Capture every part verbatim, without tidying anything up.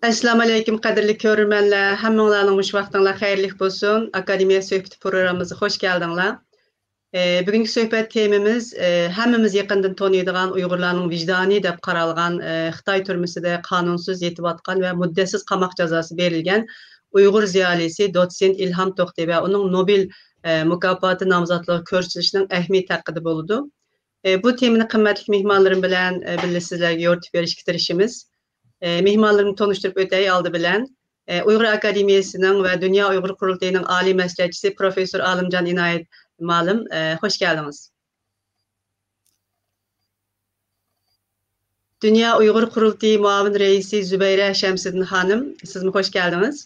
ئەسسالامۇئەلەيكۇم، قەدىرلىك كۆرۈرمەنلەر. ھەممىڭلارنىڭ مۇشۇ ۋاقتىڭلار خەيرلىك بولسۇن. ئاكادېمىيە سۆھبىتى پروگراممىمىزغا خوش كەلدىڭلار. ئە، بۈگۈنكى سۆھبەت تېمىمىز، ئە، ھەممىمىز يېقىندىن تونۇيدىغان ئۇيغۇرلارنىڭ ۋىجدانى دەپ قارالغان، ئە، خىتاي تۈرمىسىدە قانۇنسىز يېتىۋاتقان ۋە مۇددەتسىز قاماق جازاسى بېرىلگەن ئۇيغۇر زىيالىيسى دوتسېنت ئىلھام توختى ۋە ئۇنىڭ نوبېل، ئە، مۇكاپاتى نامزاتلىقىغا كۆرسىتىلىشىنىڭ ئەھمىيىتى ھەققىدە بولىدۇ. ئە، بۇ تېمىنى قىممەتلىك مېھمانلىرىم بىلەن، ئە، بىللە سىزلەرگە يورۇتۇپ بېرىشكە تىرىشىمىز. ئە، مېھمانلىرىمنى تونۇشتۇرۇپ ئۆتەي ئالدى بىلەن. ئە، ئۇيغۇر ئاكادېمىيەسىنىڭ ۋە دۇنيا ئۇيغۇر قۇرۇلتىيىنىڭ ئالىي مەسلىھەتچىسى پروفېسسور ئالىمجان ئىنايەت مۇئەللىم، ئە، خوش كەلدىڭىز. دۇنيا ئۇيغۇر قۇرۇلتىيى مۇئاۋىن رەئىسى زۇبەيرە شەمسىدىن خانىم، سىزمۇ خوش كەلدىڭىز.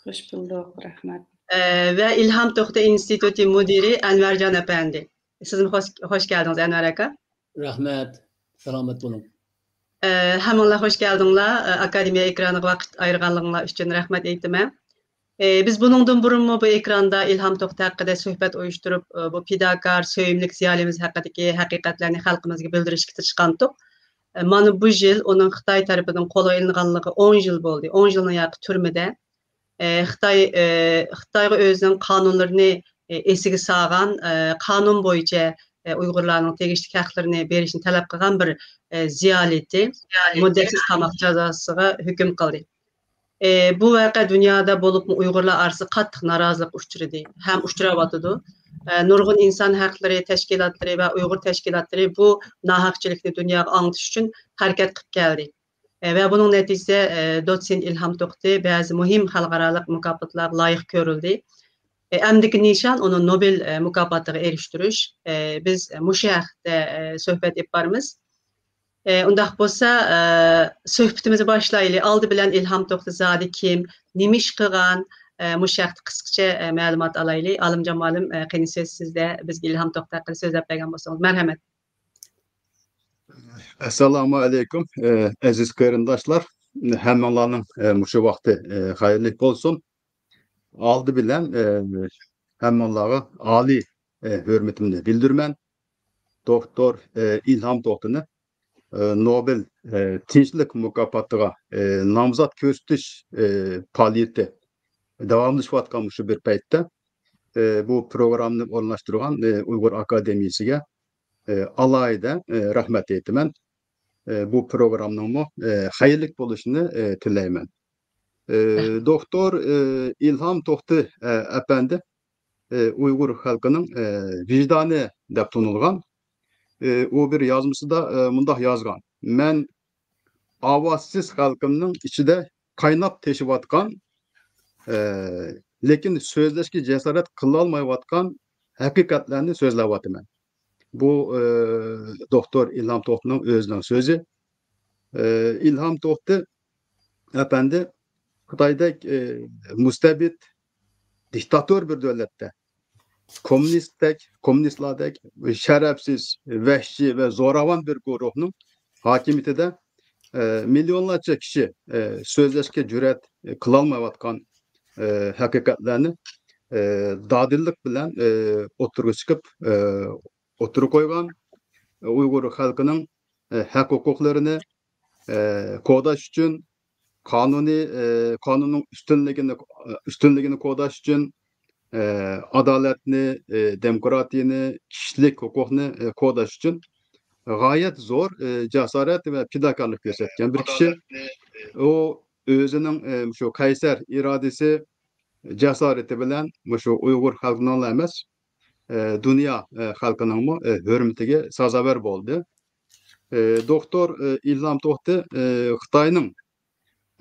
خوش بولدۇق، رەھمەت. ئە، ۋە ئىلھام توختى ئىنستىتۇتى مۇدىرى ئەنۋەرجان ئەپەندى. سىزمۇ خوش، خوش كەلدىڭىز، ئەنۋەر ئاكا. رەھمەت. سالامەت بولۇڭ. ئە، ھەممىڭلار خوش كەلدىڭلار، ئە، ئاكادېمىيە ئېكرانىغا ۋاقىت ئايرىغانلىقىڭلار ئۈچۈن رەھمەت ئېيتىمەن. ئە، بىز بۇنىڭدىن بۇرۇنمۇ بۇ ئېكراندا ئىلھام توختى ھەققىدە سۆھبەت ئۇيۇشتۇرۇپ، ئە، بۇ پىداكار، سۆيۈملۈك زىيالىيىمىز ھەققىدىكى ھەقىقەتلەرنى خەلقىمىزگە بىلدۈرۈشكە تىرىشقانتۇق. ئە، مانا بۇ يىل ئۇنىڭ خىتاي تەرىپىدىن قولغا ئېلىنغانلىقى ئون يىل بولدى. ئون يىلنىڭ ياقى تۈرمىدە. ئە، خىتاي، ئە، خىتايغا ئۆزىنىڭ قانۇنلىرىنى، ئە، ئېسىگە سالغان، ئە، قانۇن بويىچە، ئە، ئۇيغۇرلارنىڭ تېگىشلىك ھەقلىرىنى بېرىشنى تەلەپ قىلغان بىر، ئە، زىيالىيتى مۇددەتسىز قاماق جازاسىغا ھۆكۈم قىلدى. ئە، بۇ ۋەقە دۇنيادا بولۇپمۇ ئۇيغۇرلار ئارىسىدا قاتتىق نارازىلىق ئۇچرىدى ھەم ئۇچراۋاتىدۇ. ئە، نۇرغۇن ئىنسان ھەقلىرى تەشكىلاتلىرى ۋە ئۇيغۇر تەشكىلاتلىرى بۇ ناھەقچىلىكنى دۇنياغا ئاڭلىتىش ئۈچۈن ھەرىكەت قىلىپ كەلدى. ئە، ۋە بۇنىڭ نەتىجىسى، ئە، دوتسېنت ئىلھام توختى بەزى مۇھىم خەلقئارالىق مۇكاپاتلارغا لايىق كۆرۈلدى. ئە، ئەمدىكى نىشان ئۇنى نوبېل، ئە، مۇكاپاتىغا ئېرىشتۈرۈش. ئە، بىز مۇشۇ ھەقتە، ئە، سۆھبەت ئېلىپ بارىمىز. ئە، ئۇنداق بولسا، ئە، سۆھبىتىمىزنى باشلايلى. ئالدى بىلەن ئىلھام توختى زادى كىم، نېمە ئىش قىلغان، ئە، مۇشۇ ھەقتە قىسقىچە، ئە، مەلۇمات ئالايلى. ئالىمجان مۇئەللىم، ئە، قېنى سۆز سىزدە، بىزگە ئىلھام توختى ھەققىدە سۆزلەپ بەرگەن بولسىڭىز. مەرھەمەت. ئەسسالامۇ ئەلەيكۇم، ئە، ئەزىز قېرىنداشلار. ھەممىڭلارنىڭ، ئە، مۇشۇ ۋاقتى، ئە، خەيرلىك بولسۇن. ئالدى بىلەن، ئە، ھەممىڭلارغا ئالىي، ئە، ھۆرمىتىمنى بىلدۈرىمەن. دوكتور، ئە، ئىلھام توختىنى، ئە، نوبېل، ئە، تىنچلىق مۇكاپاتىغا، ئە، نامزات كۆرسىتىش، ئە، پائالىيىتى داۋاملىشىۋاتقان مۇشۇ بىر پەيتتە، ئە، بۇ پروگراممىنى ئورۇنلاشتۇرغان، ئە، ئۇيغۇر ئاكادېمىيىسىگە، ئە، ئالاھىدە، ئە، رەھمەت ئېيتىمەن. ئە، بۇ پروگراممىنىڭمۇ، ئە، خەيرلىك بولۇشىنى، ئە، تىلەيمەن. ئە، دوكتور، ئە، ئىلھام توختى، ئە، ئەپەندى، ئە، ئۇيغۇر خەلقىنىڭ، ئە، ۋىجدانى دەپ تونۇلغان. ئە، ئۇ بىر يازمىسىدا، ئە، مۇنداق يازغان: «مەن ئاۋازسىز خەلقىمنىڭ ئىچىدە قايناپ تېشىۋاتقان، ئە، لېكىن سۆزلەشكە جاسارەت قىلالمايۋاتقان ھەقىقەتلەرنى سۆزلەۋاتىمەن.» بۇ، ئە، دوكتور ئىلھام توختىنىڭ ئۆزىنىڭ سۆزى. ئە، ئىلھام توختى ئەپەندى خىتايدەك، ئە، مۇستەبىت، دىكتاتور بىر دۆلەتتە، كوممۇنىستتەك، كوممۇنىستلاردەك شەرەپسىز، ۋەھشىي ۋە زوراۋان بىر گۇرۇھنىڭ ھاكىمىيىتىدە، ئە، مىليونلارچە كىشى، ئە، سۆزلەشكە جۈرئەت قىلالمايۋاتقان، ئە، ھەقىقەتلەرنى، ئە، دادىللىق بىلەن، ئە، ئوتتۇرىغا چىقىپ، ئە، ئوتتۇرىغا قويغان. ئۇيغۇر خەلقىنىڭ، ئە، ھەق ھوقۇقلىرىنى، ئە، قوغداش ئۈچۈن، قانۇنىي، ئە، قانۇننىڭ ئۈستۈنلۈكىنى، ئۈستۈنلۈكىنى قوغداش ئۈچۈن، ئە، ئادالەتنى، ئە، دېموكراتىيىنى، كىشىلىك ھوقۇقنى، ئە، قوغداش ئۈچۈن غايەت زور، ئە، جاسارەت ۋە پىداكارلىق كۆرسەتكەن بىر كىشى. ئۇ ئۆزىنىڭ، ئە، شۇ قەيسەر ئىرادىسى، جاسارىتى بىلەن مۇشۇ ئۇيغۇر خەلقىنىڭلا ئەمەس، ئە، دۇنيا، ئە، خەلقىنىڭمۇ، ئە، ھۆرمىتىگە سازاۋەر بولدى. ئە، دوكتور، ئە، ئىلھام توختى، ئە، خىتاينىڭ،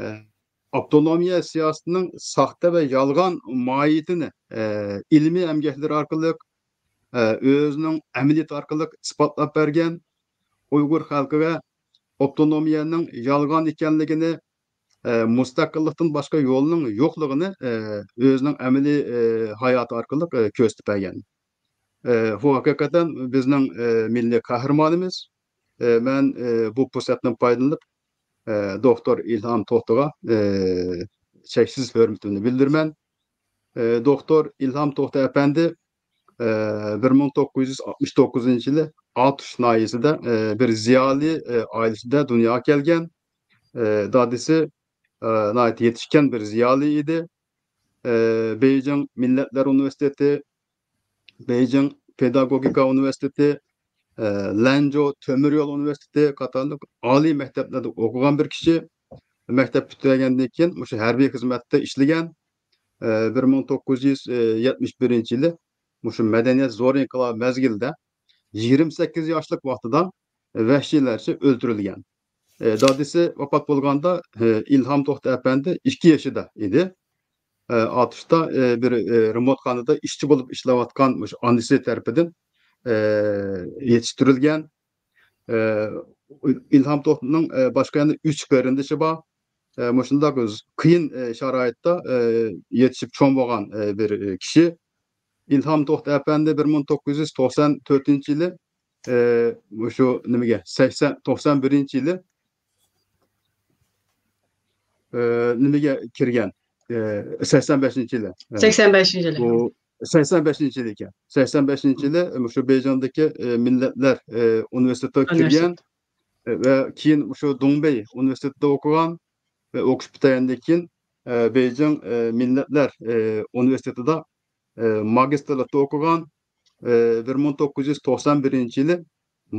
ئە، ئاپتونومىيە سىياسىتىنىڭ ساختا ۋە يالغان ماھىيىتىنى، ئە، ئىلمىي ئەمگەكلىرى ئارقىلىق، ئە، ئۆزىنىڭ ئەمەلىيىتى ئارقىلىق ئىسپاتلاپ بەرگەن، ئۇيغۇر خەلقىگە ئاپتونومىيەنىڭ يالغان ئىكەنلىكىنى، ئە، مۇستەقىللىقتىن باشقا يولنىڭ يوقلۇقىنى، ئە، ئۆزىنىڭ ئەمەلىي، ئە، ھاياتى ئارقىلىق، ئە، كۆرسىتىپ بەرگەن. ئە، بۇ ھەقىقەتەن بىزنىڭ، ئە، مىللىي قەھرىمانىمىز. ئە، مەن، ئە، بۇ پۇرسەتتىن پايدىلىنىپ، ئە، دوكتور ئىلھام توختىغا، ئە، چەكسىز ھۆرمىتىمنى بىلدۈرىمەن. ئە، دوكتور ئىلھام توختى ئەپەندى، ئە، بىر مىڭ توققۇز يۈز ئاتمىش توققۇزىنچى يىلى ئاتۇش ناھىيەسىدە، ئە، بىر زىيالىي، ئە، ئائىلىسىدە دۇنياغا كەلگەن. ئە، دادىسى ئە، ناھايىتى يېتىشكەن بىر زىيالىي ئىدى. ئە، بېيجىڭ مىللەتلەر ئۇنىۋېرسىتېتى، بېيجىڭ پېداگوگىكا ئۇنىۋېرسىتېتى، ئە، لەنجۇ تۆمۈر يول ئۇنىۋېرسىتېتى قاتارلىق ئالىي مەكتەپلەردە ئوقۇغان بىر كىشى. مەكتەپ پۈتتۈرگەندىن كېيىن مۇشۇ ھەربىي خىزمەتتە ئىشلىگەن. ئە، بىر مىڭ توققۇز يۈز يەتمىش بىرىنچى يىلى مۇشۇ مەدەنىيەت زور ئىنقىلابى مەزگىلىدە يىگىرمە سەككىز ياشلىق ۋاقتىدا ۋەھشىيلەرچە ئۆلتۈرۈلگەن. ئە، دادىسى ۋاپات بولغاندا، ئە، ئىلھام توختى ئەپەندى ئىككى يېشىدا ئىدى. ئە، ئاتۇشتا، ئە، بىر، ئە، رېمونتخانىدا ئىشچى بولۇپ ئىشلەۋاتقان مۇشۇ ئانىسى تەرىپىدىن، ئە، يېتىشتۈرۈلگەن. ئە، ئىلھام توختىنىڭ، ئە، باشقا يەنە ئۈچ قېرىندىشى بار. ئە، مۇشۇنداق ز-، قىيىن، ئە، شارائىتتا، ئە، يېتىشىپ چوڭ بولغان، ئە، بىر، ئە، كىشى. ئىلھام توختى ئەپەندى بىر مىڭ توققۇز يۈز توقسان تۆتىنچى يىلى، ئە، مۇشۇ نېمىگە، سەكسەن، توقسان بىرىنچى يىلى، ئە، نېمىگە كىرگەن؟ ئە، سەكسەن بەشىنچى يىلى. ئە، سەكسەن بەشىنچى يىلى. بۇ سەكسەن بەشىنچى يىلى ئىكەن. سەكسەن بەشىنچى يىلى مۇشۇ بېيجىڭدىكى، ئە، مىللەتلەر، ئە، ئۇنىۋېرسىتېتىغا كىرگەن، ئە، ۋە كېيىن مۇشۇ دۇڭبېي ئۇنىۋېرسىتېتىدا ئوقۇغان ۋە ئوقۇش پۈتتۈرگەندىن كېيىن، ئە، بېيجىڭ، ئە، مىللەتلەر، ئە، ئۇنىۋېرسىتېتىدا، ئە، ماگىستىرلىقتا ئوقۇغان. ئە، بىر مىڭ توققۇز يۈز توقسان بىرىنچى يىلى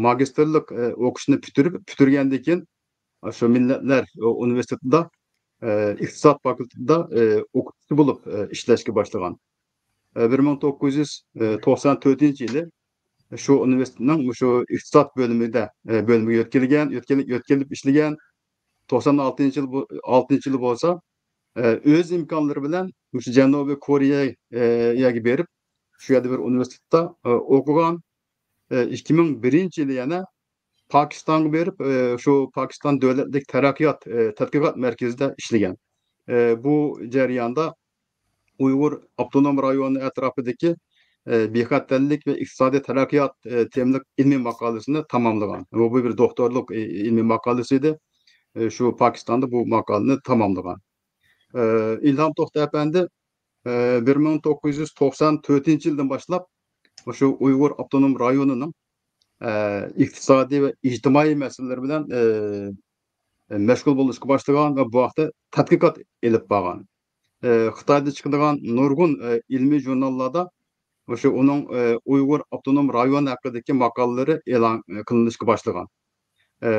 ماگىستىرلىق، ئە، ئوقۇشنى پۈتتۈرۈپ، پۈتتۈرگەندىن كېيىن، شۇ مىللەتلەر ئۇنىۋېرسىتېتىدا، ئە، ئىقتىساد فاكۇلتېتىدا، ئە، ئوقۇتقۇچى بولۇپ، ئە، ئىشلەشكە باشلىغان. ئە، بىر مىڭ توققۇز يۈز توقسان تۆتىنچى يىلى شۇ ئۇنىۋېرسىتېتنىڭ مۇشۇ ئىقتىساد بۆلۈمىدە، ئە، بۆلۈمگە يۆتكەلگەن، يۆتكىلىپ، يۆتكىلىپ ئىشلىگەن. توقسان ئالتىنچى يىل بو-، ئالتىنچى يىلى بولسا، ئە، ئۆز ئىمكانلىرى بىلەن مۇشۇ جەنۇبىي كورېيە، ئە، يەگە بېرىپ، شۇ يەردە بىر ئۇنىۋېرسىتېتتا، ئە، ئوقۇغان. ئە، ئىككى مىڭ بىرىنچى يىلى يەنە پاكىستانغا بېرىپ، ئە، شۇ پاكىستان دۆلەتلىك تەرەققىيات، ئە، تەتقىقات مەركىزىدە ئىشلىگەن. ئە، بۇ جەرياندا ئۇيغۇر ئاپتونوم رايونى ئەتراپىدىكى، ئە، بىخەتەرلىك ۋە ئىقتىسادىي تەرەققىيات، ئە، تېمىلىق ئىلمىي ماقالىسىنى تاماملىغان. بۇ، بۇ بىر دوكتورلۇق، ئى، ئىلمىي ماقالىسى ئىدى. ئە، شۇ پاكىستاندا بۇ ماقالىنى تاماملىغان. ئە، ئىلھام توختى ئەپەندى، ئە، بىر مىڭ توققۇز يۈز توقسان تۆتىنچى يىلدىن باشلاپ مۇشۇ ئۇيغۇر ئاپتونوم رايونىنىڭ، ئە، ئىقتىسادىي ۋە ئىجتىمائىي مەسىلىلىرى بىلەن، ئە، مەشغۇل بولۇشقا باشلىغان ۋە بۇ ھەقتە تەتقىقات ئېلىپ بارغان. ئە، خىتايدا چىقىدىغان نۇرغۇن، ئە، ئىلمىي ژۇرناللاردا مۇشۇ ئۇنىڭ، ئە، ئۇيغۇر ئاپتونوم رايونى ھەققىدىكى ماقالىلىرى ئېلان، ئە، قىلىنىشقا باشلىغان. ئە،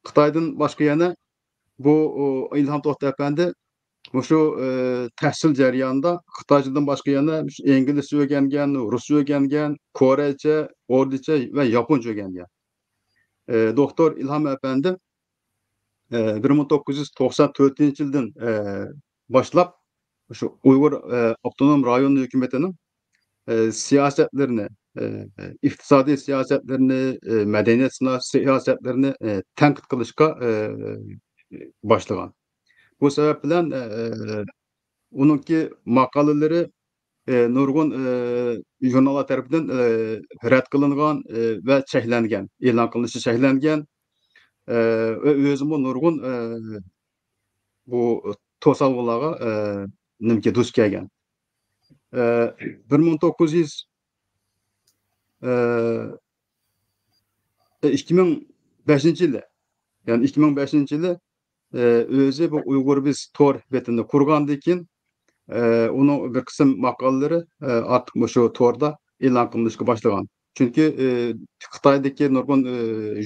خىتايدىن باشقا يەنە بۇ، ئۇ، ئىلھام توختى ئەپەندى مۇشۇ، ئى، تەھسىل جەريانىدا خىتايچىدىن باشقا يەنە مۇشۇ ئىنگلىزچە ئۆگەنگەن، رۇسچە ئۆگەنگەن، كورەيچە، ئوردىچە ۋە ياپونچە ئۆگەنگەن. ئى، دوكتور ئىلھام ئەپەندى، ئى، بىر مىڭ توققۇز يۈز توقسان تۆتىنچى يىلدىن، ئى، باشلاپ، شۇ ئۇيغۇر، ئى، ئاپتونوم رايون ھۆكۈمىتىنىڭ، ئى، سىياسەتلىرىنى، ئى، ئىقتىسادىي سىياسەتلىرىنى، ئى، مەدەنىيەت سىنا-، سىياسەتلىرىنى، ئى، تەنقىد قىلىشقا، ئى، باشلىغان. بۇ سەۋەب بىلەن، ئى، ئۇنىڭكى ماقالىلىرى، ئى، نۇرغۇن، ئى، ژۇرناللار تەرىپىدىن، ئى، رەت قىلىنغان، ئى، ۋە چەكلەنگەن، ئېلان قىلىنىشى چەكلەنگەن، ئى، ۋە ئۆزىمۇ نۇرغۇن، ئى، بۇ توسالغۇلارغا، ئى، نېمىكى دۇچ كەلگەن. ئى، بىر مىڭ توققۇز يۈز، ئى، ئىككى مىڭ بەشىنچى يىلى، يەنى ئىككى مىڭ بەشىنچى يىلى، ئى، ئۆزى بۇ ئۇيغۇر بىز تور بېتىنى قۇرغاندىن كېيىن، ئى، ئۇنىڭ بىر قىسىم ماقالىلىرى، ئى، ئارتۇق مۇشۇ توردا ئېلان قىلىنىشقا باشلىغان. چۈنكى، ئى، خىتايدىكى نۇرغۇن، ئى،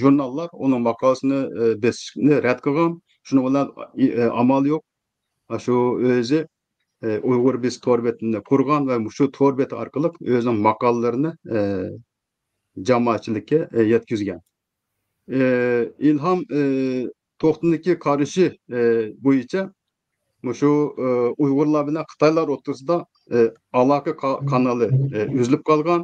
ژۇرناللار ئۇنىڭ ماقالىسىنى، ئى، بېسىشنى رەت قىلغان. شۇنىڭ بىلەن، ئى، ئى، ئامال يوق. شۇ ئۆزى، ئى، ئۇيغۇر بىز تور بېتىنى قۇرغان ۋە مۇشۇ تور بېتى ئارقىلىق ئۆزىنىڭ ماقالىلىرىنى، ئى، جامائەتچىلىككە، ئى، يەتكۈزگەن. ئى، ئىلھام، ئى، توختىنىڭكى قارىشى، ئى، بويىچە مۇشۇ، ئى، ئۇيغۇرلار بىلەن خىتايلار ئوتتۇرىسىدا، ئى، ئالاقە قا-، قانىلى، ئى، ئۈزۈلۈپ قالغان.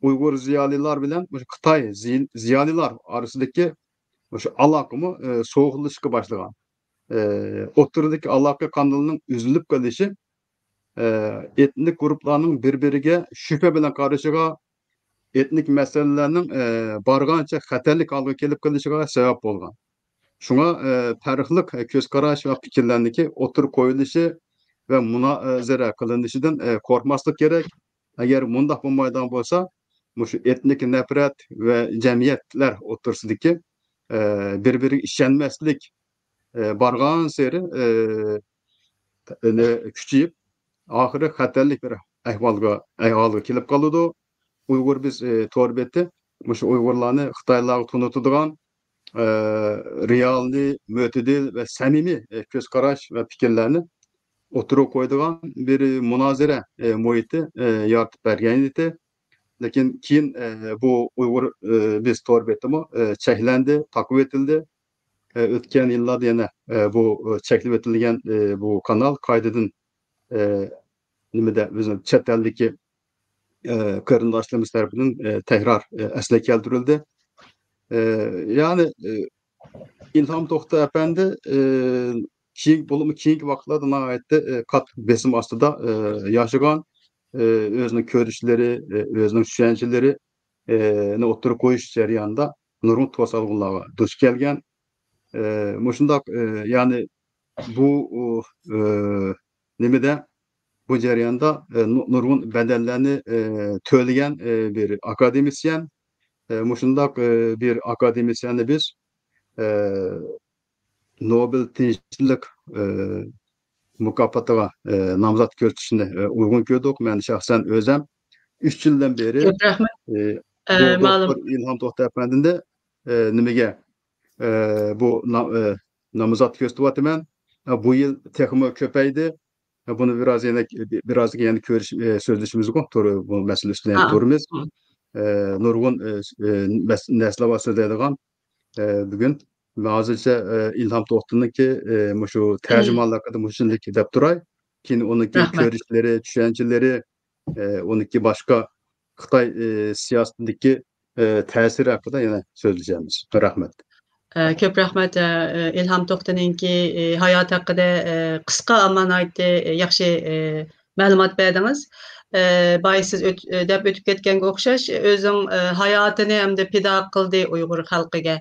ئۇيغۇر زىيالىيلار بىلەن مۇشۇ خىتاي زىي-، زىيالىيلار ئارىسىدىكى مۇشۇ ئالاقىمۇ، ئى، سوغۇقلىشىشقا باشلىغان. ئى، ئوتتۇرىدىكى ئالاقە قانىلىنىڭ ئۈزۈلۈپ قېلىشى، ئى، ئېتنىك گۇرۇپپىلارنىڭ بىر-بىرىگە شۈبھە بىلەن قارىشىغا، ئېتنىك مەسىلىلەرنىڭ، ئى، بارغانچە خەتەرلىك ھالغا كېلىپ قېلىشىغا سەۋەب بولغان. شۇڭا، ئى، پەرقلىق كۆز قاراش ۋە پىكىرلەرنىڭكى ئوتتۇرىغا قويۇلۇشى ۋە مۇنازىرە قىلىنىشىدىن، ئى، قورقماسلىق كېرەك. ئەگەر مۇنداق بولمايدىغان بولسا، مۇشۇ ئېتنىك نەپرەت ۋە جەمئىيەتلەر ئوتتۇرىسىدىكى، ئى، بىر-بىرىگە ئىشەنمەسلىك، ئە، بارغانسېرى، ئە، كۈچىيىپ، ئاخىرى خەتەرلىك بىر ئەھۋالغا، ئەھۋالغا كېلىپ قالىدۇ. ئۇيغۇر بىز، ئە، تور بېتى مۇشۇ ئۇيغۇرلارنى خىتايلارغا تونۇتىدىغان، ئە، رېئالنى، مۆتىدىل ۋە سەمىمىي، ئە، كۆز قاراش ۋە پىكىرلەرنى ئوتتۇرىغا قويىدىغان بىر مۇنازىرە، ئە، مۇھىتى، ئە، يارىتىپ بەرگەن ئىدى. لېكىن كېيىن، ئە، بۇ ئۇيغۇر، ئە، بىز تور بېتىمۇ، ئە، چەكلەندى، تاقىۋېتىلدى. ئە، ئۆتكەن يىللاردا يەنە، ئە، بۇ، ئە، چەكلىۋېتىلگەن، ئە، بۇ كانال قايتىدىن، ئە، نېمىدە، بىزنىڭ چەت ئەلدىكى، ئە، قېرىنداشلىرىمىز تەرىپىدىن، ئە، تەكرار، ئە، ئەسلىگە كەلتۈرۈلدى. ئە، يەنى، ئە، ئىلھام توختى ئەپەندى، ئە، كېيىن، بولۇپمۇ كېيىنكى ۋاقىتلاردا ناھايىتى، ئە، قاتتىق بېسىم ئاستىدا، ئە، ياشىغان، ئە، ئۆزىنىڭ كۆرۈشلىرى، ئە، ئۆزىنىڭ چۈشەنچىلىرى، ئە، نى ئوتتۇرىغا قويۇش جەريانىدا نۇرغۇن توسالغۇلارغا دۇچ كەلگەن. ئە، مۇشۇنداق، ئە، يەنى بۇ، ئۇ، ئە، نېمىدە، بۇ جەرياندا، ئە، نۇ-، نۇرغۇن بەدەللەرنى، ئە، تۆلىگەن، ئە، بىر ئاكادېمىسىيەن. ئە، مۇشۇنداق، ئە، بىر ئاكادېمىسىيەننى بىز، ئە، نوبېل تىنچلىق، ئە، مۇكاپاتىغا، ئە، نامزات كۆرسىتىشنى، ئە، ئۇيغۇن كۆردۇق. مەن شەخسەن ئۆزەم ئۈچ يىلدىن بېرى، كۆپ رەھمەت. ئە، ئە، بۇ مەلۇم. دوكتور ئىلھام توختى ئەپەندىنى، ئە، نېمىگە، ئە، بۇ نا-، ئە، نامزات كۆرسىتىۋاتىمەن. ئە، بۇ يىل تېخىمۇ كۆپەيدى. ئە، بۇنى بىراز يەنە، بىراز يەنە كۆرۈش، ئە، سۆزلىشىمىزغۇ، تور-، بۇ مەسىلە ئۈستىدە ھە. تۇرىمىز. مم. ئە، نۇرغۇن، ئە، ئە، مەس-، نەرسىلەر بار سۆزلەيدىغان. ئە، بۈگۈن مەن ھازىرچە، ئە، ئىلھام توختىنىڭكى، ئە، مۇشۇ تەرجىمانلىقىدا مۇشۇنداك دەپ تۇراي. كېيىن ئۇنىڭكى رەھمەت. كۆرۈشلىرى، چۈشەنچىلىرى، ئە، ئۇنىڭكى باشقا خىتاي، ئە، سىياسىتىدىكى، ئە، تەسىرى ھەققىدە يەنە سۆزلىشەمىز. رەھمەت. ئە، كۆپ رەھمەت. ئە، ئىلھام توختىنىڭكى، ئە، ھاياتى ھەققىدە، ئە، قىسقا، ئەمما ناھايىتى، ئە، ياخشى، ئە، مەلۇمات بەردىڭىز. ئە، بايا سىز ئۆت-، ئە، دەپ ئۆتۈپ كەتكەنگە ئوخشاش، ئۆزىنىڭ، ئە، ھاياتىنى ھەمدە پىدا قىلدى ئۇيغۇر خەلقىگە.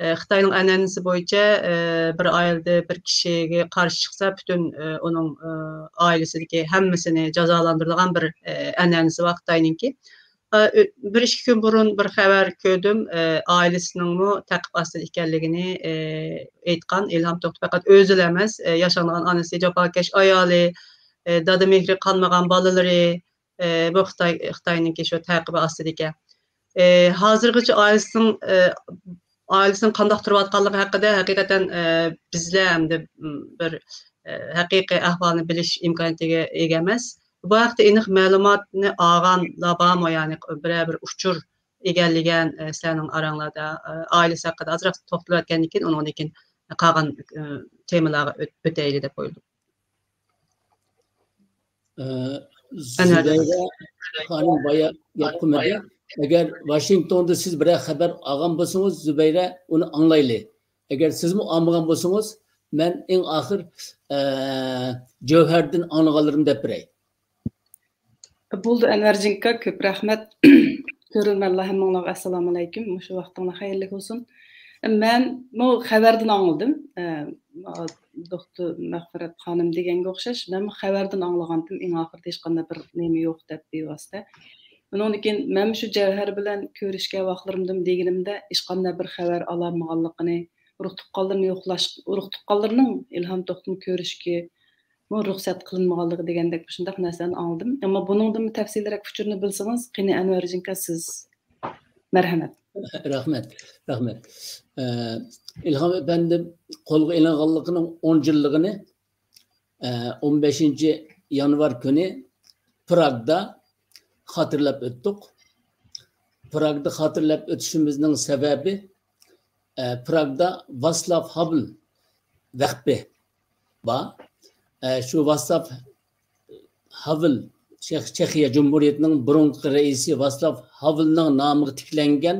ئە، خىتاينىڭ ئەنئەنىسى بويىچە، ئە، بىر ئائىلىدە بىر كىشىگە قارشى چىقسا، پۈتۈن، ئە، ئۇنىڭ، ئە، ئائىلىسىدىكى ھەممىسىنى جازالاندۇرىدىغان بىر، ئە، ئەنئەنىسى بار خىتاينىڭكى. ئە، ئۆ-، بىر ئىككى كۈن بۇرۇن بىر خەۋەر كۆردۈم، ئە، ئائىلىسىنىڭمۇ تەقىب ئاستىدا ئىكەنلىكىنى، ئە، ئېيتقان ئىلھام توختى پەقەت ئۆزىلا ئەمەس، ئە، ياشانغان ئانىسى، جاپاكەش ئايالى، ئە، دادا مېھرى قالمىغان بالىلىرى، ئە، بۇ خىتاي، خىتاينىڭكى شۇ تەقىبى ئاستىدىكەن. ئە، ھازىرغىچە ئائىلىسىنىڭ، ئە، ئائىلىسىنىڭ قانداق تۇرۇۋاتقانلىقى ھەققىدە ھەقىقەتەن، ئە، بىزلەر ئەمدى، م، بىر، ئە، ھەقىقىي ئەھۋالنى بىلىش ئىمكانىيىتىگە ئىگە ئەمەس. بۇ ھەقتە ئېنىق مەلۇماتنى ئالغانلار بارمۇ؟ يەنى بىرەر بىر ئۇچۇر ئىگىلىگەن، ئە، سىلەرنىڭ ئاراڭلاردا، ئە، ئائىلىسى ھەققىدە ئازراق توختىلىۋەتكەندىن كېيىن، ئۇنىڭدىن كېيىن قالغان، ئە، تېمىلارغا ئۆت-، ئۆتەيلى دەپ ئويلىدىم. ئە، ئەنۋەر. زۇبەيدە خانىم بايا گەپ قىلمىدى. ئەگەر ۋاشىنگتوندا سىز بىرەر خەۋەر ئالغان بولسىڭىز، زۇبەيدە، ئۇنى ئاڭلايلى. ئەگەر سىزمۇ ئالمىغان بولسىڭىز، مەن ئەڭ ئاخىر، ئە، جەۋھەردىن ئاڭلىغانلىرىمنى دەپ بېرەي. بولدى، ئەنۋەرجىنكا، كۆپ رەھمەت. كۆرۈرمەنلەر ھەممىڭلارغا ئەسسالامۇئەلەيكۇم. مۇشۇ ۋاقتىڭلار خەيرلىك بولسۇن. مەنمۇ خەۋەردىن ئاڭلىدىم. ئە، دوختۇر مەغپىرەت خانىم دېگەنگە ئوخشاش، مەنمۇ خەۋەردىن ئاڭلىغانتىم، ئەڭ ئاخىرىدا ھېچقانداق بىر نېمە يوق دەپ بىۋاسىتە. ئۇنىڭدىن كېيىن مەنمۇ شۇ جەۋھەر بىلەن كۆرۈشكەن ۋاقىتلىرىمدىمۇ دېگىنىمدە، ھېچقانداق بىر خەۋەر ئالالمىغانلىقىنى، ئۇرۇق تۇغقانلىرىنى يوقلاش، ئۇرۇق تۇغقانلىرىنىڭ ئىلھام توختىنى كۆرۈشكە مۇ رۇخسەت قىلىنمىغانلىقى دېگەندەك مۇشۇنداق نەرسىلەرنى ئاڭلىدىم. ئەمما بۇنىڭدىنمۇ تەپسىلىيرەك ئۇچۇرنى بىلسىڭىز، قېنى ئەنۋەرجىنكا سىز. مەرھەمەت. رەھمەت، رەھمەت. ئە، ئىلھام ئەپەندى قولغا ئېلىنغانلىقىنىڭ ئون يىللىقىنى، ئە، ئون بەشىنچى يانۋار كۈنى پراگدا خاتىرىلەپ ئۆتتۇق. پراگدا خاتىرىلەپ ئۆتۈشىمىزنىڭ سەۋەبى، ئە، پراگدا ۋاسلاف ھاۋېل ۋەقپى بار. ئە، شۇ ۋاسلاف ھاۋېل، چېخ-، چېخىيە جۇمھۇرىيىتىنىڭ بۇرۇنقى رەئىسى ۋاسلاف ھاۋېلنىڭ نامىغا تىكلەنگەن،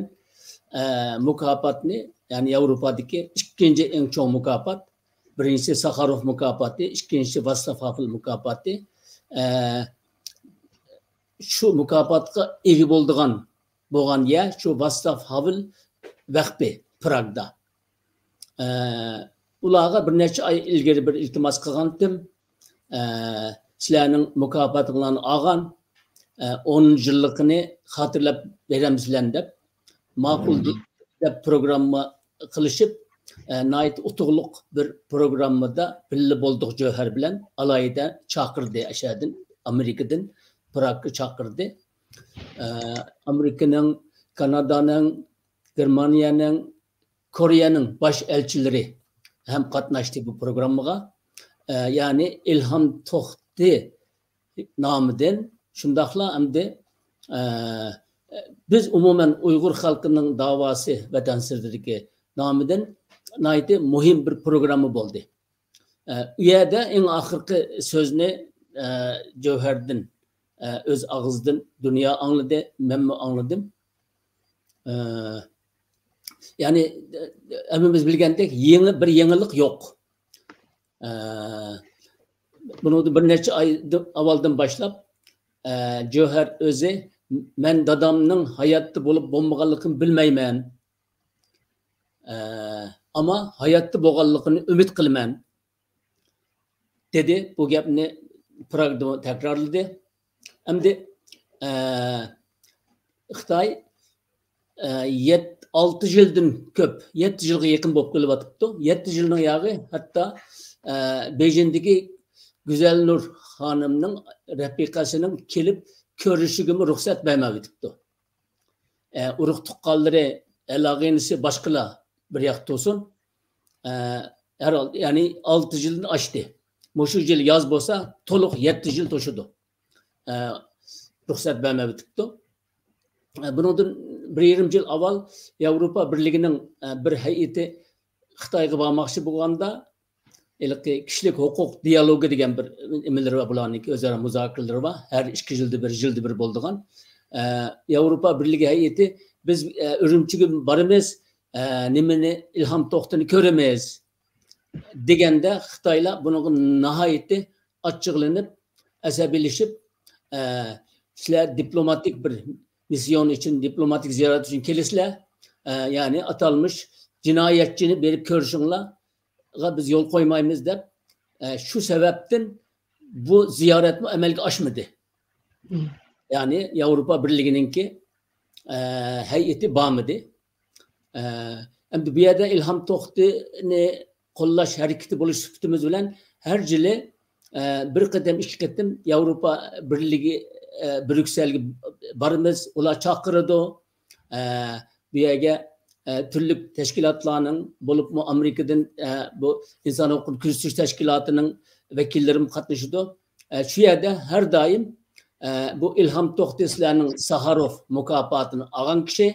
ئە، مۇكاپاتنى، يەنى ياۋروپادىكى ئىككىنچى ئەڭ چوڭ مۇكاپات، بىرىنچىسى ساخاروف مۇكاپاتى، ئىككىنچىسى ۋاسلاف ھاۋېل مۇكاپاتى. ئە، شۇ مۇكاپاتقا ئىگە بولىدىغان بولغان يەر شۇ ۋاسلاف ھاۋېل ۋەقپى پراگدا. ئە، ئۇلارغا بىر نەچچە ئاي ئىلگىرى بىر ئىلتىماس قىلغانتىم. ئە، سىلەرنىڭ مۇكاپاتىڭلارنى ئالغان، ئە، ئون يىللىقىنى خاتىرىلەپ بېرەمسىلەر دەپ، ماقۇل دە-، دەپ پروگرامما قىلىشىپ، ئە، ناھايىتى ئۇتۇقلۇق بىر پروگراممىدا بىللە بولدۇق جۆھەر بىلەن. ئالاھىدە چاقىردى ئەشەدىن، ئامېرىكىدىن پراگقا چاقىردى. ئە، ئامېرىكىنىڭ، كانادانىڭ، گېرمانىيەنىڭ، كورېيەنىڭ باش ئەلچىلىرى ھەم قاتناشتى بۇ پروگراممىغا. ئە، يەنى ئىلھام توختى نامىدىن، شۇنداقلا ئەمدى، ئە، بىز ئومۇمەن ئۇيغۇر خەلقىنىڭ داۋاسى ۋەتەن سىرتىدىكى نامىدىن ناھايىتى مۇھىم بىر پروگرامما بولدى. ئە، ئۇ يەردە ئەڭ ئاخىرقى سۆزنى، ئە، جۆھەردىن، ئە، ئۆز ئاغزىدىن دۇنيا ئاڭلىدى، مەنمۇ ئاڭلىدىم. ئە، يەنى، ئە، ھەممىمىز بىلگەندەك، يېڭى، بىر يېڭىلىق يوق. ئە، بۇنىڭدىن بىر نەچچە ئاي ئاۋۋالدىن باشلاپ، ئە، جۆھەر ئۆزى، «مەن دادامنىڭ ھاياتتا بولۇپ بولمىغانلىقىنى بىلمەيمەن. ئە، ئەمما ھاياتتا بولغانلىقىنى ئۈمىد قىلىمەن» دېدى. بۇ گەپنى پراگدا تەكرارلىدى. ئەمدى، ئە، خىتاي، ئە، يەت-، ئالتە يىلدىن كۆپ، يەتتە يىلغا يېقىن بولۇپ قېلىۋاتىپتۇ. يەتتە يىلنىڭ ياغى ھەتتا، ئە، بېيجىڭدىكى گۈزەلنۇر خانىمنىڭ رەپىقەسىنىڭ كېلىپ كۆرۈشىگىمۇ رۇخسەت بەرمەيۋېتىپتۇ. ئە، ئۇرۇق تۇغقانلىرى، ئەلاغىنىسى باشقىلار بىر ياقتا تۇرسۇن. ئە، ھەر ھال، يەنى ئالتە يىلدىن ئاشتى. مۇشۇ يىل ياز بولسا، تولۇق يەتتە يىل توشىدۇ. ئە، رۇخسەت بەرمەيۋېتىپتۇ. ئە، بۇنىڭدىن بىر يېرىم يىل ئاۋۋال ياۋروپا بىرلىكىنىڭ، ئە، بىر ھەيئىتى خىتايغا بارماقچى بولغاندا، ھېلىقى كىشىلىك ھوقۇق دىيالوگى دېگەن بىر نېمىلىرى بار بۇلارنىڭكى، ئۆزئارا مۇزاكىرىلىرى بار. ھەر ئىككى يىلدا بىر، يىلدا بىر بولىدىغان. ئە، ياۋروپا بىرلىكى ھەيئىتى، «بىز، ئە، ئۈرۈمچىگە بارىمىز، ئە، نېمىنى، ئىلھام توختىنى كۆرىمىز» دېگەندە، خىتايلار بۇنىڭغا ناھايىتى ئاچچىقلىنىپ، ئەسەبىيلىشىپ، ئە، «سىلەر دىپلوماتىك بىر مىسسىيون ئۈچۈن، دىپلوماتىك زىيارەت ئۈچۈن كېلىسىلەر، ئە، يەنى ئاتالمىش جىنايەتچىنى بېرىپ كۆرۈشۈڭلارغا بىز يول قويمايمىز» دەپ، ئە، شۇ سەۋەبتىن بۇ زىيارەتمۇ ئەمەلگە ئاشمىدى. مم. يەنى ياۋروپا بىرلىكىنىڭكى، ئە، ھەيئىتى بارمىدى. ئە، ئەمدى بۇ يەردە ئىلھام توختىنى قوللاش ھەرىكىتى بولۇش سۈپىتىمىز بىلەن ھەر يىلى، ئە، بىر قېتىم، ئىككى قېتىم ياۋروپا بىرلىكى، ئە، بريۇكسېلگە بارىمىز، ئۇلار چاقىرىدۇ. ئە، بۇ يەرگە، ئە، تۈرلۈك تەشكىلاتلارنىڭ، بولۇپمۇ ئامېرىكىدىن، ئە، بۇ ئىنسان ھوقۇقىنى كۆزىتىش تەشكىلاتىنىڭ ۋەكىللىرىمۇ قاتنىشىدۇ. ئە، شۇ يەردە ھەر دائىم، ئە، بۇ ئىلھام توختى سىلەرنىڭ ساخاروف مۇكاپاتىنى ئالغان كىشى،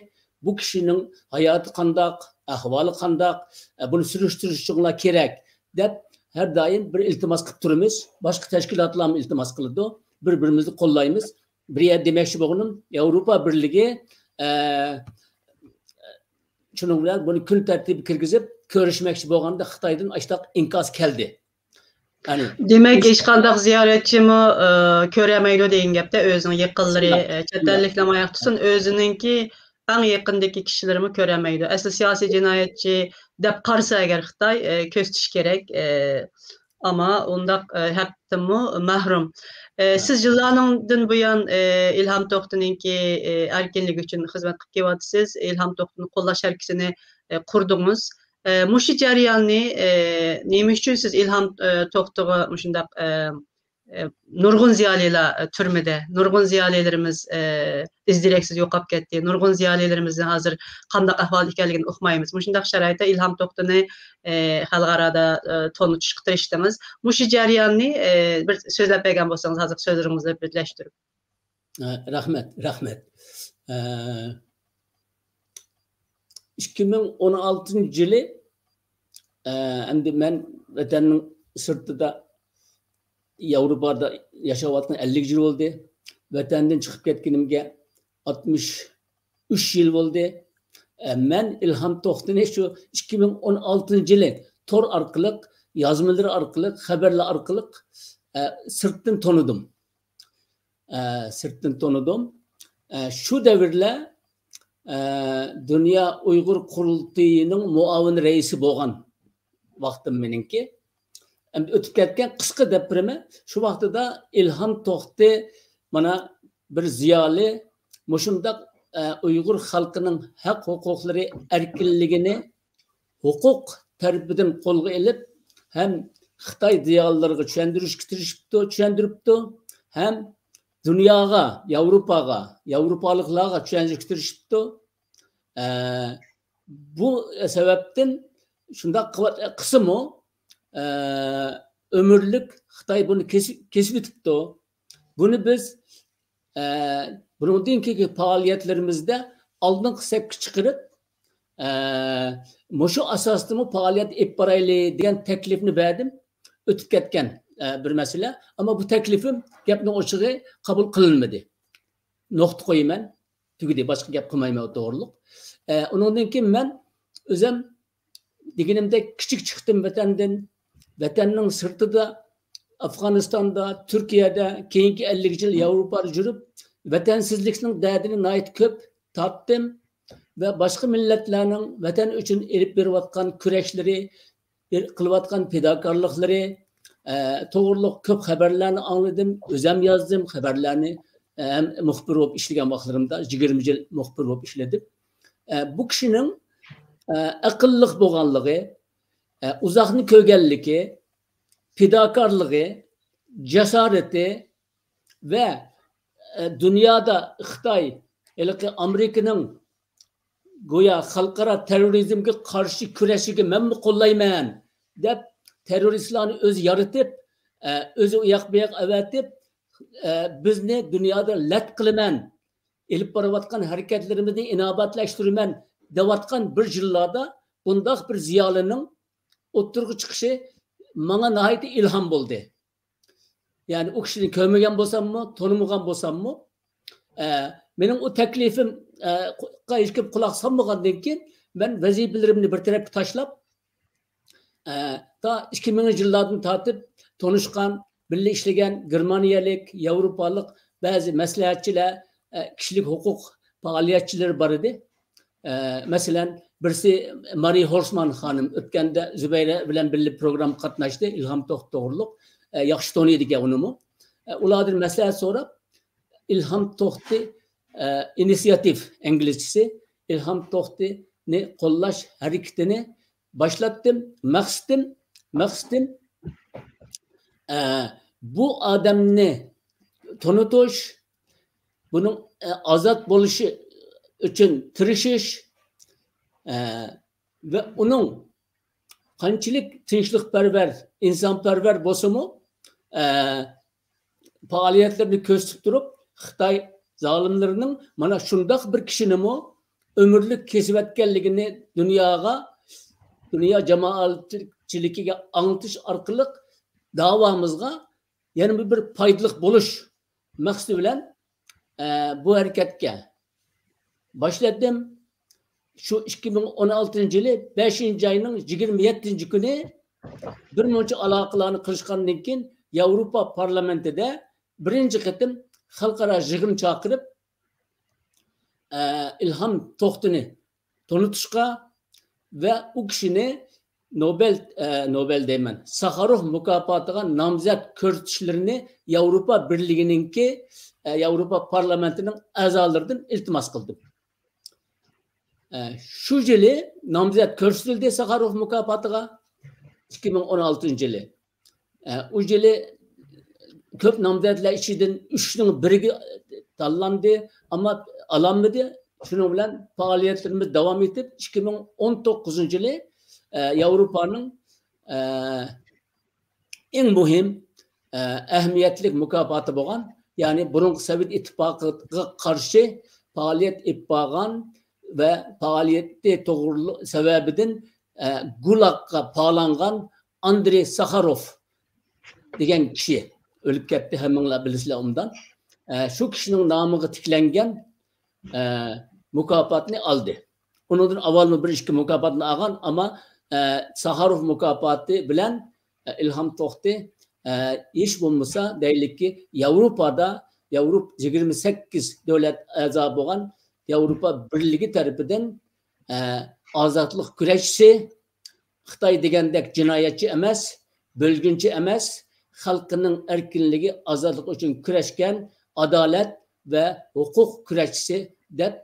بۇ كىشىنىڭ ھاياتى قانداق، ئەھۋالى قانداق، ئە، بۇنى سۈرۈشتۈرۈشۈڭلار كېرەك، دەپ ھەر دائىم بىر ئىلتىماس قىلىپ تۇرىمىز. باشقا تەشكىلاتلارمۇ ئىلتىماس قىلىدۇ. بىر-بىرىمىزنى قوللايمىز. بىر يەردە دېمەكچى بولغىنىم، ياۋروپا بىرلىكى، ئە، شۇنىڭ بىلەن بۇنى كۈن تەرتىپىگە كىرگۈزۈپ، كۆرۈشمەكچى بولغاندا خىتايدىن ئاشتاق ئىنكاس كەلدى. يەنى دېمەك، ھېچقانداق زىيارەتچىمۇ، ئە، كۆرەلمەيدۇ دېگەن گەپتە، ئۆزىنىڭ يېقىنلىرى، شۇنداق. ئە، چەت ئەللىكلەرمۇ ئاياق تۇتسۇن، ئۆزىنىڭكى ئەڭ يېقىندىكى كىشىلىرىمۇ كۆرەلمەيدۇ. ئەسلى سىياسىي جىنايەتچى دەپ قارىسا ئەگەر خىتاي، ئە، كۆرسىتىش كېرەك، ئە، ئەمما ئۇنداق، ئە، ھەقتىنمۇ مەھرۇم. ئە، سىز يىللاردىن بۇيان، ئە، ئىلھام توختىنىڭكى، ئە، ئەركىنلىكى ئۈچۈن خىزمەت قىلىپ كېلىۋاتىسىز. ئىلھام توختىنى قوللاش ھەرىكىتىنى، ئە، قۇردىڭىز. ئە، مۇشۇ جەرياننى، ئە، نېمە ئۈچۈن سىز ئىلھام، ئە، توختىغا مۇشۇنداق، ئە، ئە، نۇرغۇن زىيالىيلار، ئە، تۈرمىدە، نۇرغۇن زىيالىيلىرىمىز، ئە، ئىز دېرەكسىز يوقاپ كەتتى، نۇرغۇن زىيالىيلىرىمىزنىڭ ھازىر قانداق ئەھۋالدا ئىكەنلىكىنى ئۇقمايمىز. مۇشۇنداق شارائىتتا ئىلھام توختىنى، ئە، خەلقئارادا، ئە، تونۇتۇشقا تىرىشتىڭىز. مۇشۇ جەرياننى، ئە، بىر سۆزلەپ بەرگەن بولسىڭىز، ھازىرقى سۆزلىرىڭىزنى بىرلەشتۈرۈپ. ئە، رەھمەت، رەھمەت. ئە، ئىككى مىڭ ئون ئالتىنچى يىلى، ئە، ئەمدى مەن ۋەتەننىڭ سىرتىدا، ياۋروپادا ياشاۋاتقىنىمغا ئەللىك يىل بولدى. ۋەتەندىن چىقىپ كەتكىنىمگە ئاتمىش ئۈچ يىل بولدى. ئە، مەن ئىلھام توختىنى شۇ ئىككى مىڭ ئون ئالتىنچى يىلى تور ئارقىلىق، يازمىلىرى ئارقىلىق، خەۋەرلەر ئارقىلىق، ئە، سىرتتىن تونۇدۇم. ئە، سىرتتىن تونۇدۇم. ئە، شۇ دەۋرلەر، ئە، دۇنيا ئۇيغۇر قۇرۇلتىيىنىڭ مۇئاۋىن رەئىسى بولغان ۋاقتىم مېنىڭكى. ئەمدى ئۆتۈپ كەتكەن، قىسقا دەپ بېرىمەن. شۇ ۋاقتىدا ئىلھام توختى، مانا، بىر زىيالىي، مۇشۇنداق، ئە، ئۇيغۇر خەلقىنىڭ ھەق ھوقۇقلىرى، ئەركىنلىكىنى، ھوقۇق تەرىپىدىن قولغا ئېلىپ، ھەم خىتاي زىيالىيلىرىغا چۈشەندۈرۈشكە تىرىشىپتۇ، چۈشەندۈرۈپتۇ، ھەم دۇنياغا، ياۋروپاغا، ياۋروپالىقلارغا چۈشەندۈرۈشكە تىرىشىپتۇ. ئە، بۇ سەۋەبتىن شۇنداق قىلىۋات-، قىلسىمۇ، ئە، ئۆمۈرلۈك خىتاي بۇنى كېسىپ، كېسىۋېتىپتۇ. بۇنى بىز، ئە، بۇنىڭدىن كېيىنكى پائالىيەتلىرىمىزدە ئالدىنقى سەپكە چىقىرىپ، ئە، مۇشۇ ئاساستىمۇ پائالىيەت ئېلىپ بارايلى دېگەن تەكلىپنى بەردىم. ئۆتۈپ كەتكەن، ئە، بىر مەسىلە. ئەمما بۇ تەكلىپىم گەپنىڭ ئوچۇقى قوبۇل قىلىنمىدى. نۇقتا قويىمەن. تۈگىدى، باشقا گەپ قىلمايمەن ئۇ توغرىلىق. ئە، ئۇنىڭدىن كېيىن مەن ئۆزۈم دېگىنىمدەك كىچىك چىقتىم ۋەتەندىن. ۋەتەننىڭ سىرتىدا، ئافغانىستاندا، تۈركىيەدە، كېيىنكى ئەللىك يىل ياۋروپادا يۈرۈپ، ۋەتەنسىزلىكنىڭ دەردىنى ناھايىتى كۆپ تارتتىم ۋە باشقا مىللەتلەرنىڭ ۋەتەن ئۈچۈن ئېلىپ بېرىۋاتقان كۈرەشلىرى، بىر قىلىۋاتقان پىداكارلىقلىرى، ئە، توغرۇلۇق كۆپ خەۋەرلەرنى ئاڭلىدىم، ئۆزەم يازدىم خەۋەرلەرنى، ئە، ھەم مۇخبىر بولۇپ ئىشلىگەن ۋاقىتلىرىمدا، يىگىرمە يىل مۇخبىر بولۇپ ئىشلىدىم. ئە، بۇ كىشىنىڭ، ئە، ئەقىللىق بولغانلىقى، ئە، ئۇزاقنى كۆرگەنلىكى، پىداكارلىقى، جاسارىتى ۋە، ئە، دۇنيادا خىتاي، ھېلىقى ئامېرىكىنىڭ گويا خەلقئارا تېررورىزمگە قارشى كۈرەشىگە مەنمۇ قوللايمەن دەپ، تېررورىستلارنى ئۆزى يارىتىپ، ئە، ئۆزى ئۇياق بۇياق ئەۋەتىپ، ئە، بىزنى دۇنيادا لەت قىلىمەن، ئېلىپ بارىۋاتقان ھەرىكەتلىرىمىزنى ئىناۋەتلەشتۈرىمەن دەۋاتقان بىر يىللاردا بۇنداق بىر زىيالىينىڭ ئوتتۇرىغا چىقىشى ماڭا ناھايىتى ئىلھام بولدى. يەنى ئۇ كىشىنى كۆرمىگەن بولساممۇ، تونۇمىغان بولساممۇ، ئە، مېنىڭ ئۇ تەكلىپىم، ئە، قۇ-، ھېچكىم قۇلاق سالمىغاندىن كېيىن، مەن ۋەزىپىلىرىمنى بىر تەرەپكە تاشلاپ، ئە، تا ئىككى مىڭىنچى يىللاردىن تارتىپ تونۇشقان، بىللە ئىشلىگەن گېرمانىيەلىك، ياۋروپالىق بەزى مەسلىھەتچىلەر، ئە، كىشىلىك ھوقۇق پائالىيەتچىلىرى بار ئىدى. ئە، مەسىلەن، بىرسى مارى ھورسمان خانىم، ئۆتكەندە زۇبەيدە بىلەن بىللە پروگراممىغا قاتناشتى، ئىلھام توختى توغرۇلۇق. ئە، ياخشى تونۇيدىكەن ئۇنىمۇ. ئە، ئۇلاردىن مەسلىھەت سوراپ، ئىلھام توختى، ئە، ئىنىسىياتىپ ئىنگلىزچىسى، ئىلھام توختىنى قوللاش ھەرىكىتىنى باشلاتتىم. مەقسىتىم، مەقسىتىم، ئە، بۇ ئادەمنى تونۇتۇش، بۇنىڭ، ئە، ئازاد بولۇشى ئۈچۈن تىرىشىش، ئە، ۋە ئۇنىڭ قانچىلىك تىنچلىقپەرۋەر، ئىنسانپەرۋەر بولسىمۇ، ئە، پائالىيەتلىرىنى كۆرسىتىپ تۇرۇپ، خىتاي زالىملىرىنىڭ مانا شۇنداق بىر كىشىنىمۇ ئۆمۈرلۈك كېسىۋەتكەنلىكىنى دۇنياغا، دۇنيا جامائەتچىلىكىگە ئاڭلىتىش ئارقىلىق داۋامىزغا يەنە بىر پايدىلىق بولۇش مەقسىتى بىلەن، ئە، بۇ ھەرىكەتكە باشلىدىم. شۇ ئىككى مىڭ ئون ئالتىنچى يىلى بەشىنچى ئاينىڭ يىگىرمە يەتتىنچى كۈنى بىر مۇنچە ئالاقىلارنى قىلىشقاندىن كېيىن، ياۋروپا پارلامېنتىدا بىرىنچى قېتىم خەلقئارا يىغىن چاقىرىپ، ئە، ئىلھام توختىنى تونۇتۇشقا ۋە ئۇ كىشىنى نوبېل، ئە، نوبېل دەيمەن، ساخاروف مۇكاپاتىغا نامزەت كۆرسىتىشلىرىنى ياۋروپا بىرلىكىنىڭكى، ئە، ياۋروپا پارلامېنتىنىڭ ئەزالىرىدىن ئىلتىماس قىلدىم. ئە، شۇ يىلى نامزەت كۆرسىتىلدى ساخاروف مۇكاپاتىغا، ئىككى مىڭ ئون ئالتىنچى يىلى. ئە، ئۇ يىلى كۆپ نامزەتلەر ئىچىدىن ئۈچنىڭ بىرىگە تاللاندى، ئەمما ئالالمىدى. شۇنىڭ بىلەن پائالىيەتلىرىمىز داۋام ئېتىپ، ئىككى مىڭ ئون توققۇزىنچى يىلى، ئە، ياۋروپانىڭ، ئە، ئەڭ مۇھىم، ئە، ئەھمىيەتلىك مۇكاپاتى بولغان، يەنى بۇرۇنقى سوۋېت ئىتتىپاقىغا قارشى پائالىيەت ئېلىپ بارغان ۋە پائالىيىتى توغرۇلۇق سەۋەبىدىن، ئە، گۇلاگقا پالانغان ئاندرېي ساخاروف دېگەن كىشى ئۆلۈپ كەتتى، ھەممىڭلار بىلىسىلەر ئوبدان. ئە، شۇ كىشىنىڭ نامىغا تىكلەنگەن، ئە، مۇكاپاتنى ئالدى. ئۇنىڭدىن ئاۋۋالمۇ بىر ئىككى مۇكاپاتنى ئالغان، ئەمما، ئە، ساخاروف مۇكاپاتى بىلەن، ئە، ئىلھام توختى، ئە، ھېچ بولمىسا دەيلىككى، ياۋروپادا، ياۋروپ-، يىگىرمە سەككىز دۆلەت ئەزا بولغان ياۋروپا بىرلىكى تەرىپىدىن، ئە، ئازادلىق كۈرەشچىسى، خىتاي دېگەندەك جىنايەتچى ئەمەس، بۆلگۈنچى ئەمەس، خەلقىنىڭ ئەركىنلىكى، ئازادلىقى ئۈچۈن كۈرەشكەن ئادالەت ۋە ھوقۇق كۈرەشچىسى دەپ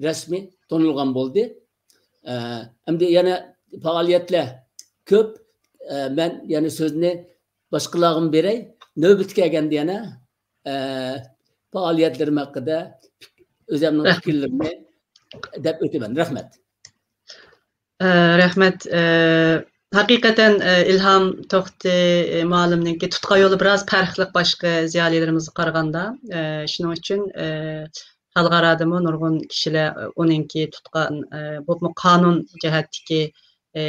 رەسمىي تونۇلغان بولدى. ئە، ئەمدى يەنە پائالىيەتلەر كۆپ. ئە، مەن يەنە سۆزنى باشقىلارغىمۇ بېرەي. نۆۋىتى كەلگەندە يەنە، ئە، پائالىيەتلىرىم ھەققىدە ئۆزۈمنىڭ رەھمەت. پىكىرلىرىمنى دەپ ئۆتىمەن. رەھمەت. ئە، رەھمەت. ئە، ھەقىقەتەن، ئە، ئىلھام توختى، ئە، مۇئەللىمنىڭكى تۇتقان يولى بىراز پەرقلىق باشقا زىيالىيلىرىمىزغا قارىغاندا. ئە، شۇنىڭ ئۈچۈن، ئە، خەلقئارادىمۇ نۇرغۇن كىشىلەر، ئە، ئۇنىڭكى تۇتقان، ئە، بولۇپمۇ قانۇن جەھەتتىكى، ئە،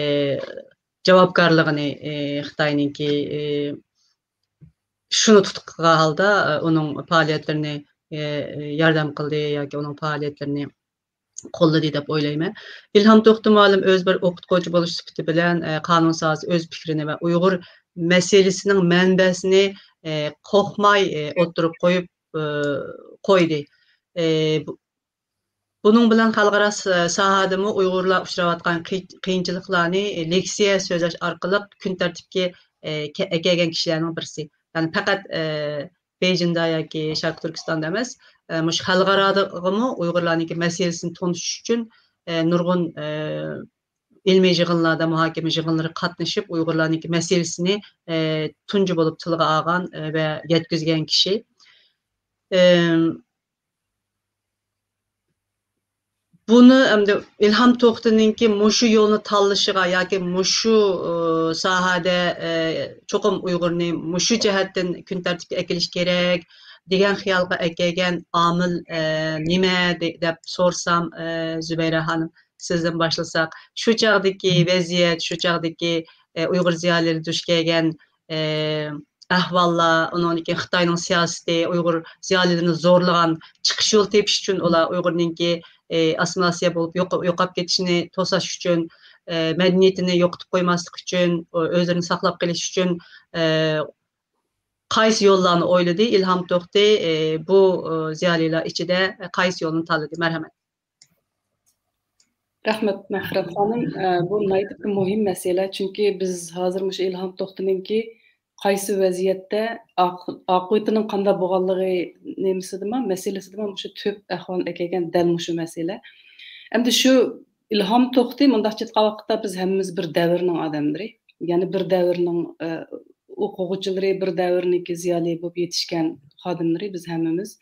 جاۋابكارلىقىنى، ئە، خىتاينىڭكى، ئە، شۇنى تۇتقان ھالدا، ئە، ئۇنىڭ پائالىيەتلىرىنى، ئە، ياردەم قىلدى ياكى ئۇنىڭ پائالىيەتلىرىنى قوللىدى دەپ ئويلايمەن. ئىلھام توختى مۇئەللىم ئۆزى بىر ئوقۇتقۇچى بولۇش سۈپىتى بىلەن، ئە، قانۇن ساھەسى ئۆز پىكرىنى ۋە ئۇيغۇر مەسىلىسىنىڭ مەنبەسىنى، ئە، قورقماي، ئە، ئوتتۇرىغا قويۇپ، ئە، قويدى. ئە، بۇ-، بۇنىڭ بىلەن خەلقئارا س-، ساھەدىمۇ ئۇيغۇرلار ئۇچراۋاتقان قىي-، قىيىنچىلىقلارنى لېكسىيە سۆزلەش ئارقىلىق كۈن تەرتىپكە، ئە، كە-، ئەكەلگەن كىشىلەرنىڭ بىرسى. يەنى پەقەت، ئە، بېيجىڭدا ياكى شەرقىي تۈركىستاندا ئەمەس، ئە، مۇشۇ خەلقئارادىمۇ ئۇيغۇرلارنىڭكى مەسىلىسىنى تونۇشۇش ئۈچۈن، ئە، نۇرغۇن، ئە، ئىلمىي يىغىنلاردا، مۇھاكىمە يىغىنلىرىغا قاتنىشىپ، ئۇيغۇرلارنىڭكى مەسىلىسىنى، ئە، تۇنجى بولۇپ تىلغا ئالغان، ئە، ۋە يەتكۈزگەن كىشى. ئەم، بۇنى ئەمدى ئىلھام توختىنىڭكى مۇشۇ يولنى تاللىشىغا ياكى مۇشۇ، ئۇ، ساھەدە، ئە، چوقۇم ئۇيغۇرنى مۇشۇ جەھەتتىن كۈن تەرتىپكە ئەكېلىش كېرەك دېگەن خىيالغا ئەكەلگەن ئامىل، ئە، نېمە دە-، دەپ سورىسام، ئە، زۇبەيرە خانىم، سىزدىن باشلىساق، شۇ چاغدىكى ۋەزىيەت، شۇ چاغدىكى، ئە، ئۇيغۇر زىيالىيلىرى دۇچ كەلگەن، ئە، ئەھۋاللار، ئۇنىڭدىن كېيىن خىتاينىڭ سىياسىتى، ئۇيغۇر زىيالىيلىرىنى زورلىغان، چىقىش يولى تېپىش ئۈچۈن ئۇلار ئۇيغۇرنىڭكى، ئى، ئاسسىمىلياتسىيە بولۇپ يوق-، يوقاپ كېتىشىنى توساش ئۈچۈن، ئى، مەدەنىيىتىنى يوقىتىپ قويماسلىق ئۈچۈن، ئۆ-، ئۆزلىرىنى ساقلاپ قېلىش ئۈچۈن، ئى، قايسى يوللارنى ئويلىدى؟ ئىلھام توختى، ئى، بۇ، ئى، زىيالىيلار ئىچىدە قايسى يولنى تاللىدى؟ مەرھەمەت. رەھمەت، مەھرەت خانىم. ئە، بۇ ناھايىتى بىر مۇھىم مەسىلە. چۈنكى بىز ھازىر مۇشۇ ئىلھام توختىنىڭكى قايسى ۋەزىيەتتە، ئاق-، ئاقىۋىتىنىڭ قانداق بولغانلىقى نېمىسىدىمۇ، مەسىلىسىدىمۇ مۇشۇ تۈپ ئەھۋالنى ئەكەلگەن دەل مۇشۇ مەسىلە. ئەمدى شۇ ئىلھام توختى مۇنداقچە ئېيتقان ۋاقىتتا بىز ھەممىمىز بىر دەۋرنىڭ ئادەملىرى. يەنى بىر دەۋرنىڭ، ئە، ئوقۇغۇچىلىرى، بىر دەۋرنىڭكى زىيالىي بولۇپ يېتىشكەن خادىملىرى بىز ھەممىمىز.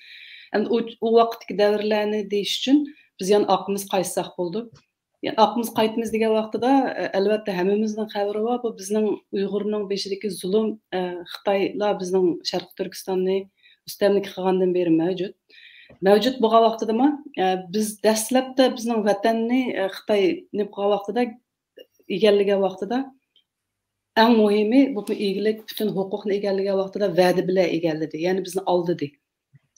ئەمدى ئۇ، ئۇ ۋاقىتتىكى دەۋرلەرنى دېيىش ئۈچۈن بىز يەنە ئارقىمىز قايتساق بولىدۇ. يەنە ئارقىمىز قايتىمىز دېگەن ۋاقتىدا، ئە، ئەلۋەتتە ھەممىمىزنىڭ خەۋىرى بار، بۇ بىزنىڭ ئۇيغۇرنىڭ بېشىدىكى زۇلۇم، ئە، خىتايلار بىزنىڭ شەرقىي تۈركىستاننى مۇستەملىكە قىلغاندىن بېرى مەۋجۇت. مەۋجۇت بولغان ۋاقتىدىمۇ، ئە، بىز دەسلەپتە بىزنىڭ ۋەتەننى، ئە، خىتاي نېمە قىلغان ۋاقتىدا، ئىگىلىگەن ۋاقتىدا، ئەڭ مۇھىمى، بۇ ئىگىلىك، پۈتۈن ھوقۇقنى ئىگىلىگەن ۋاقتىدا ۋەدە بىلەن ئىگىلىدى. يەنى بىزنى ئالدىدى.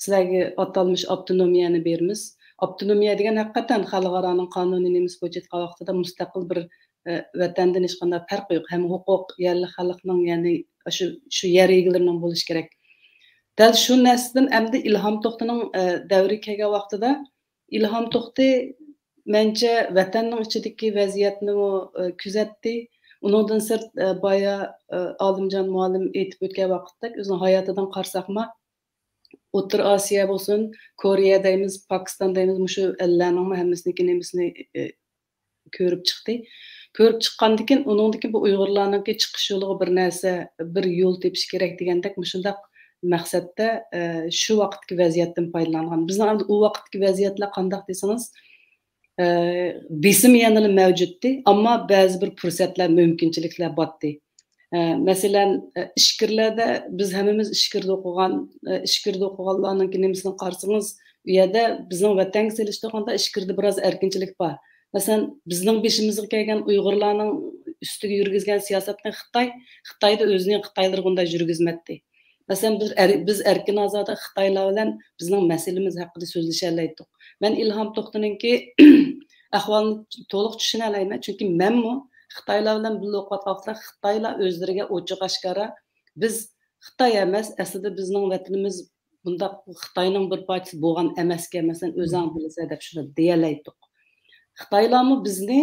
سىلەرگە ئاتالمىش ئاپتونومىيەنى بېرىمىز. ئاپتونومىيە دېگەن ھەقىقەتەن خەلقئارانىڭ قانۇنى نېمىسى بويىچە ئېيتقان ۋاقتىدا مۇستەقىل بىر، ئە، ۋەتەندىن ھېچقانداق پەرقى يوق. ھەممە ھوقۇق يەرلىك خەلقنىڭ، يەنى شۇ، شۇ يەر ئىگىلىرىنىڭ بولۇشى كېرەك. دەل شۇ نەرسىدىن ئەمدى ئىلھام توختىنىڭ، ئە، دەۋرىگە كەلگەن ۋاقتىدا ئىلھام توختى، مەنچە، ۋەتەننىڭ ئىچىدىكى ۋەزىيەتنىمۇ، ئە، كۆزەتتى. ئۇنىڭدىن سىرت، ئە، بايا، ئە، ئالىمجان مۇئەللىم ئېيتىپ ئۆتكەن ۋاقىتتەك، ئۆزىنىڭ ھاياتىدىن قارىساقمۇ، ئوتتۇرا ئاسىيا بولسۇن، كورېيە دەيمىز، پاكىستان دەيمىز، مۇشۇ ئەللەرنىڭمۇ ھەممىسىنىڭكى نېمىسىنى، ئە، كۆرۈپ چىقتى. كۆرۈپ چىققاندىن كېيىن، ئۇنىڭدىن كېيىن بۇ ئۇيغۇرلارنىڭكى چىقىش يولىغا بىر نەرسە، بىر يول تېپىش كېرەك دېگەندەك مۇشۇنداق مەقسەتتە، ئە، شۇ ۋاقىتتىكى ۋەزىيەتتىن پايدىلانغان. بىزنىڭ ئەمدى ئۇ ۋاقىتتىكى ۋەزىيەتلەر قانداق دېسىڭىز، ئە، بېسىم يەنىلا مەۋجۇتتى، ئەمما بەزى بىر پۇرسەتلەر، مۇمكىنچىلىكلەر بارتتى. ئە، مەسىلەن، ئە، ئىچكىرىلەردە بىز ھەممىمىز ئىچكىرىدە ئوقۇغان، ئە، ئىچكىرىدە ئوقۇغانلارنىڭكى نېمىسىنى قارىسىڭىز، ئۇ يەردە بىزنىڭ ۋەتەنگە سېلىشتۇرغاندا ئىچكىرىدە بىراز ئەركىنچىلىك بار. مەسىلەن، بىزنىڭ بېشىمىزغا كەلگەن ئۇيغۇرلارنىڭ ئۈستىگە يۈرگۈزگەن سىياسەتنى خىتاي، خىتايدا ئۆزىنىڭ خىتايلىرىغا ئۇنداق يۈرگۈزمەتتى. مەسىلەن، بىز ئەر-، بىز ئەركىن ئازادە خىتايلار بىلەن بىزنىڭ مەسىلىمىز ھەققىدە سۆزلىشەلەيتتۇق. مەن ئىلھام توختىنىڭكى ئەھۋالىنى تولۇق چۈشىنەلەيمەن، چۈنكى مەنمۇ خىتايلار بىلەن بىللە ئوقۇۋاتقان ۋاقىتتا خىتايلار ئۆزلىرىگە ئوچۇق ئاشكارا، بىز خىتاي ئەمەس، ئەسلىدە بىزنىڭ ۋەتىنىمىز بۇنداق خىتاينىڭ بىر پارچىسى بولغان ئەمەسكەن، مەسىلەن، ئۆزۈڭ بىلىسەن دەپ شۇنداق دېيەلەيتتۇق. خىتايلارمۇ بىزنى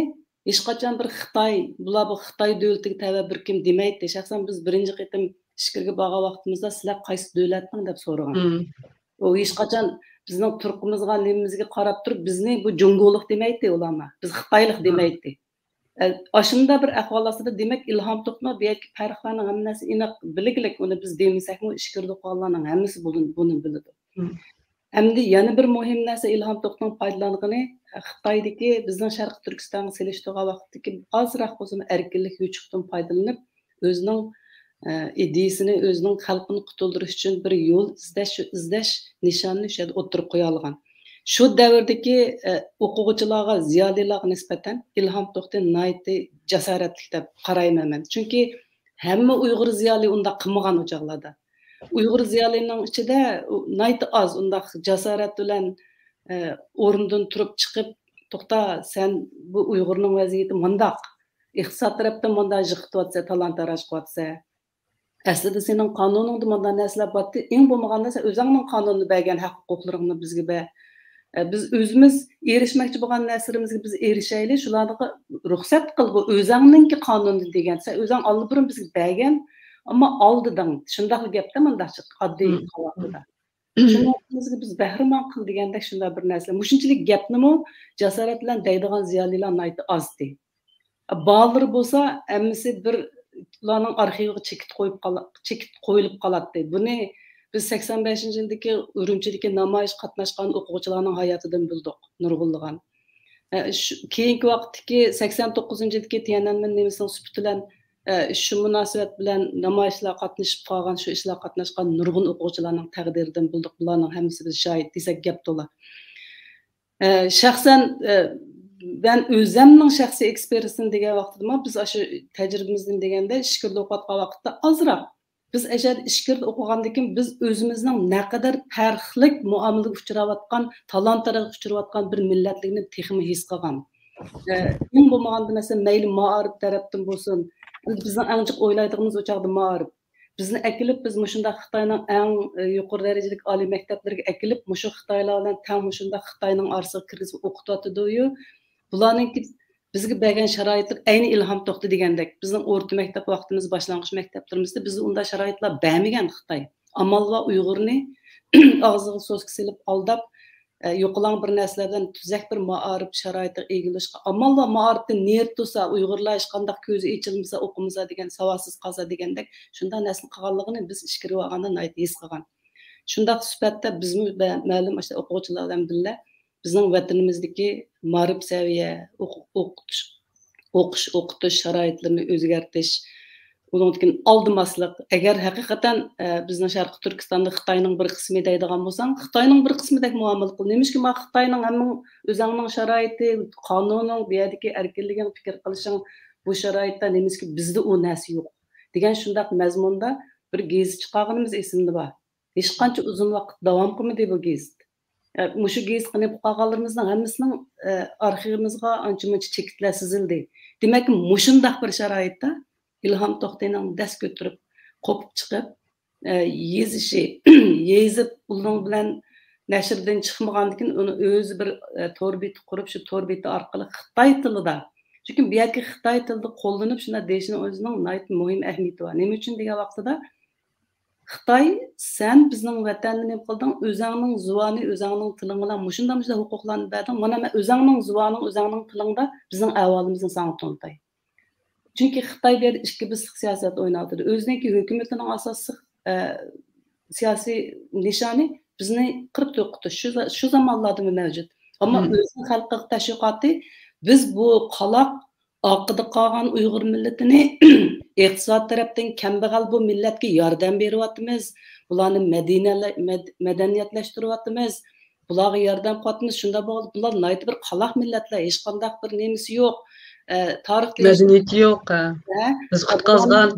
ھېچقاچان بىر خىتاي، بۇلار بۇ خىتاي دۆلىتىگە تەۋە بىر كىم دېمەيتتى. شەخسەن بىز بىرىنچى قېتىم ئىچكىرىگە بارغان ۋاقتىمىزدا، سىلەر قايسى دۆلەتنىڭ دەپ سورىغان. ئۇ ھېچقاچان بىزنىڭ تۇرقىمىزغا، نېمىمىزگە قاراپ تۇرۇپ، بىزنى بۇ جۇڭگولۇق دېمەيتتى ئۇلارمۇ. بىز خىتايلىق دېمەيتتى. ئاشۇنداق بىر ئەھۋال ئاستىدا، دېمەك، ئىلھام توختىنىڭ بۇ يەردىكى پەرقلەرنىڭ ھەممىسى ئېنىق بىلگىلىك، ئۇنى بىز دېمىسەكمۇ، ئىچكىرىدە ئوقۇغانلارنىڭ ھەممىسى بۇنى، بۇنى بىلىدۇ. مم. ئەمدى يەنە بىر مۇھىم نەرسە، ئىلھام توختىنىڭ پايدىلانغىنى، خىتايدىكى بىزنىڭ شەرقىي تۈركىستانغا سېلىشتۇرغان ۋاقىتتىكى ئازراق بولسىمۇ ئەركىنلىك يوچۇقتىن پايدىلىنىپ، ئۆزىنىڭ، ئە، ئىدىيىسىنى، ئۆزىنىڭ خەلقىنى قۇتۇلدۇرۇش ئۈچۈن بىر يول ئىزدەش، شۇ ئىزدەش نىشانىنى شۇ يەردە ئوتتۇرىغا قويالىغان. شۇ دەۋردىكى، ئە، ئوقۇغۇچىلارغا، زىيالىيلارغا نىسبەتەن ئىلھام توختى ناھايىتى جاسارەتلىك دەپ قارايمەن مەن. چۈنكى ھەممە ئۇيغۇر زىيالىي ئۇنداق قىلمىغان ئۇ چاغلاردا. ئۇيغۇر زىيالىينىڭ ئىچىدە ئۇ ناھايىتى ئاز ئۇنداق جاسارەت بىلەن، ئە، ئورنىدىن تۇرۇپ چىقىپ، «توختا، سەن بۇ ئۇيغۇرنىڭ ۋەزىيىتى مۇنداق، ئىقتىساد تەرەپتىن مۇنداق يىقىتىۋاتىسەن، تالان-تاراج قىلىۋاتىسەن. ئەسلىدە سېنىڭ قانۇنۇڭدا مۇنداق نەرسىلەر بارتى، ئەڭ بولمىغاندا سەن ئۆزۈڭنىڭ قانۇندا بەرگەن ھەق-ھوقۇقلىرىڭنى بىزگە بەر. ئە، بىز ئۆزىمىز ئېرىشمەكچى بولغان نەرسىلىرىمىزگە بىز ئېرىشەيلى، شۇلارغا رۇخسەت قىل، بۇ ئۆزۈڭنىڭكى قانۇنى» دېگەن. سەن ئۆزۈڭ ئاللىبۇرۇن بىزگە بەرگەن، ئەمما ئال دېدىڭ. شۇنداقلا گەپتە مۇنداقچە ئاددىي مم. قاۋاقتىدا. مم. شۇنىڭ بىزگە بىز بەھرىمەن قىل دېگەندەك شۇنداق بىر نەرسىلەر. مۇشۇنچىلىك گەپنىمۇ جاسارەت بىلەن دەيدىغان زىيالىيلار ناھايىتى ئازدى. بالىلىرى بولسا ھەممىسى بىر، ئۇلارنىڭ ئارخىۋىغا چېكىت قويۇپ قالا-، چېكىت قويۇلۇپ قالاتتى. بۇنى بىز سەكسەن بەشىنچى يىلدىكى ئۈرۈمچىدىكى نامايىشقا قاتناشقان ئوقۇغۇچىلارنىڭ ھاياتىدىن بىلدۇق، نۇرغۇنلىغان. ئە، شۇ، كېيىنكى ۋاقىتتىكى سەكسەن توققۇزىنچى يىلدىكى تيەنئەنمېن نېمىسىنىڭ سۈپىتى بىلەن، ئە، شۇ مۇناسىۋەت بىلەن نامايىشلارغا قاتنىشىپ قالغان، شۇ ئىشلارغا قاتناشقان نۇرغۇن ئوقۇغۇچىلارنىڭ تەقدىرىدىن بىلدۇق. بۇلارنىڭ ھەممىسى بىز شاھىت دېسەك گەپ تولا. ئە، شەخسەن، ئە، مەن ئۆزەمنىڭ شەخسىي ئېكسپېرىيېنسىدىن دېگەن ۋاقتىدىمۇ، بىز ئاشۇ تەجرىبىمىزدىن دېگەندە، ئىچكىرىدە ئوقۇۋاتقان ۋاقىتتا ئازراق، بىز ئەشەدە ئىچكىرىدە ئوقۇغاندىن كېيىن، بىز ئۆزىمىزنىڭ نەقەدەر پەرقلىق مۇئامىلىگە ئۇچراۋاتقان، تالان-تاراجغا ئۇچراۋاتقان بىر مىللەتلىكنى تېخىمۇ ھېس قىلغان. ئە، ئەڭ بولمىغاندا، مەسىلەن، مەيلى مائارىپ تەرەپتىن بولسۇن، بىزنىڭ ئەڭ جىق ئويلايدىغىنىمىز ئۇ چاغدا مائارىپ. بىزنى ئەكېلىپ، بىز مۇشۇنداق خىتاينىڭ ئەڭ، ئە، يۇقىرى دەرىجىلىك ئالىي مەكتەپلىرىگە ئەكېلىپ، مۇشۇ خىتايلار بىلەن تەڭ مۇشۇنداق خىتاينىڭ ئارىسىغا كىرگۈزۈپ ئوقۇتۇۋاتىدۇ-يۇ. بۇلارنىڭكى بىزگە بەرگەن شارائىتلىق ئەينى ئىلھام توختى دېگەندەك، بىزنىڭ ئورتا مەكتەپ ۋاقتىمىز، باشلانغۇچ مەكتەپلىرىمىزدە بىزگە ئۇنداق شارائىتلار بەرمىگەن خىتاي. ئامال بار ئۇيغۇرنى ئاغزىغا سوسكا سېلىپ ئالداپ، ئە، يوقىلاڭ بىر نەرسىلەر بىلەن تۈزەك بىر مائارىپ شارائىتىغا ئىگە بولۇشقا ئامال بار. مائارىپتا نېرى تۇرسا، ئۇيغۇرلار ھېچقانداق كۆزى ئېچىلمىسا، ئوقۇمىسا دېگەن، ساۋاتسىز قالسا دېگەندەك، شۇنداق نەرسىنى قىلغانلىقىنى بىز ئىچكىرى بارغاندا ناھايىتى ھېس قىلغان. شۇنداق سۈپەتتە بىزمۇ بە-، مەلۇم ئاشۇ ئوقۇغۇچىلار بىلەن بىللە بىزنىڭ ۋەتىنىمىزدىكى مائارىپ سەۋىيە، ئوقۇ-، ئوقۇتۇش، ئوقۇش، ئوقۇتۇش شارائىتلىرىنى ئۆزگەرتىش، ئۇنىڭدىن كېيىن ئالدىماسلىق. ئەگەر ھەقىقەتەن، ئە، بىزنىڭ شەرقىي تۈركىستاندا خىتاينىڭ بىر قىسمى دەيدىغان بولساڭ، خىتاينىڭ بىر قىسمىدەك مۇئامىلە قىل. نېمىشقا ما خىتاينىڭ ھەممىڭ ئۆزەڭنىڭ شارائىتى، قانۇنۇڭ، بۇ يەردىكى ئەركىنلىكىڭ، پىكىر قىلىشىڭ، بۇ شارائىتتا نېمىشقا بىزدە ئۇ نەرسە يوق دېگەن شۇنداق مەزمۇندا بىر گېزىت چىقارغىنىمىز ئېسىمدە بار. ھېچقانچە ئۇزۇن ۋاقىت داۋام قىلمىدى بۇ گېزىت. ئە، مۇشۇ گېزىتقا نېپىپ قالغانلىرىمىزنىڭ ھەممىسىنىڭ، ئە، ئارخىۋىمىزغا ئانچە-مۇنچە چېكىتلەر سىزىلدى. دېمەك، مۇشۇنداق بىر شارائىتتا ئىلھام توختىنىڭ دەس كۆتۈرۈپ، قوپۇپ چىقىپ، ئە، يېزىشى، يېزىپ، ئۇنىڭ بىلەن نەشردىن چىقمىغاندىن كېيىن، ئۇنى ئۆزى بىر، ئە، تور بېتى قۇرۇپ، شۇ تور بېتى ئارقىلىق خىتاي تىلىدا، چۈنكى بۇ يەردىكى خىتاي تىلىدا قوللىنىپ، شۇنداق دېيىشىنىڭ ئۆزىنىڭ ناھايىتى مۇھىم ئەھمىيىتى بار. نېمە ئۈچۈن دېگەن ۋاقتىدا، خىتاي، سەن بىزنىڭ ۋەتەننى نېمە قىلدىڭ؟ ئۆزەڭنىڭ زۇۋانى، ئۆزەڭنىڭ تىلىڭ بىلەن مۇشۇنداق، مۇشۇنداق ھوقۇقلارنى بەردىڭ. مانا مەن ئۆزەڭنىڭ زۇۋانىڭ، ئۆزەڭنىڭ تىلىڭدا بىزنىڭ ئەھۋالىمىزنى ساڭا تونۇتاي. چۈنكى خىتاي بۇ يەردە ئىككى بېسىق سىياسەت ئويناۋاتىدۇ. ئۆزىنىڭكى ھۆكۈمىتىنىڭ ئاساسلىق، ئە، سىياسىي نىشانى بىزنى قىرىپ يوقىتىش. شۇ زا-، شۇ زامانلاردىمۇ مەۋجۇت. ئەمما مم. ئۆزىنىڭ خەلقىگە تەشۋىقاتى، بىز بۇ قالاق ئارقىدا قالغان ئۇيغۇر مىللىتىنى ئىقتىساد تەرەپتىن كەمبەغەل بۇ مىللەتكە ياردەم بېرىۋاتىمىز، بۇلارنى مەدىنەلە-، مەد-، مەدەنىيەتلەشتۈرۈۋاتىمىز، بۇلارغا ياردەم قىلىۋاتىمىز، شۇنداق بولغاندا بۇلار ناھايىتى بىر قالاق مىللەتلەر، ھېچقانداق بىر نېمىسى يوق، ئە، تارىخ دېيىش-، مەدەنىيىتى يوق، ھە. ھە؟ بىز ئە، قۇتقازغان.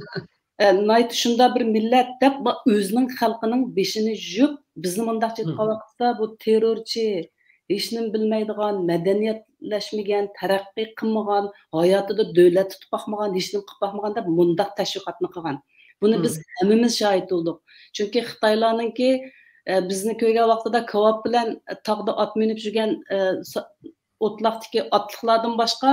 ئە، ناھايىتى شۇنداق بىر مىللەت دەپ، ما-، ئۆزىنىڭ خەلقىنىڭ بېشىنى يۇيۇپ، بىزنى مۇنداق مم. چېتىقاۋاتقۇسا، بۇ تېررورچى، ھېچنېمە بىلمەيدىغان، مەدەنىيەتلەشمىگەن، تەرەققىي قىلمىغان، ھاياتىدا دۆلەت تۇتۇپ باقمىغان، ھېچنېمە قىلىپ باقمىغان دەپ مۇنداق تەشۋىقاتنى قىلغان. بۇنى بىز مم. ھەممىمىز شاھىت بولدۇق. چۈنكى خىتايلارنىڭكى، ئە، بىزنى كۆرگەن ۋاقتىدا كاۋاپ بىلەن، ئە، تاغدا ئات مىنىپ يۈرگەن، ئە، سا-، ئوتلاقتىكى ئاتلىقلاردىن باشقا،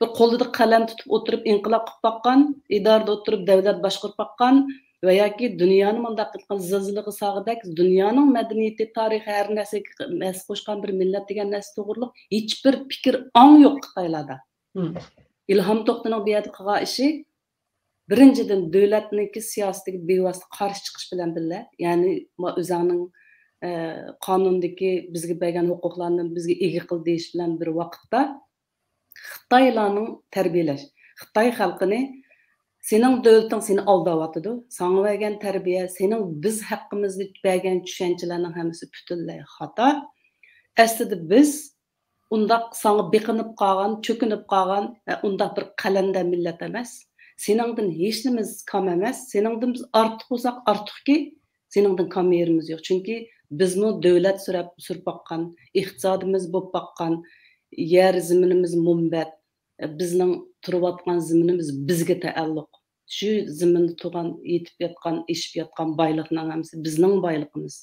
بىر قولىدا قەلەم تۇتۇپ ئولتۇرۇپ ئىنقىلاب قىلىپ باققان، ئىدارىدە ئولتۇرۇپ دۆلەت باشقۇرۇپ باققان ۋە ياكى دۇنيانى مۇنداق قىلغان زىلزىلىغا سالغۇدەك دۇنيانىڭ مەدەنىيىتى، تارىخى، ھەر نەرسىگە ھەسسە قوشقان بىر مىللەت دېگەن نەرسە توغرۇلۇق ھېچبىر پىكىر ئاڭ يوق خىتايلاردا. مم. ئىلھام توختىنىڭ بۇ يەردە قىلغان ئىشى، بىرىنچىدىن، دۆلەتنىڭكى سىياسىتىگە بىۋاسىتە قارشى چىقىش بىلەن بىللە، يەنى ما-، ئۆزەڭنىڭ، ئە، قانۇندىكى بىزگە بەرگەن ھوقۇقلارنى بىزگە ئىگە قىل دېيىش بىلەن بىر ۋاقىتتا، خىتايلارنىڭ تەربىيەلەش، خىتاي خەلقىنى، سېنىڭ دۆلىتىڭ سېنى ئالداۋاتىدۇ، ساڭا بەرگەن تەربىيە، سېنىڭ بىز ھەققىمىزدە بەرگەن چۈشەنچىلەرنىڭ ھەممىسى پۈتۈنلەي خاتا. ئەسلىدە بىز ئۇنداق ساڭا بېقىنىپ قالغان، چۆكۈنۈپ قالغان، ئە، ئۇنداق بىر قەلەندەر مىللەت ئەمەس. سېنىڭدىن ھېچنېمىمىز كام ئەمەس. سېنىڭدىن بىز ئارتۇق بولساق ئارتۇقكى، سېنىڭدىن كام يېرىمىز يوق. چۈنكى بىزمۇ دۆلەت سۈرەپ، سۈرۈپ باققان، ئىقتىسادىمىز بولۇپ باققان، يەر زېمىنىمىز مۇنبەت، بىزنىڭ تۇرۇۋاتقان زېمىنىمىز بىزگە تەئەللۇق. شۇ زېمىندا تۇرغان، يېتىپ ياتقان، ئېشىپ ياتقان بايلىقنىڭ ھەممىسى بىزنىڭ بايلىقىمىز.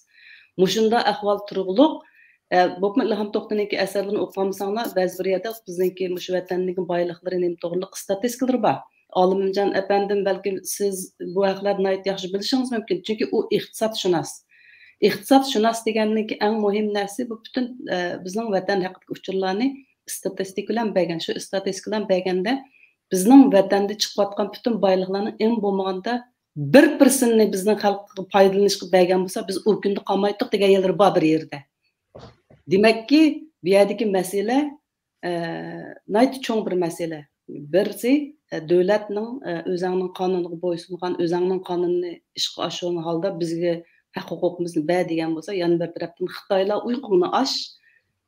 مۇشۇنداق ئەھۋال تۇرۇقلۇق، ئە، بولۇپمۇ ئىلھام توختىنىڭكى ئەسەرلىرىنى ئوقۇغان بولساڭلار، بەزى بىر يەردە بىزنىڭكى مۇشۇ ۋەتەننىڭ بايلىقلىرى نېمە توغرىلىق ئىستاتىستىكىلىرى بار. ئالىمجان ئەپەندىم، بەلكىم سىز بۇ ھەقلەردە ناھايىتى ياخشى بىلىشىڭىز مۇمكىن. چۈنكى ئۇ ئىقتىسادشۇناس. ئىقتىسادشۇناس دېگەننىڭكى ئەڭ مۇھىم نەرسىسى بۇ پۈتۈن، ئە، بىزنىڭ ۋەتەن ھەققىدىكى ئۇچۇرلارنى ئىستاتىستىكا بىلەن بەرگەن. شۇ ئىستاتىستىكا بىلەن بەرگەندە بىزنىڭ ۋەتەندە چىقىۋاتقان پۈتۈن بايلىقلارنىڭ ئەڭ بولمىغاندا بىر پىرسېنتنى بىزنىڭ خەلققە پايدىلىنىشقا بەرگەن بولسا، بىز ئۇ كۈندە قالمايتتۇق دېگەن يەرلىرى بار بىر يەردە. دېمەككى، بۇ يەردىكى مەسىلە، ئە، ناھايىتى چوڭ بىر مەسىلە. بىرسى، ئە، دۆلەتنىڭ، ئە، ئۆزەڭنىڭ قانۇنىغا بويسۇنغان، ئۆزەڭنىڭ قانۇنىنى ئىشقا ئاشۇرغان ھالدا بىزگە ھەق ھوقۇقىمىزنى بەر دېگەن بولسا، يەنە بىر تەرەپتىن خىتايلار ئۇيقۇڭنى ئاچ.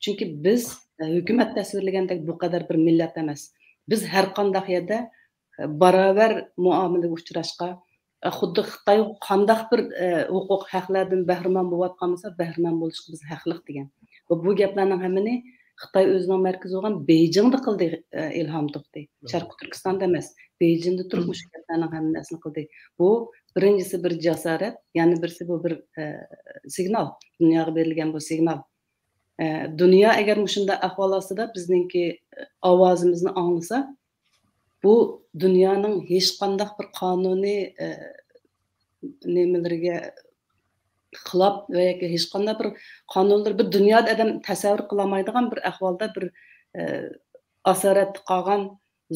چۈنكى بىز، ئە، ھۆكۈمەت تەسۋىرلىگەندەك بۇ قەدەر بىر مىللەت ئەمەس. بىز ھەر قانداق يەردە، ئە، باراۋەر مۇئامىلىگە ئۇچراشقا، ئە، خۇددى خىتاي قانداق بىر، ئە، ھوقۇق ھەقلەردىن بەھرىمەن بولۇۋاتقان بولسا، بەھرىمەن بولۇشقا بىز ھەقلىق دېگەن. بۇ، بۇ گەپلەرنىڭ ھەممىنى خىتاي ئۆزىنىڭ مەركىزى بولغان بېيجىڭدا قىلدى، ئە، ئىلھام توختى. شەرقىي تۈركىستاندا ئەمەس، بېيجىڭدا تۇرۇپ مۇشۇ گەپلەرنىڭ ھەممىسىنى قىلدى. بۇ بىرىنچىسى بىر جاسارەت، يەنە بىرسى بۇ بىر، ئە، سىگنال، دۇنياغا بېرىلگەن بۇ سىگنال. ئە، دۇنيا ئەگەر مۇشۇنداق ئەھۋال ئاستىدا بىزنىڭكى، ئە، ئاۋازىمىزنى ئاڭلىسا، بۇ دۇنيانىڭ ھېچقانداق بىر قانۇنىي، ئە، نېمىلىرىگە خىلاپ ۋە ياكى ھېچقانداق بىر قانۇنلىرى، بىر دۇنيادا ئادەم تەسەۋۋۇر قىلالمايدىغان بىر ئەھۋالدا بىر، ئە، ئاسارەتتە قالغان،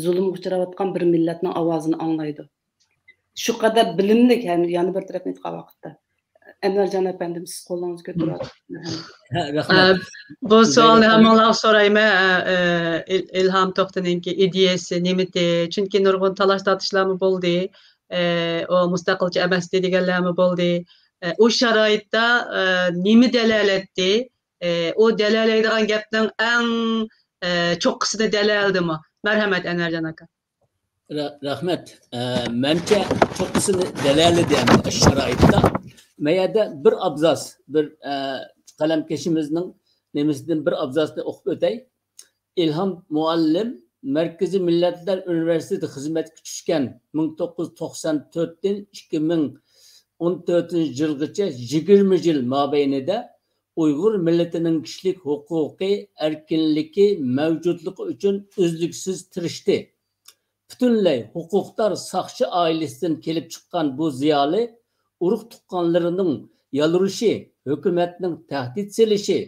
زۇلۇمغا ئۇچراۋاتقان بىر مىللەتنىڭ ئاۋازىنى ئاڭلايدۇ. شۇ قەدەر بىلىملىك ھەم يەنە بىر تەرەپنى ئېيتقان ۋاقىتتا. ئەنۋەرجان ئەپەندىم، سىز قولىڭىزنى كۆتۈرۈۋاتىسىز. ھە، رەھمەت. ئە، بۇ سوئالنى ھەممىڭلارغا سورايمەن. ئە، ئە، ئىل-، ئىلھام توختىنىڭكى ئىدىيەسى نېمىدى؟ چۈنكى نۇرغۇن تالاش-تارتىشلارمۇ بولدى. ئە، ئۇ مۇستەقىلچى ئەمەستى دېگەنلەرمۇ بولدى. ئە، ئۇ شارائىتتا، ئە، نېمە دەلەل ئەتتى؟ ئە، ئۇ دەلەللەيدىغان گەپنىڭ ئەڭ، ئە، چوققىسىنى دەلەللىدىمۇ؟ مەرھەمەت، ئەنۋەرجان ئاكا. رە-، رەھمەت. ئە، مەنچە چوققىسىنى دەلەللىدى ئەمدى شارائىتتا. مەن يەردە بىر ئابزاس، بىر، ئە، قەلەمكېشىمىزنىڭ نېمىسىدىن بىر ئابزاسنى ئوقۇپ ئۆتەي. ئىلھام مۇئەللىم مەركىزىي مىللەتلەر ئۇنىۋېرسىتېتىدا خىزمەتكە چۈشكەن مىڭ توققۇز يۈز توقسان تۆتتىن ئىككى مىڭ ئون تۆتىنچى يىلغىچە يىگىرمە يىل مابەينىدە ئۇيغۇر مىللىتىنىڭ كىشىلىك ھوقۇقى، ئەركىنلىكى، مەۋجۇتلۇقى ئۈچۈن ئۈزلۈكسىز تىرىشتى. پۈتۈنلەي ھوقۇقدار ساقچى ئائىلىسىدىن كېلىپ چىققان بۇ زىيالىي ئۇرۇق-تۇغقانلىرىنىڭ يالۋۇرۇشى، ھۆكۈمەتنىڭ تەھدىت سېلىشى،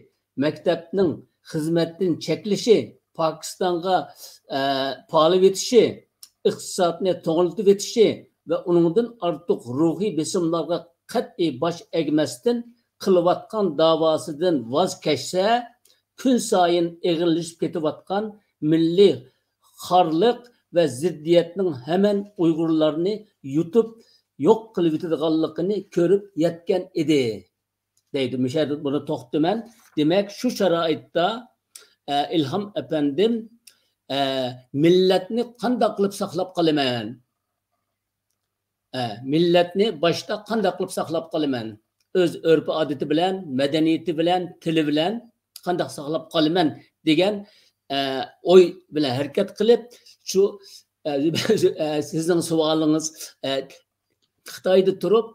مەكتەپنىڭ خىزمەتتىن چەكلىشى، پاكىستانغا، ئە، پالىۋېتىشى، ئىقتىسادنى توڭلىتىۋېتىشى ۋە ئۇنىڭدىن ئارتۇق روھىي بېسىملارغا قەتئىي باش ئەگمەستىن قىلىۋاتقان داۋاسىدىن ۋاز كەچسە، كۈنسايىن ئېغىرلىشىپ كېتىۋاتقان مىللىي خارلىق ۋە زىددىيەتنىڭ ھەمەن ئۇيغۇرلارنى يۇتۇپ يوق قىلىۋېتىدىغانلىقىنى كۆرۈپ يەتكەن ئىدى، دەيدۇ. مۇشۇ يەردە بۇنى توختىتىمەن. دېمەك، شۇ شارائىتتا، ئە، ئىلھام ئەپەندىم، ئە، مىللەتنى قانداق قىلىپ ساقلاپ قالىمەن؟ ئە، مىللەتنى باشتا قانداق قىلىپ ساقلاپ قالىمەن؟ ئۆز ئۆرپ-ئادىتى بىلەن، مەدەنىيىتى بىلەن، تىلى بىلەن قانداق ساقلاپ قالىمەن دېگەن، ئە، ئوي بىلەن ھەرىكەت قىلىپ، شۇ، ئە، ئە، سىزنىڭ سوئالىڭىز، ئە، خىتايدا تۇرۇپ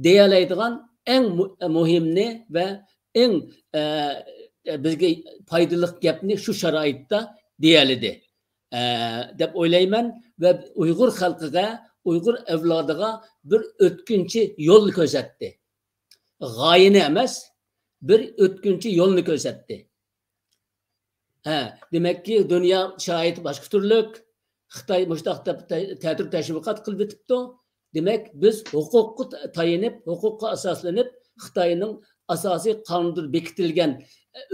دېيەلەيدىغان ئەڭ مۇ-، مۇھىمنى ۋە ئەڭ، ئە، بىزگە پايدىلىق گەپنى شۇ شارائىتتا دېيەلىدى، ئە، دەپ ئويلايمەن ۋە ئۇيغۇر خەلقىگە، ئۇيغۇر ئەۋلادىغا بىر ئۆتكۈنچى يولنى كۆرسەتتى. غايىنى ئەمەس، بىر ئۆتكۈنچى يولنى كۆرسەتتى. ھە، دېمەككى، دۇنيا شارائىتى باشقا تۈرلۈك، خىتاي مۇشۇنداق دەپ تە-، تەتۈر تەشۋىقات قىلىۋېتىپتۇ. دېمەك، بىز ھوقۇققا تا-، تايىنىپ، ھوقۇققا ئاساسلىنىپ، خىتاينىڭ ئاساسىي قانۇندا بېكىتىلگەن،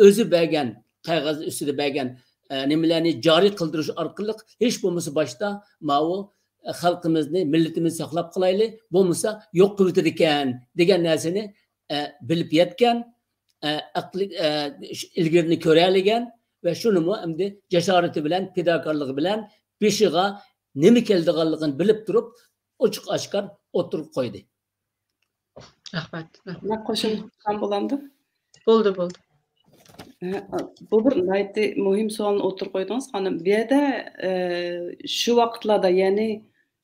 ئۆزى بەرگەن، قەغەز ئۈستىدە بەرگەن، ئە، نېمىلەرنى جارى قىلدۇرۇش ئارقىلىق، ھېچ بولمىسا باشتا ماۋۇ، ئە، خەلقىمىزنى، مىللىتىمىزنى ساقلاپ قالايلى، بولمىسا يوق قىلىۋېتىدىكەن دېگەن نەرسىنى، ئە، بىلىپ يەتكەن، ئە، ئەقلى، ئە، ئىلگىرىنى كۆرەلىگەن ۋە شۇنىمۇ ئەمدى جاسارىتى بىلەن، پىداكارلىقى بىلەن بېشىغا نېمە كېلىدىغانلىقىنى بىلىپ تۇرۇپ، ئوچۇق ئاشكار ئوتتۇرىغا قويدى. رەھمەت. مەن قوشۇمچە قىلسام بولامدۇ؟ بولدى، بولدى. ھە، بۇ بىر ناھايىتى مۇھىم سوئالنى ئوتتۇرىغا قويدىڭىز، خانىم. بۇ يەردە، ئە، شۇ ۋاقىتلاردا، يەنى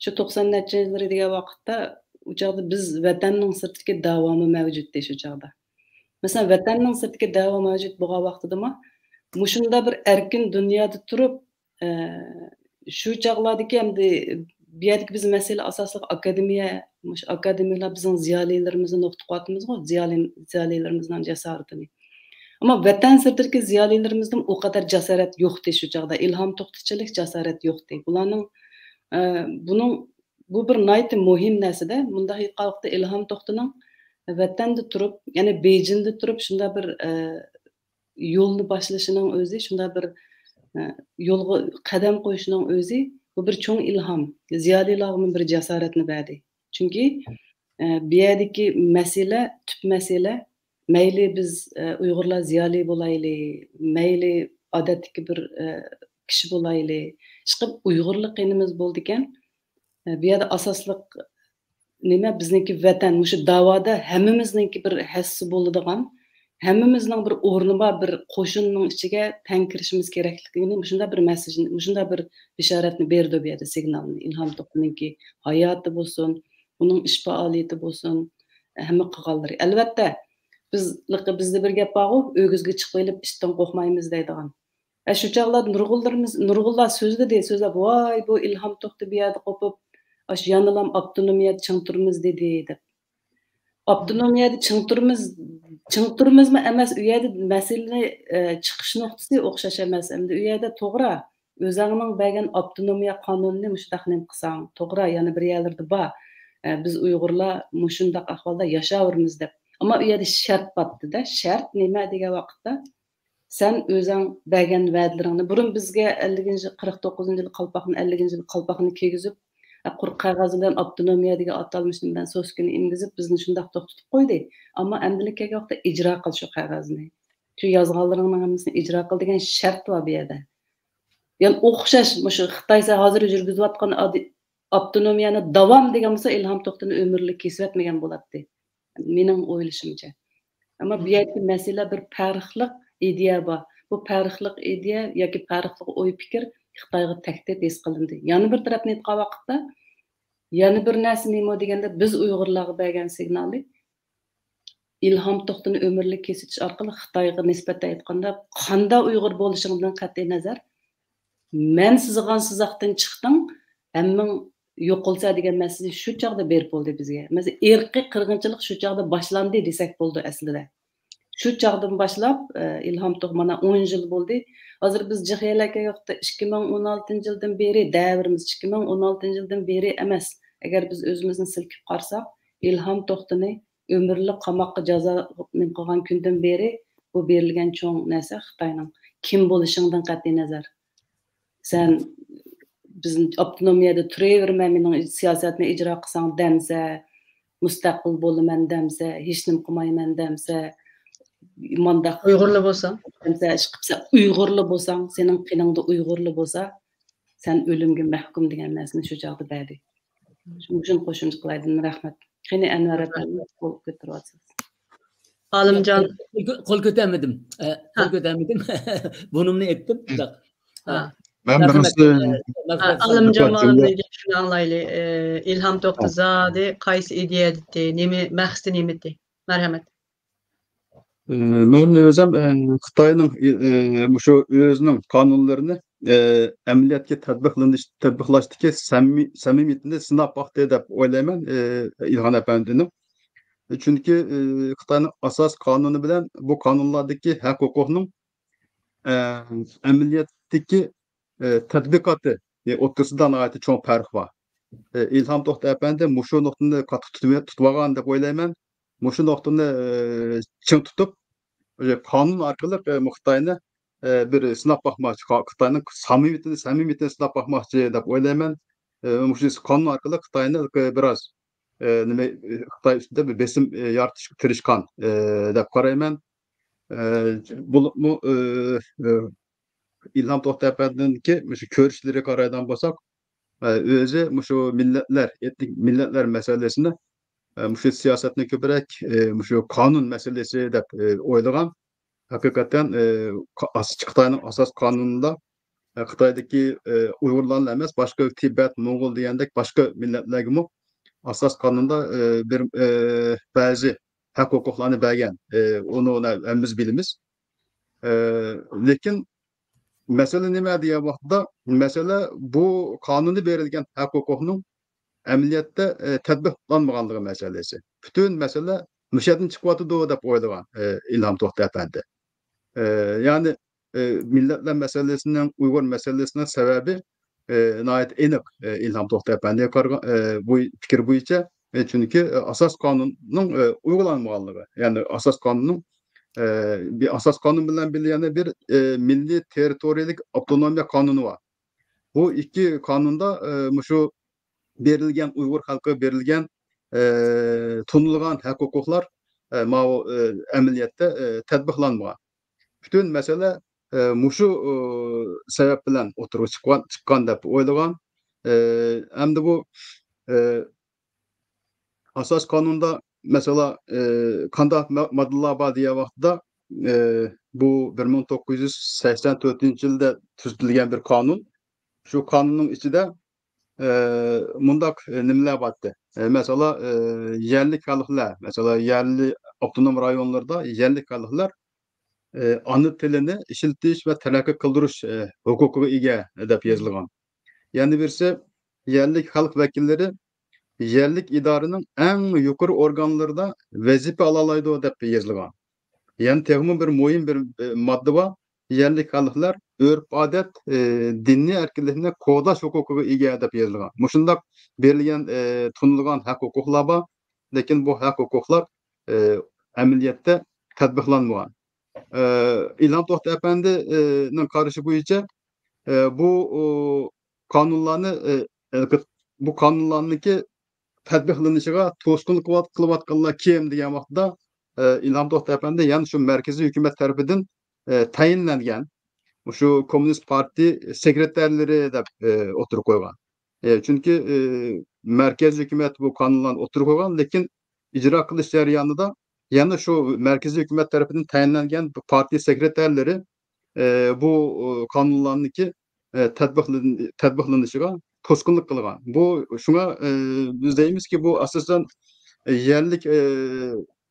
شۇ توقسان نەچچىنچى يىللىرى دېگەن ۋاقىتتا، ئۇ چاغدا بىز ۋەتەننىڭ سىرتىدىكى دەۋامۇ مەۋجۇت ئىدى شۇ چاغدا. مەسىلەن، ۋەتەننىڭ سىرتىدىكى دەۋا مەۋجۇت بولغان ۋاقتىدىمۇ مۇشۇنداق بىر ئەركىن دۇنيادا تۇرۇپ، ئە، شۇ چاغلاردىكى ئەمدى بۇ يەردىكى بىز مەسىلە ئاساسلىق ئاكادېمىيە، مۇشۇ ئاكادېمىكلار بىزنىڭ زىيالىيلىرىمىزنى نۇقتا قويۇۋاتىمىزغۇ، زىيالىي-، زىيالىيلىرىمىزنىڭ جاسارىتىنى. ئەمما ۋەتەن سىرتىدىكى زىيالىيلىرىمىزدىمۇ ئۇ قەدەر جاسارەت يوقتى شۇ چاغدا. ئىلھام توختىچىلىك جاسارەت يوقتى. بۇلارنىڭ، ئە، بۇنىڭ، بۇ بىر ناھايىتى مۇھىم نەرسىدە. مۇنداق ئېيتقان ۋاقىتتا ئىلھام توختىنىڭ ۋەتەندە تۇرۇپ، يەنى بېيجىڭدا تۇرۇپ شۇنداق بىر، ئە، يولنى باشلىشىنىڭ ئۆزى، شۇنداق بىر، ئە، يولغا قەدەم قويۇشىنىڭ ئۆزى، بۇ بىر چوڭ ئىلھام. زىيالىيلارغىمۇ بىر جاسارەتنى بەردى. چۈنكى، ئە، بۇ يەردىكى مەسىلە، تۈپ مەسىلە، مەيلى بىز، ئە، ئۇيغۇرلار زىيالىي بولايلى، مەيلى ئادەتتىكى بىر، ئە، كىشى بولايلى، ئىشقىلىپ ئۇيغۇرلۇق قېنىمىز بولىدىكەن، ئە، بۇ يەردە ئاساسلىق نېمە، بىزنىڭكى ۋەتەن، مۇشۇ داۋادا ھەممىمىزنىڭكى بىر ھەسسىسى بولىدىغان، ھەممىمىزنىڭ بىر ئورنى بار بىر قوشۇننىڭ ئىچىگە تەڭ كىرىشىمىز كېرەكلىكىنى مۇشۇنداق بىر مەسىجنى، مۇشۇنداق بىر بېشارەتنى بېرىدۇ بۇ يەردە سىگنالنى. ئىلھام توختىنىڭكى ھاياتى بولسۇن، ئۇنىڭ ئىش پائالىيىتى بولسۇن، ھەممە قىلغانلىرى. ئەلۋەتتە، بىز، بىزدە بىر گەپ بارغۇ، ئۆگزىگە چىقىۋېلىپ ئىتتىن قورقمايمىز دەيدىغان. ئە، شۇ چاغلاردا نۇرغۇنلىرىمىز، نۇرغۇنلار سۆزلىدى، سۆزلەپ، «ۋاي، بۇ ئىلھام توختى بۇ يەردە قوپۇپ، ئاشۇ يەنىلام ئاپتونومىيە چىڭ تۇرىمىز» دېدى، دەپ. ئاپتونومىيەدە چىڭ تۇرىمىز، چىڭ تۇرىمىزمۇ ئەمەس، ئۇ يەردە مەسىلىنى، ئە، چىقىش نۇقتىسى ئوخشاش ئەمەس. ئەمدى ئۇ يەردە توغرا، ئۆزەڭنىڭ بەرگەن ئاپتونومىيە قانۇنىنى مۇشۇنداق نېمە قىلساڭ، توغرا، يەنە بىر يەرلەردە بار، ئە، بىز ئۇيغۇرلار مۇشۇنداق ئەھۋالدا ياشاۋېرىمىز دەپ. ئەمما ئۇ يەردە شەرت بارتتى-دە، شەرت نېمە دېگەن ۋاقىتتا، سەن ئۆزەڭ بەرگەن ۋەدىلىرىڭنى، بۇرۇن بىزگە ئەللىكىنچى، قىرىق توققۇزىنچى يىلى قالپاقنى، ئەللىكىنچى يىلى قالپاقنى كىيگۈزۈپ، قۇرۇق قەغەز بىلەن ئاپتونومىيە دېگەن ئاتالمىشنى بىلەن سوسكىنى ئىمگۈزۈپ، بىزنى شۇنداق توختىتىپ قويدى. ئەمما ئەمدىلىك كەلگەن ۋاقىتتا ئىجرا قىل شۇ قەغەزنى. شۇ يازغانلىرىڭنىڭ ھەممىسىنى ئىجرا قىل دېگەن شەرت بار بۇ يەردە. يەنى ئوخشاش مۇشۇ خىتاي ھازىر يۈرگۈزۈۋاتقان ئاددىي ئاپتونومىيەنى داۋام دېگەن بولسا، ئىلھام توختىنى ئۆمۈرلۈك كېسىۋەتمىگەن بولاتتى. مېنىڭ ئويلىشىمچە. ئەمما بۇ يەردىكى مەسىلە بىر پەرقلىق ئىدىيە بار. بۇ پەرقلىق ئىدىيە ياكى پەرقلىق ئوي پىكىر خىتايغا تەھدىت ھېس قىلىندى. يەنە بىر تەرەپنى ئېيتقان ۋاقىتتا، يەنە بىر نەرسە نېمە دېگەندە، بىز ئۇيغۇرلارغا بەرگەن سىگنالى، ئىلھام توختىنى ئۆمۈرلۈك كېسىۋېتىش ئارقىلىق خىتايغا نىسبەتەن ئېيتقاندا، قانداق ئۇيغۇر بولۇشۇڭدىن قەتئىينەزەر، مەن سىزغان سىزىقتىن چىقتىڭ، ھەممىڭ يوقىلىسە دېگەن مەسىلە شۇ چاغدا بېرىپ بولدى بىزگە. مەسىلەن، ئىرقىي قىرغىنچىلىق شۇ چاغدا باشلاندى دېسەك بولىدۇ ئەسلىدە. شۇ چاغدىن باشلاپ، ئە، ئىلھام توختى مانا ئون يىل بولدى. ھازىر بىز جىخيەلەرگە يوقتا ئىككى مىڭ ئون ئالتىنچى يىلدىن بېرى دەۋرىمىز، ئىككى مىڭ ئون ئالتىنچى يىلدىن بېرى ئەمەس. ئەگەر بىز ئۆزىمىزنى سىلكىپ قارىساق، ئىلھام توختىنى ئۆمۈرلۈك قاماققا جازا نېمە قىلغان كۈندىن بېرى بۇ بېرىلگەن چوڭ نەرسە خىتاينىڭ. كىم بولۇشۇڭدىن قەتئىينەزەر. سەن بىزنى ئاپتونومىيەدە تۇرۇۋېرىمەن، مېنىڭ سىياسەتنى ئىجرا قىلساڭ دەمسە، مۇستەقىل بولىمەن دەمسە، ھېچنېمە قىلمايمەن دەمسە، مانداق ئۇيغۇرلا بولساڭ. دەمسە، ئىش قىلسا، ئۇيغۇرلا بولساڭ، سېنىڭ قېنىڭدا ئۇيغۇرلا بولسا، سەن ئۆلۈمگە مەھكۇم دېگەن نەرسىنى شۇ چاغدا بەردى. مۇشۇنى قوشۇمچە قىلايدىن، رەھمەت. قېنى، ئەنۋەر ئەپەندى، قول كۆتۈرۈۋاتىسىز. ئالىمجان. قول كۆ-، قول كۆتەرمىدىم. ئە، قول ھا. كۆتەرمىدىم. بۇنىمنى ئېيتتىم. شۇنداق. ھا. مەن مەرھەمەت، بىرىنچى ئە، مەرھەمەت. ئالىمجان مۇئەللىمدىن گەپنى ئاڭلايلى. ئە، ئىلھام توختى ھا. زادى قايسى ئىدىيەدىتى؟ نېمە مەقسىتى نېمىتى؟ مەرھەمەت. ئە، مەن ئۆزۈم، ئە، خىتاينىڭ، ئە، مۇشۇ ئۆزىنىڭ قانۇنلىرىنى، ئە، ئەمەلىيەتكە تەتبىقلىنىش، تەتبىقلاشتىكى سەمىمىي-، سەمىمىيىتىنى سىناپ باقتى دەپ ئويلايمەن، ئە، ئىلھام ئەپەندىنىڭ. چۈنكى، ئى، خىتاينىڭ ئاساس قانۇنى بىلەن بۇ قانۇنلاردىكى ھەق ھوقۇقنىڭ، ئە، ئەمەلىيەتتىكى، ئە، تەتبىقاتى، ئوتتۇرىسىدا ناھايىتى چوڭ پەرق بار. ئىلھام توختى ئەپەندى مۇشۇ نۇقتىنى قاتتىق تۇتۇۋالغان دەپ ئويلايمەن. مۇشۇ نۇقتىنى چىڭ تۇتۇپ، قانۇن ئارقىلىق خىتاينى بىر سىناپ باقماقچى، خىتاينىڭ سەمىمىيىتىنى سەمىمىيىتىنى سىناپ باقماقچى دەپ ئويلايمەن. مۇشۇ قانۇن ئارقىلىق خىتاينى بىراز نېمە خىتاي ئۈستىدە بىر بېسىم يارىتىشقا تىرىشقان دەپ قارايمەن. بولۇپمۇ ئىلھام توختى ئەپەندىنىڭكى مۇشۇ كۆرۈشلىرىگە قارايدىغان بولساق، ئۆزى مۇشۇ مىللەتلەر، ئېتنىك مىللەتلەر مەسىلىسىنى، مۇشۇ سىياسەتنى كۆپرەك مۇشۇ قانۇن مەسىلىسى دەپ ئويلىغان. ھەقىقەتەن، ئاساسىي خىتاينىڭ ئاساس قانۇنىدا خىتايدىكى ئۇيغۇرلارلا ئەمەس، باشقا تىبەت، موڭغۇل دېگەندەك باشقا مىللەتلەرگىمۇ ئاساس قانۇندا بىر بەزى ھەق ھوقۇقلارنى بەرگەن. ئۇنى ھەممىمىز بىلىمىز. لېكىن مەسىلە نېمە دېگەن ۋاقىتتا، مەسىلە بۇ قانۇندا بېرىلگەن ھەق ھوقۇقنىڭ ئەمەلىيەتتە تەتبىقلانمىغانلىقى مەسىلىسى. پۈتۈن مەسىلە مۇشۇ يەردىن چىقىۋاتىدۇ دەپ ئويلىغان ئىلھام توختى ئەپەندى. يەنى مىللەتلەر مەسىلىسىنىڭ، ئۇيغۇر مەسىلىسىنىڭ سەۋەبى ناھايىتى ئېنىق، ئىلھام توختى ئەپەندىگە قارىغان، بۇ پىكىر بويىچە. چۈنكى ئاساس قانۇننىڭ ئۇيغۇلانمىغانلىقى، يەنى ئاساس قانۇننىڭ، بىر ئاساس قانۇن بىلەن بىللە يەنە بىر مىللىي تېررىتورىيەلىك ئاپتونومىيە قانۇنى بار. بۇ ئىككى قانۇندا مۇشۇ بېرىلگەن، ئۇيغۇر خەلقىگە بېرىلگەن تونۇلغان ھەق ھوقۇقلار ماۋۇ ئەمەلىيەتتە تەتبىقلانمىغان. پۈتۈن مەسىلە مۇشۇ سەۋەب بىلەن ئوتتۇرىغا چىققان، چىققان دەپ ئويلىغان. ئەمدى بۇ ئاساس قانۇندا، مەسىلەن، قانداق ماددىلار بار دېگەن ۋاقىتتا، بۇ بىر مىڭ توققۇز يۈز سەكسەن تۆتىنچى يىلدا تۈزىتىلگەن بىر قانۇن. شۇ قانۇننىڭ ئىچىدە مۇنداق نېمىلەر بارتتى. مەسىلەن، يەرلىك خەلقلەر، مەسىلەن، يەرلىك ئاپتونوم رايونلاردا يەرلىك خەلقلەر ئانا تىلىنى ئىشلىتىش ۋە تەرەققىي قىلدۇرۇش ھوقۇقىغا ئىگە دەپ يېزىلغان. يەنە بىرسى، يەرلىك خەلق ۋەكىللىرى يەرلىك ئىدارىنىڭ ئەڭ يۇقىرى ئورگانلىرىدا ۋەزىپە ئالالايدۇ دەپ يېزىلغان. يەنە تېخىمۇ بىر مۇھىم بىر ماددا بار. يەرلىك خەلقلەر ئۆرپ-ئادەت، دىنىي ئەركىنلىكنى قوغداش ھوقۇقىغا ئىگە دەپ يېزىلغان. مۇشۇنداق بېرىلگەن تونۇلغان ھەق ھوقۇقلار بار، لېكىن بۇ ھەق ھوقۇقلار ئەمەلىيەتتە تەتبىقلانمىغان. ئىلھام توختى ئەپەندىنىڭ قارىشى بويىچە، بۇ قانۇنلارنى، بۇ قانۇنلارنىڭكى تەتبىقلىنىشىغا توسقۇنلۇق قىلىۋاتقانلار كىم دېگەن ۋاقىتتا، ئىلھام توختى ئەپەندى يەنە شۇ مەركىزىي ھۆكۈمەت تەرىپىدىن تەيىنلەنگەن مۇشۇ كوممۇنىست پارتىيە سېكرېتارلىرى دەپ ئوتتۇرىغا قويغان. چۈنكى مەركەزىي ھۆكۈمەت بۇ قانۇنلارنى ئوتتۇرىغا قويغان، لېكىن ئىجرا قىلىش جەريانىدا يەنە شۇ مەركىزىي ھۆكۈمەت تەرىپىدىن تەيىنلەنگەن پارتىيە سېكرېتارلىرى بۇ قانۇنلارنىڭكى تەتبىقلىنىشىغا توسقۇنلۇق قىلغان. بۇ شۇڭا بىز دەيمىزكى، بۇ ئاساسەن يەرلىك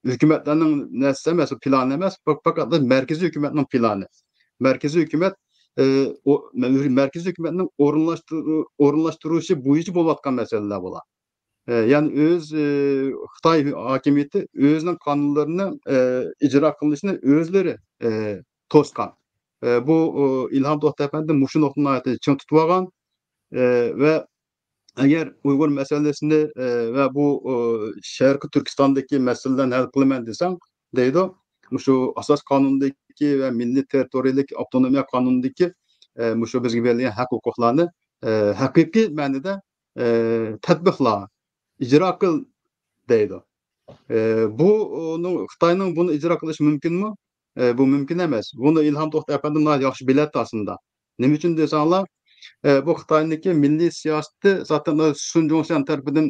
ھۆكۈمەتلەرنىڭ نەرسىسى ئەمەس، پىلانى ئەمەس، پەقەت مەركىزىي ھۆكۈمەتنىڭ پىلانى. مەركىزىي ھۆكۈمەت، ئۇ، مەركىزىي ھۆكۈمەتنىڭ ئورۇنلاشتۇرۇشى بويىچە بولۇۋاتقان مەسىلىلەر بۇلار. يەنى ئۆز، خىتاي ھاكىمىيىتى ئۆزىنىڭ قانۇنلىرىنى ئىجرا قىلىشنى ئۆزلىرى توسقان. بۇ ئىلھام توختى ئەپەندى مۇشۇ نۇقتىنى ناھايىتى چىڭ تۇتۇۋالغان. ۋە ئەگەر ئۇيغۇر مەسىلىسىنى ۋە بۇ شەرقىي تۈركىستاندىكى مەسىلىلەرنى ھەل قىلىمەن دېسەڭ، دەيدۇ، مۇشۇ ئاساس قانۇنىدىكى ۋە مىللىي تېررىتورىيەلىك ئاپتونومىيە قانۇنىدىكى مۇشۇ بىزگە بېرىلگەن ھەق ھوقۇقلارنى ھەقىقىي مەنىدە تەتبىقلا، ئىجرا قىل دەيدۇ. بۇ، خىتاينىڭ بۇنى ئىجرا قىلىشى مۇمكىنمۇ؟ بۇ مۇمكىن ئەمەس. بۇنى ئىلھام توختى ئەپەندى ناھايىتى ياخشى بىلەتتى ئاسلىدا. نېمە ئۈچۈن دېسەڭلار، بۇ خىتاينىڭكى مىللىي سىياسىتى زاتەن شۇن جۇڭسەن تەرىپىدىن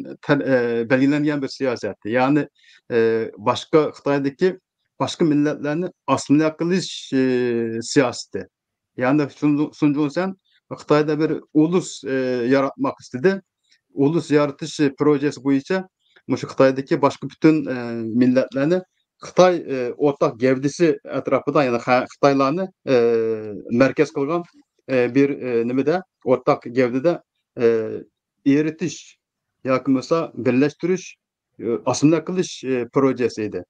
بەلگىلەنگەن بىر سىياسەت. يەنى باشقا، خىتايدىكى باشقا مىللەتلەرنى ئاسسىمىلياتسىيە قىلىش سىياسىتى. يەنى شۇن جۇڭسەن خىتايدا بىر ئۇلۇس ياراتماق ئىستىدى. ئۇلۇس يارىتىش پروژېسى بويىچە مۇشۇ خىتايدىكى باشقا پۈتۈن مىللەتلەرنى خىتاي ئورتاق گەۋدىسى ئەتراپىدا، يەنى خىتايلارنى مەركەز قىلغان بىر نېمىدە، ئورتاق گەۋدىدە ئېرىتىش ياكى بولمىسا بىرلەشتۈرۈش، ئاسسىمىلياتسىيە قىلىش پروژېسى ئىدى.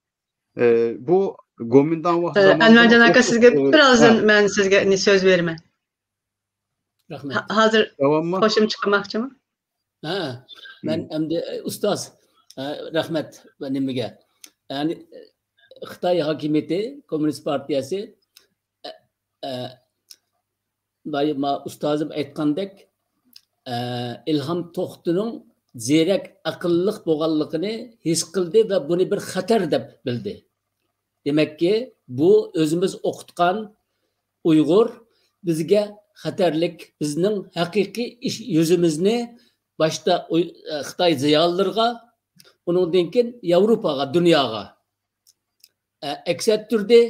بۇ گومىنداڭ ۋاقتى زامانىدا ئەنۋەرجان ئاكا، سىزگە بىر ئازدىن مەن سىزگە سۆز بېرىمەن. رەھمەت. ھازىر داۋاممۇ؟ قوشۇمچە قىلماقچىمۇ؟ ھە، مەن ئەمدى، ئۇستاز، ئە، رەھمەت ۋە نېمىگە. يەنى، خىتاي ھاكىمىيىتى، كوممۇنىست پارتىيەسى، ئە، ئە، بايا ما ئۇستازىم ئېيتقاندەك، ئە، ئىلھام توختىنىڭ زېرەك، ئەقىللىق بولغانلىقىنى ھېس قىلدى ۋە بۇنى بىر خەتەر دەپ بىلدى. دېمەككى، بۇ ئۆزىمىز ئوقۇتقان ئۇيغۇر بىزگە خەتەرلىك، بىزنىڭ ھەقىقىي ئىش يۈزىمىزنى باشتا ئۇي-، خىتاي زىيالىيلىرىغا، ئۇنىڭدىن كېيىن ياۋروپاغا، دۇنياغا، ئە، ئەكس ئەتتۈردى.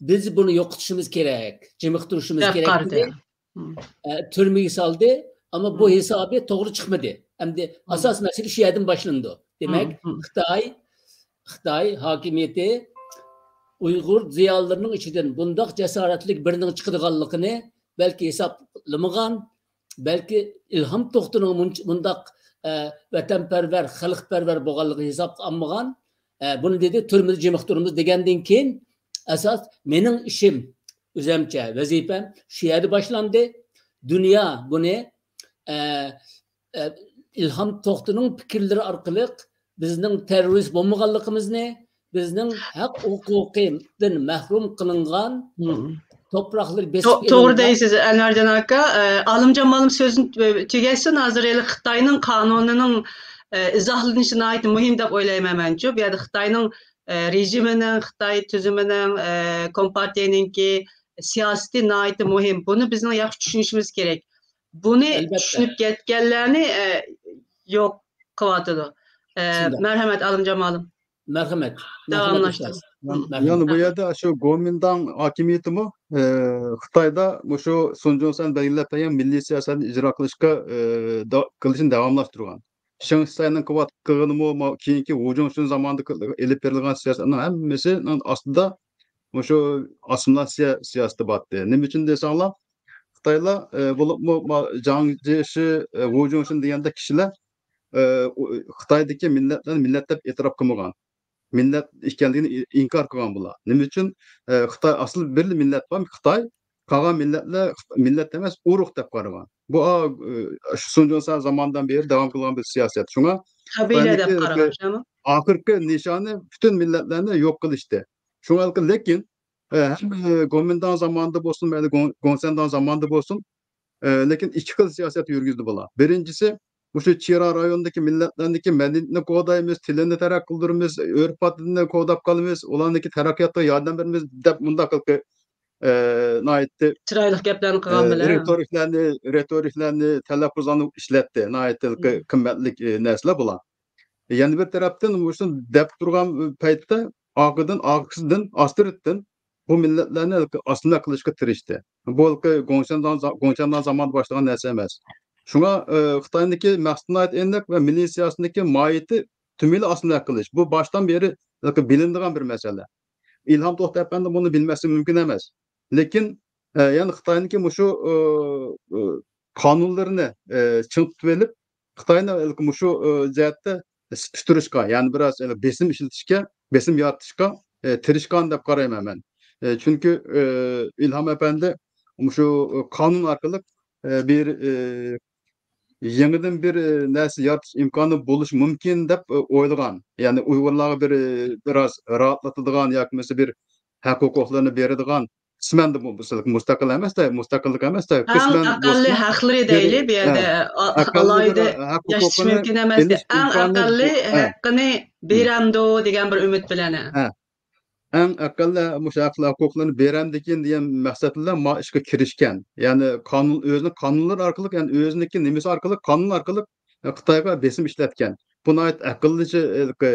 بىز بۇنى يوقىتىشىمىز كېرەك، جىمىقتۇرۇشىمىز دەپ كېرەك قارىدى. دېدى. مم. ئە، تۈرمىگە سالدى، ئەمما بۇ مم. ھېسابى توغرا چىقمىدى. ئەمدى مم. ئاساس مەسىلە شۇ يەردىن باشلىنىدۇ. دېمەك، مم. مم. خىتاي، خىتاي ھاكىمىيىتى ئۇيغۇر زىيالىيلىرىنىڭ ئىچىدىن بۇنداق جاسارەتلىك بىرىنىڭ چىقىدىغانلىقىنى بەلكى ھېسابلىمىغان، بەلكى ئىلھام توختىنىڭ مۇنچ-، مۇنداق، ئە، ۋەتەنپەرۋەر، خەلقپەرۋەر بولغانلىقىنى ھېسابقا ئالمىغان. ئە، بۇنى دېدى، تۈرمىدە جىمىقتۇرىمىز دېگەندىن كېيىن، ئاساس مېنىڭ ئىشىم، ئۆزەمچە ۋەزىپەم شۇ يەردە باشلاندى. دۇنيا بۇنى، ئە، ئە، ئىلھام توختىنىڭ پىكىرلىرى ئارقىلىق بىزنىڭ تېررورىست بولمىغانلىقىمىزنى، بىزنىڭ ھەق ھوقۇقىدىن مەھرۇم قىلىنغان، مم. توپراقلىرى تو-، بېسىپ توغرا ئېلىنغان. دەيسىز، ئەنۋەرجان ئاكا. ئە، ئالىمجان مۇئەللىم سۆزىنى، ئە، تۈگەتسۇن. ھازىر ھېلى خىتاينىڭ قانۇنىنىڭ، ئە، ئىزاھلىنىشى ناھايىتى مۇھىم دەپ ئويلايمەن مەنچۇ. بۇ يەردە خىتاينىڭ، ئە، رېژىمىنىڭ، خىتاي تۈزۈمىنىڭ، ئە، كومپارتىيەنىڭكى سىياسىتى ناھايىتى مۇھىم. بۇنى بىزنىڭ ياخشى چۈشىنىشىمىز كېرەك. بۇنى ئەلبەتتە. چۈشىنىپ كەتكەنلەرنى، ئە، يوق قىلىۋاتىدۇ. ئە، شۇنداق. مەرھەمەت، ئالىمجان مۇئەللىم. مەرھەمەت. مەرھەمەت، داۋاملاشتۇرۇڭ. ئۇستاز. مم. مەرھەمەت. يەنى بۇ يەردە شۇ گومىنداڭ ھاكىمىيىتىمۇ، ئە، خىتايدا مۇشۇ سۇن جۇڭسەن بەلگىلەپ بەرگەن مىللىي سىياسەتنى ئىجرا قىلىشقا، ئە، دا-، قىلىشنى داۋاملاشتۇرغان. شېڭ شىسەينىڭ قىلىۋات-، قىلغىنىمۇ، ما-، كېيىنكى ۋۇ جۇڭشۈن زامانىدا قىل-، ئېلىپ بېرىلغان سىياسەتنىڭ ھەممىسىنىڭ ئاستىدا مۇشۇ ئاسسىمىلياتسىيە سىياسىتى بارتتى. نېمە ئۈچۈن دېسەڭلار، خىتايلار، ئە، بولۇپمۇ ما-، جاڭ جيېشى، ئە، ۋۇ جۇڭشۈن دېگەندەك كىشىلەر، ئە، ئۇ، خىتايدىكى مىللەتلەرنى مىللەت دەپ ئېتىراپ قىلمىغان. مىللەت ئىكەنلىكىنى ئى-، ئىنكار قىلغان بۇلار. نېمە ئۈچۈن؟ ئە، خىتاي ئاسلى بىرلا مىللەت بار، خىتاي. قالغان مىللەتلەر خىت-، مىللەت ئەمەس، ئۇرۇق دەپ قارىغان. بۇ، ئا، ئە، شۇ سۇن جۇڭسەن زامانىدىن بېرى داۋام قىلغان بىر سىياسەت. شۇڭا قەبىلە خىتاينىڭكى دەپ قارىغان، شۇمۇ؟ ئاخىرقى نىشانى پۈتۈن مىللەتلەرنى يوق قىلىشتى. شۇڭا لېكىن، ئە، ھەم، ئە، گومىنداڭ زامانىدا بولسۇن، مەيلى گوڭ-، گوڭسەنداڭ زامانىدا بولسۇن، ئە، لېكىن ئىككى خىل سىياسەت يۈرگۈزدى بۇلار. بىرىنچىسى، مۇشۇ چىرا رايونىدىكى مىللەتلەرنىڭكى مەدەنىيىتىنى قوغدايمىز، تىلىنى تەرەققىي قىلدۇرىمىز، ئۆرپ-ئادىتىنى قوغداپ قالىمىز، ئۇلارنىڭكى تەرەققىياتىغا ياردەم بېرىمىز دەپ مۇنداق قىلقى، ئە، ناھايىتى، چىرايلىق گەپلەرنى قىلغان ئە، بىلەن. رېتورىكلارنى، رېتورىكلارنى، تەلەپپۇزلارنى ئىشلەتتى. ناھايىتى ھىم. قىممەتلىك، ئە، نەرسىلەر بۇلار. يەنە بىر تەرەپتىن مۇشۇنى دەپ تۇرغان پەيتتە ئارقىدىن، ئارقىسىدىن، ئاستىرتتىن بۇ مىللەتلەرنى ئاسسىمىلياتسىيە قىلىشقا تىرىشتى. بۇ ھېلىقى گوڭشەنداڭ زا-، گوڭشەنداڭ زامانىدا باشلىغان نەرسە ئەمەس. شۇڭا، ئە، خىتاينىڭكى مەقسىتى ناھايىتى ئېنىق ۋە مىللىي سىياسىتىنىڭكى ماھىيىتى تۈمىنى ئاسسىمىلياتسىيە قىلىش. بۇ باشتىن بېرى ھېلىقى بىلىنىدىغان بىر مەسىلە. ئىلھام توختى ئەپەندى بۇنى بىلمەسلىكى مۇمكىن ئەمەس. لېكىن، ئە، يەنى خىتاينىڭكى مۇشۇ، ئە، ئە، قانۇنلىرىنى، ئە، چىڭ تۇتۇۋېلىپ، خىتاينى ھېلىقى مۇشۇ، ئە، جەھەتتە سىقىشتۇرۇشقا، يەنى بىراز ھېلىقى بېسىم ئىشلىتىشكە، بېسىم يارىتىشقا، ئە، تىرىشقان دەپ قارايمەن مەن. ئە، چۈنكى، ئە، ئىلھام ئەپەندى مۇشۇ قانۇن ئارقىلىق، ئە، بىر، ئە، يېڭىدىن بىر، ئە، نەرسە يارىتىش ئىمكانى بولۇشى مۇمكىن دەپ، ئە، ئويلىغان. يەنى ئۇيغۇرلارغا بىر، ئە، بىراز راھەتلىتىدىغان ياكى بولمىسا بىر ھەق ھوقۇقلىرىنى بېرىدىغان قىسمەن دە بولسا مۇستەقىل ئەمەس-دە، مۇستەقىللىق ئەمەس-دە، ئەڭ قىسمەن ئەقەللىي بولسا ھەقلىرى بىرى، دەيلى، بۇ يەردە ھە، ئا-، ئەقەللىي بىر ئالاھىدە ھەق ياشاش ھوقۇقىنى مۇمكىن ئەمەس دە. ئېلىش ئەڭ ئىمكانى ئەقەللىي بۇ، ھە. ھەققىنى ھىم. بېرەمدۇ دېگەن بىر ئۈمىد بىلەن، ھە. ھە. ئەڭ ئەقەللىي مۇشۇ ھەقلىك ھوقۇقلىرىنى بېرەم دېگەن، دېگەن مەقسەت بىلەن ما ئىشقا كىرىشكەن. يەنى قانۇن، ئۆزىنىڭ قانۇنلىرى ئارقىلىق، يەنى ئۆزىنىڭكى نېمىسى ئارقىلىق، قانۇن ئارقىلىق، ئە، خىتايغا بېسىم ئىشلەتكەن. بۇ ناھايىتى ئەقىللىچە، ئە،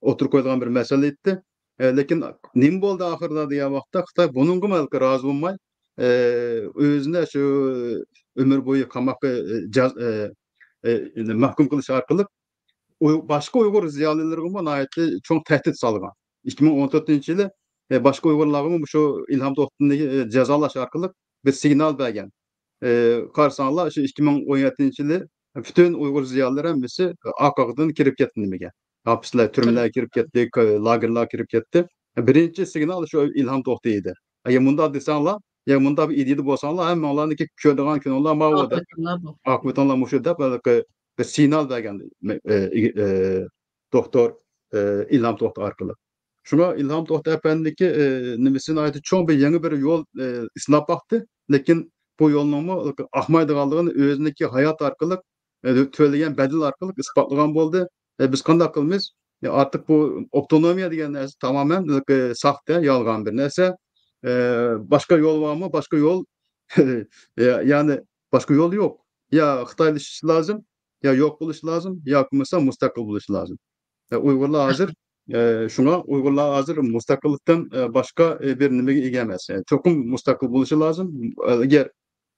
ئوتتۇرىغا قويۇلغان بىر مەسىلە ئىدى. ئە، لېكىن نېمە بولدى ئاخىرىدا دېگەن ۋاقىتتا خىتاي بۇنىڭغىمۇ ھېلىقى رازى بولماي، ئە، ئۆزىنى شۇ ئۆمۈر بويى قاماققا، ئە، جاز-، ئە، ئە، مەھكۇم قىلىش ئارقىلىق ئۇي-، باشقا ئۇيغۇر زىيالىيلىرىغىمۇ ناھايىتى چوڭ تەھدىت سالغان. ئىككى مىڭ ئون تۆتىنچى يىلى، ئە، باشقا ئۇيغۇرلارغىمۇ مۇشۇ ئىلھام توختىنى، ئە، جازالاش ئارقىلىق بىر سىگنال بەرگەن. ئە، قارىساڭلار، شۇ ئىككى مىڭ ئون يەتتىنچى يىلى پۈتۈن ئۇيغۇر زىيالىيلىرى ھەممىسى ئاق ھاقىدىن كىرىپ كەتتى نېمىگە. ھاپىسلار تۈرمىلەرگە كىرىپ كەتتى، ك-، لاگېرلارغا كىرىپ كەتتى. بىرىنچى سىگنال شۇ ئىلھام توختى ئىدى. ئەگەر مۇنداق دېسەڭلار، يا مۇنداق بىر ئىدىيىدە بولساڭلار، ھەممىڭلارنىڭكى كۆرىدىغان كۈنۈڭلار ماۋۇ دەپ، ئاقىۋىتىڭلار بۇ. ئاقىۋىتىڭلار مۇشۇ دەپ، ھېلىقى بىر سىگنال بەرگەن، ئە، ئە، دوختۇر، ئە، ئىلھام توختى ئارقىلىق. شۇڭا ئىلھام توختى ئەپەندىكى، ئە، نېمىسى ناھايىتى چوڭ بىر يېڭى بىر يول، ئە، سىناپ باقتى. لېكىن بۇ يولنىڭمۇ ئاقمايدىغانلىقىنى ئۆزىنىڭكى ھاياتى ئارقىلىق، ئە، تۆلىگەن بەدىلى ئارقىلىق ئىسپاتلىغان بولدى. ئە، بىز قانداق قىلىمىز؟ ئە، ئارتۇق بۇ ئاپتونومىيە دېگەن نەرسە تامامەن، ئە، ساختا، يالغان بىر نەرسە. ئە، باشقا يول بارمۇ؟ باشقا يول، يا-، يەنى باشقا يول يوق. يا خىتايلىشىش لازىم، يا يوق بولۇش لازىم، ياكى بولمىسا مۇستەقىل بولۇش لازىم. ئە، ئۇيغۇرلار ھازىر، ئە، شۇڭا ئۇيغۇرلار ھازىر مۇستەقىللىقتىن، ئە، باشقا، ئە، بىر نېمىگە ئىگە ئەمەس. ئە، چوقۇم مۇستەقىل بولۇشى لازىم. ئە، ئەگەر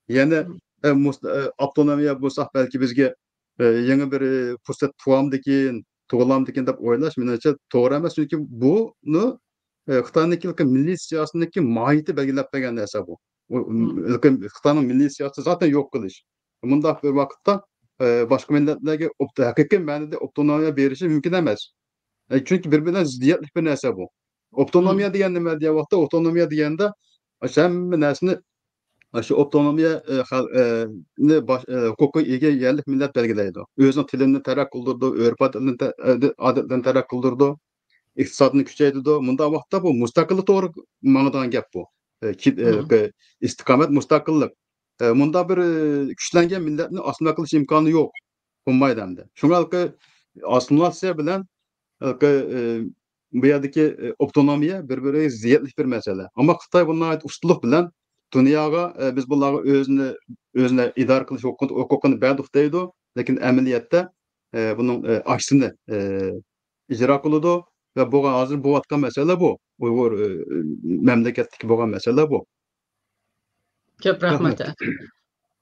يەنە، ئە، مۇس-، ئە، ئاپتونومىيە بولساق، بەلكى بىزگە، ئە، يېڭى بىر، ئە، پۇرسەت تۇغامدىكىن، تۇغۇلامدىكىن دەپ ئويلاش، مېنىڭچە، توغرا ئەمەس. چۈنكى بۇنى، ئە، خىتاينىڭكى مىللىي سىياسىتىنىڭكى ماھىيىتى بەلگىلەپ بەرگەن نەرسە بۇ. ئۇ، خىتاينىڭ مىللىي سىياسىتى زاتەن يوق قىلىش. مۇنداق بىر ۋاقىتتا، ئە، باشقا مىللەتلەرگە ئوپت-، ھەقىقىي مەنىدە ئاپتونومىيە بېرىشى مۇمكىن ئەمەس. ئە، چۈنكى بىر-بىرىنىڭ زىددىيەتلىك بىر نەرسە بۇ. ئاپتونومىيە دېگەن نېمە دېگەن ۋاقىتتا، ئاپتونومىيە دېگەندە، ئاشۇ ھەممە نەرسىنى، ئاشۇ ئاپتونومىيە، ئە، خەل-، ئە، نى باش-، ئە، ھوقۇقىغا ئىگە يەرلىك مىللەت بەلگىلەيدۇ. ئۆزىنىڭ تىلىنى تەرەققىي قىلدۇرىدۇ، ئۆرپ-ئادەتلىرىنى تە-، ئادەتلىرىنى تەرەققىي قىلدۇرىدۇ، ئىقتىسادىنى كۈچەيتىدۇ. مۇنداق ۋاقىتتا بۇ مۇستەقىللىق توغرا ماڭىدىغان گەپ بۇ. ئە، كى-، ئە، ئىستىقامەت مۇستەقىللىق. ئە، مۇنداق بىر، ئە، كۈچلەنگەن مىللەتنى ئاسسىمىلياتسىيە قىلىش ئىمكانى يوق. بولمايدۇ ئەمدى. شۇڭا ھېلىقى ئاسسىمىلياتسىيە بىلەن ھېلىقى، ئە، بۇ يەردىكى، ئە، ئاپتونومىيە بىر-بىرىگە زىددىيەتلىك بىر مەسىلە. ئەمما خىتاي بۇنى ناھايىتى ئۇستىلىق بىلەن دۇنياغا، ئە، بىز بۇلارغا ئۆزىنى، ئۆزىنى ئىدارە قىلىش ھوقۇقىنى، ھوقۇقىنى بەردۇق دەيدۇ. لېكىن ئەمەلىيەتتە، ئە، بۇنىڭ، ئە، ئاكسىنى، ئە، ئىجرا قىلىدۇ ۋە بۇ ھازىر بولۇۋاتقان مەسىلە بۇ. ئۇيغۇر، ئە، مەملىكەتتىكى بولغان مەسىلە بۇ. كۆپ رەھمەت. رەھمەت.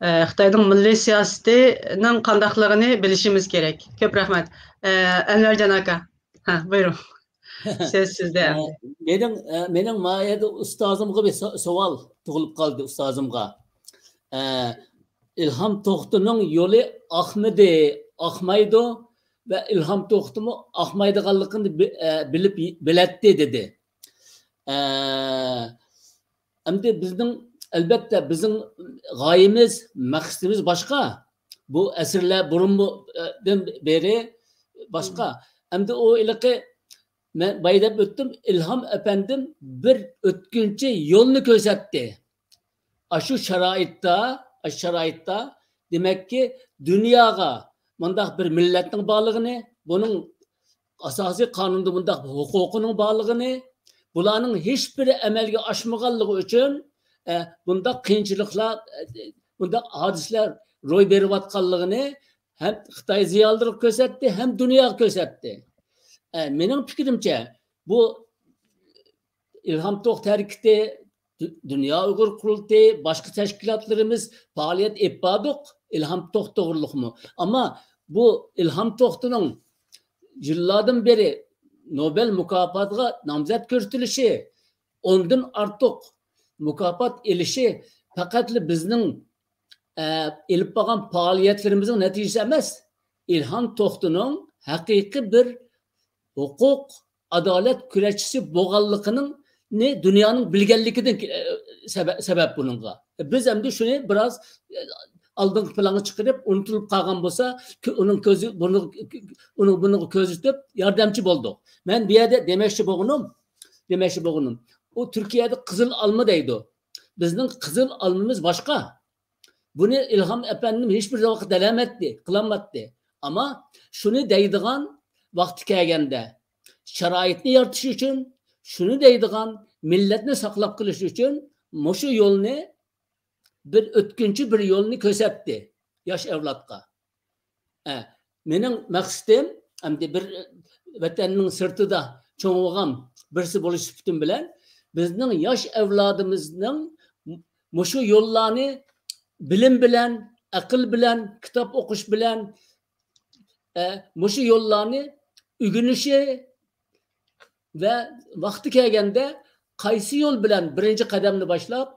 ئە، خىتاينىڭ مىللىي سىياسىتىنىڭ قانداقلىقىنى بىلىشىمىز كېرەك. كۆپ رەھمەت. ئە، ئەنۋەرجان ئاكا. ھە، بۇيرۇڭ. سۆز سىزدە ئە، ئەمدى. مېنىڭ، ئە، مېنىڭ ما يەردە ئۇستازىمغا بىر سو-، سوئال تۇغۇلۇپ قالدى، ئۇستازىمغا. ئە، ئىلھام توختىنىڭ يولى ئاقمىدى، ئاقمايدۇ ۋە ئىلھام توختىمۇ ئاقمايدىغانلىقىنى بى-، ئە، بىلىپ، بىلەتتى دېدى. ئە، ئەمدى بىزنىڭ، ئەلبەتتە، بىزنىڭ غايىمىز، مەقسىتىمىز باشقا. بۇ ئەسىرلەر بۇرۇندىن بېرى باشقا. ئەمدى ئۇ ھېلىقى، مەن بايا دەپ ئۆتتۈم، ئىلھام ئەپەندىم بىر ئۆتكۈنچى يولنى كۆرسەتتى. ئاشۇ شارائىتتا، ئاشۇ شارائىتتا، دېمەككى، دۇنياغا مۇنداق بىر مىللەتنىڭ بارلىقىنى، بۇنىڭ ئاساسىي قانۇندا بۇنداق ھوقۇقىنىڭ بارلىقىنى، بۇلارنىڭ ھېچبىرى ئەمەلگە ئاشمىغانلىقى ئۈچۈن، ئە، بۇنداق قىيىنچىلىقلار، ئە، بۇنداق ھادىسىلەر روي بېرىۋاتقانلىقىنى ھەم خىتاي زىيالىيلىرىغا كۆرسەتتى، ھەم دۇنياغا كۆرسەتتى. ئە، مېنىڭ پىكرىمچە، بۇ ئىلھام توختى ھەرىكىتى، دۇ-، دۇنيا ئۇيغۇر قۇرۇلتىيى، باشقا تەشكىلاتلىرىمىز پائالىيەت ئېلىپ باردۇق، ئىلھام توختى توغرۇلۇقمۇ. ئەمما بۇ ئىلھام توختىنىڭ يىللاردىن بېرى نوبېل مۇكاپاتىغا نامزەت كۆرسىتىلىشى، ئوندىن ئارتۇق مۇكاپات ئېلىشى پەقەتلا بىزنىڭ، ئە، ئېلىپ بارغان پائالىيەتلىرىمىزنىڭ نەتىجىسى ئەمەس. ئىلھام توختىنىڭ ھەقىقىي بىر ھوقۇق، ئادالەت كۈرەشچىسى بولغانلىقىنىڭ، نى دۇنيانىڭ بىلگەنلىكىدىن، ئە، سەۋە-، سەۋەب بۇنىڭغا. بىز ئەمدى شۇنى بىراز، ئە، ئالدىنقى پىلانغا چىقىرىپ، ئۇنتۇلۇپ قالغان بولسا، كۆ-، ئۇنىڭ كۆزى، بۇنىڭ، ئۇنىڭ بۇنىڭغا كۆزىتىپ ياردەمچى بولدۇق. مەن بۇ يەردە دېمەكچى بولغىنىم، دېمەكچى بولغىنىم، ئۇ تۈركىيەدە قىزىل ئالما دەيدۇ. بىزنىڭ قىزىل ئالمىمىز باشقا. بۇنى ئىلھام ئەپەندىم ھېچبىر ۋاقىت دەلەمەتتى، قىلالماتتى. ئەمما شۇنى دەيدىغان ۋاقتى كەلگەندە، شارائىتنى يارىتىش ئۈچۈن، شۇنى دەيدىغان مىللەتنى ساقلاپ قېلىش ئۈچۈن مۇشۇ يولنى، بىر ئۆتكۈنچى بىر يولنى كۆرسەتتى ياش ئەۋلادقا. ئە، مېنىڭ مەقسىتىم، ئەمدى بىر ۋەتەننىڭ سىرتىدا چوڭ بولغان بىرسى بولۇش سۈپىتىم بىلەن، بىزنىڭ ياش ئەۋلادىمىزنىڭ مۇشۇ يوللارنى بىلىم بىلەن، ئەقىل بىلەن، كىتاب ئوقۇش بىلەن، ئە، مۇشۇ يوللارنى ئۆگىنىشى ۋە ۋاقتى كەلگەندە قايسى يول بىلەن بىرىنچى قەدەمنى باشلاپ،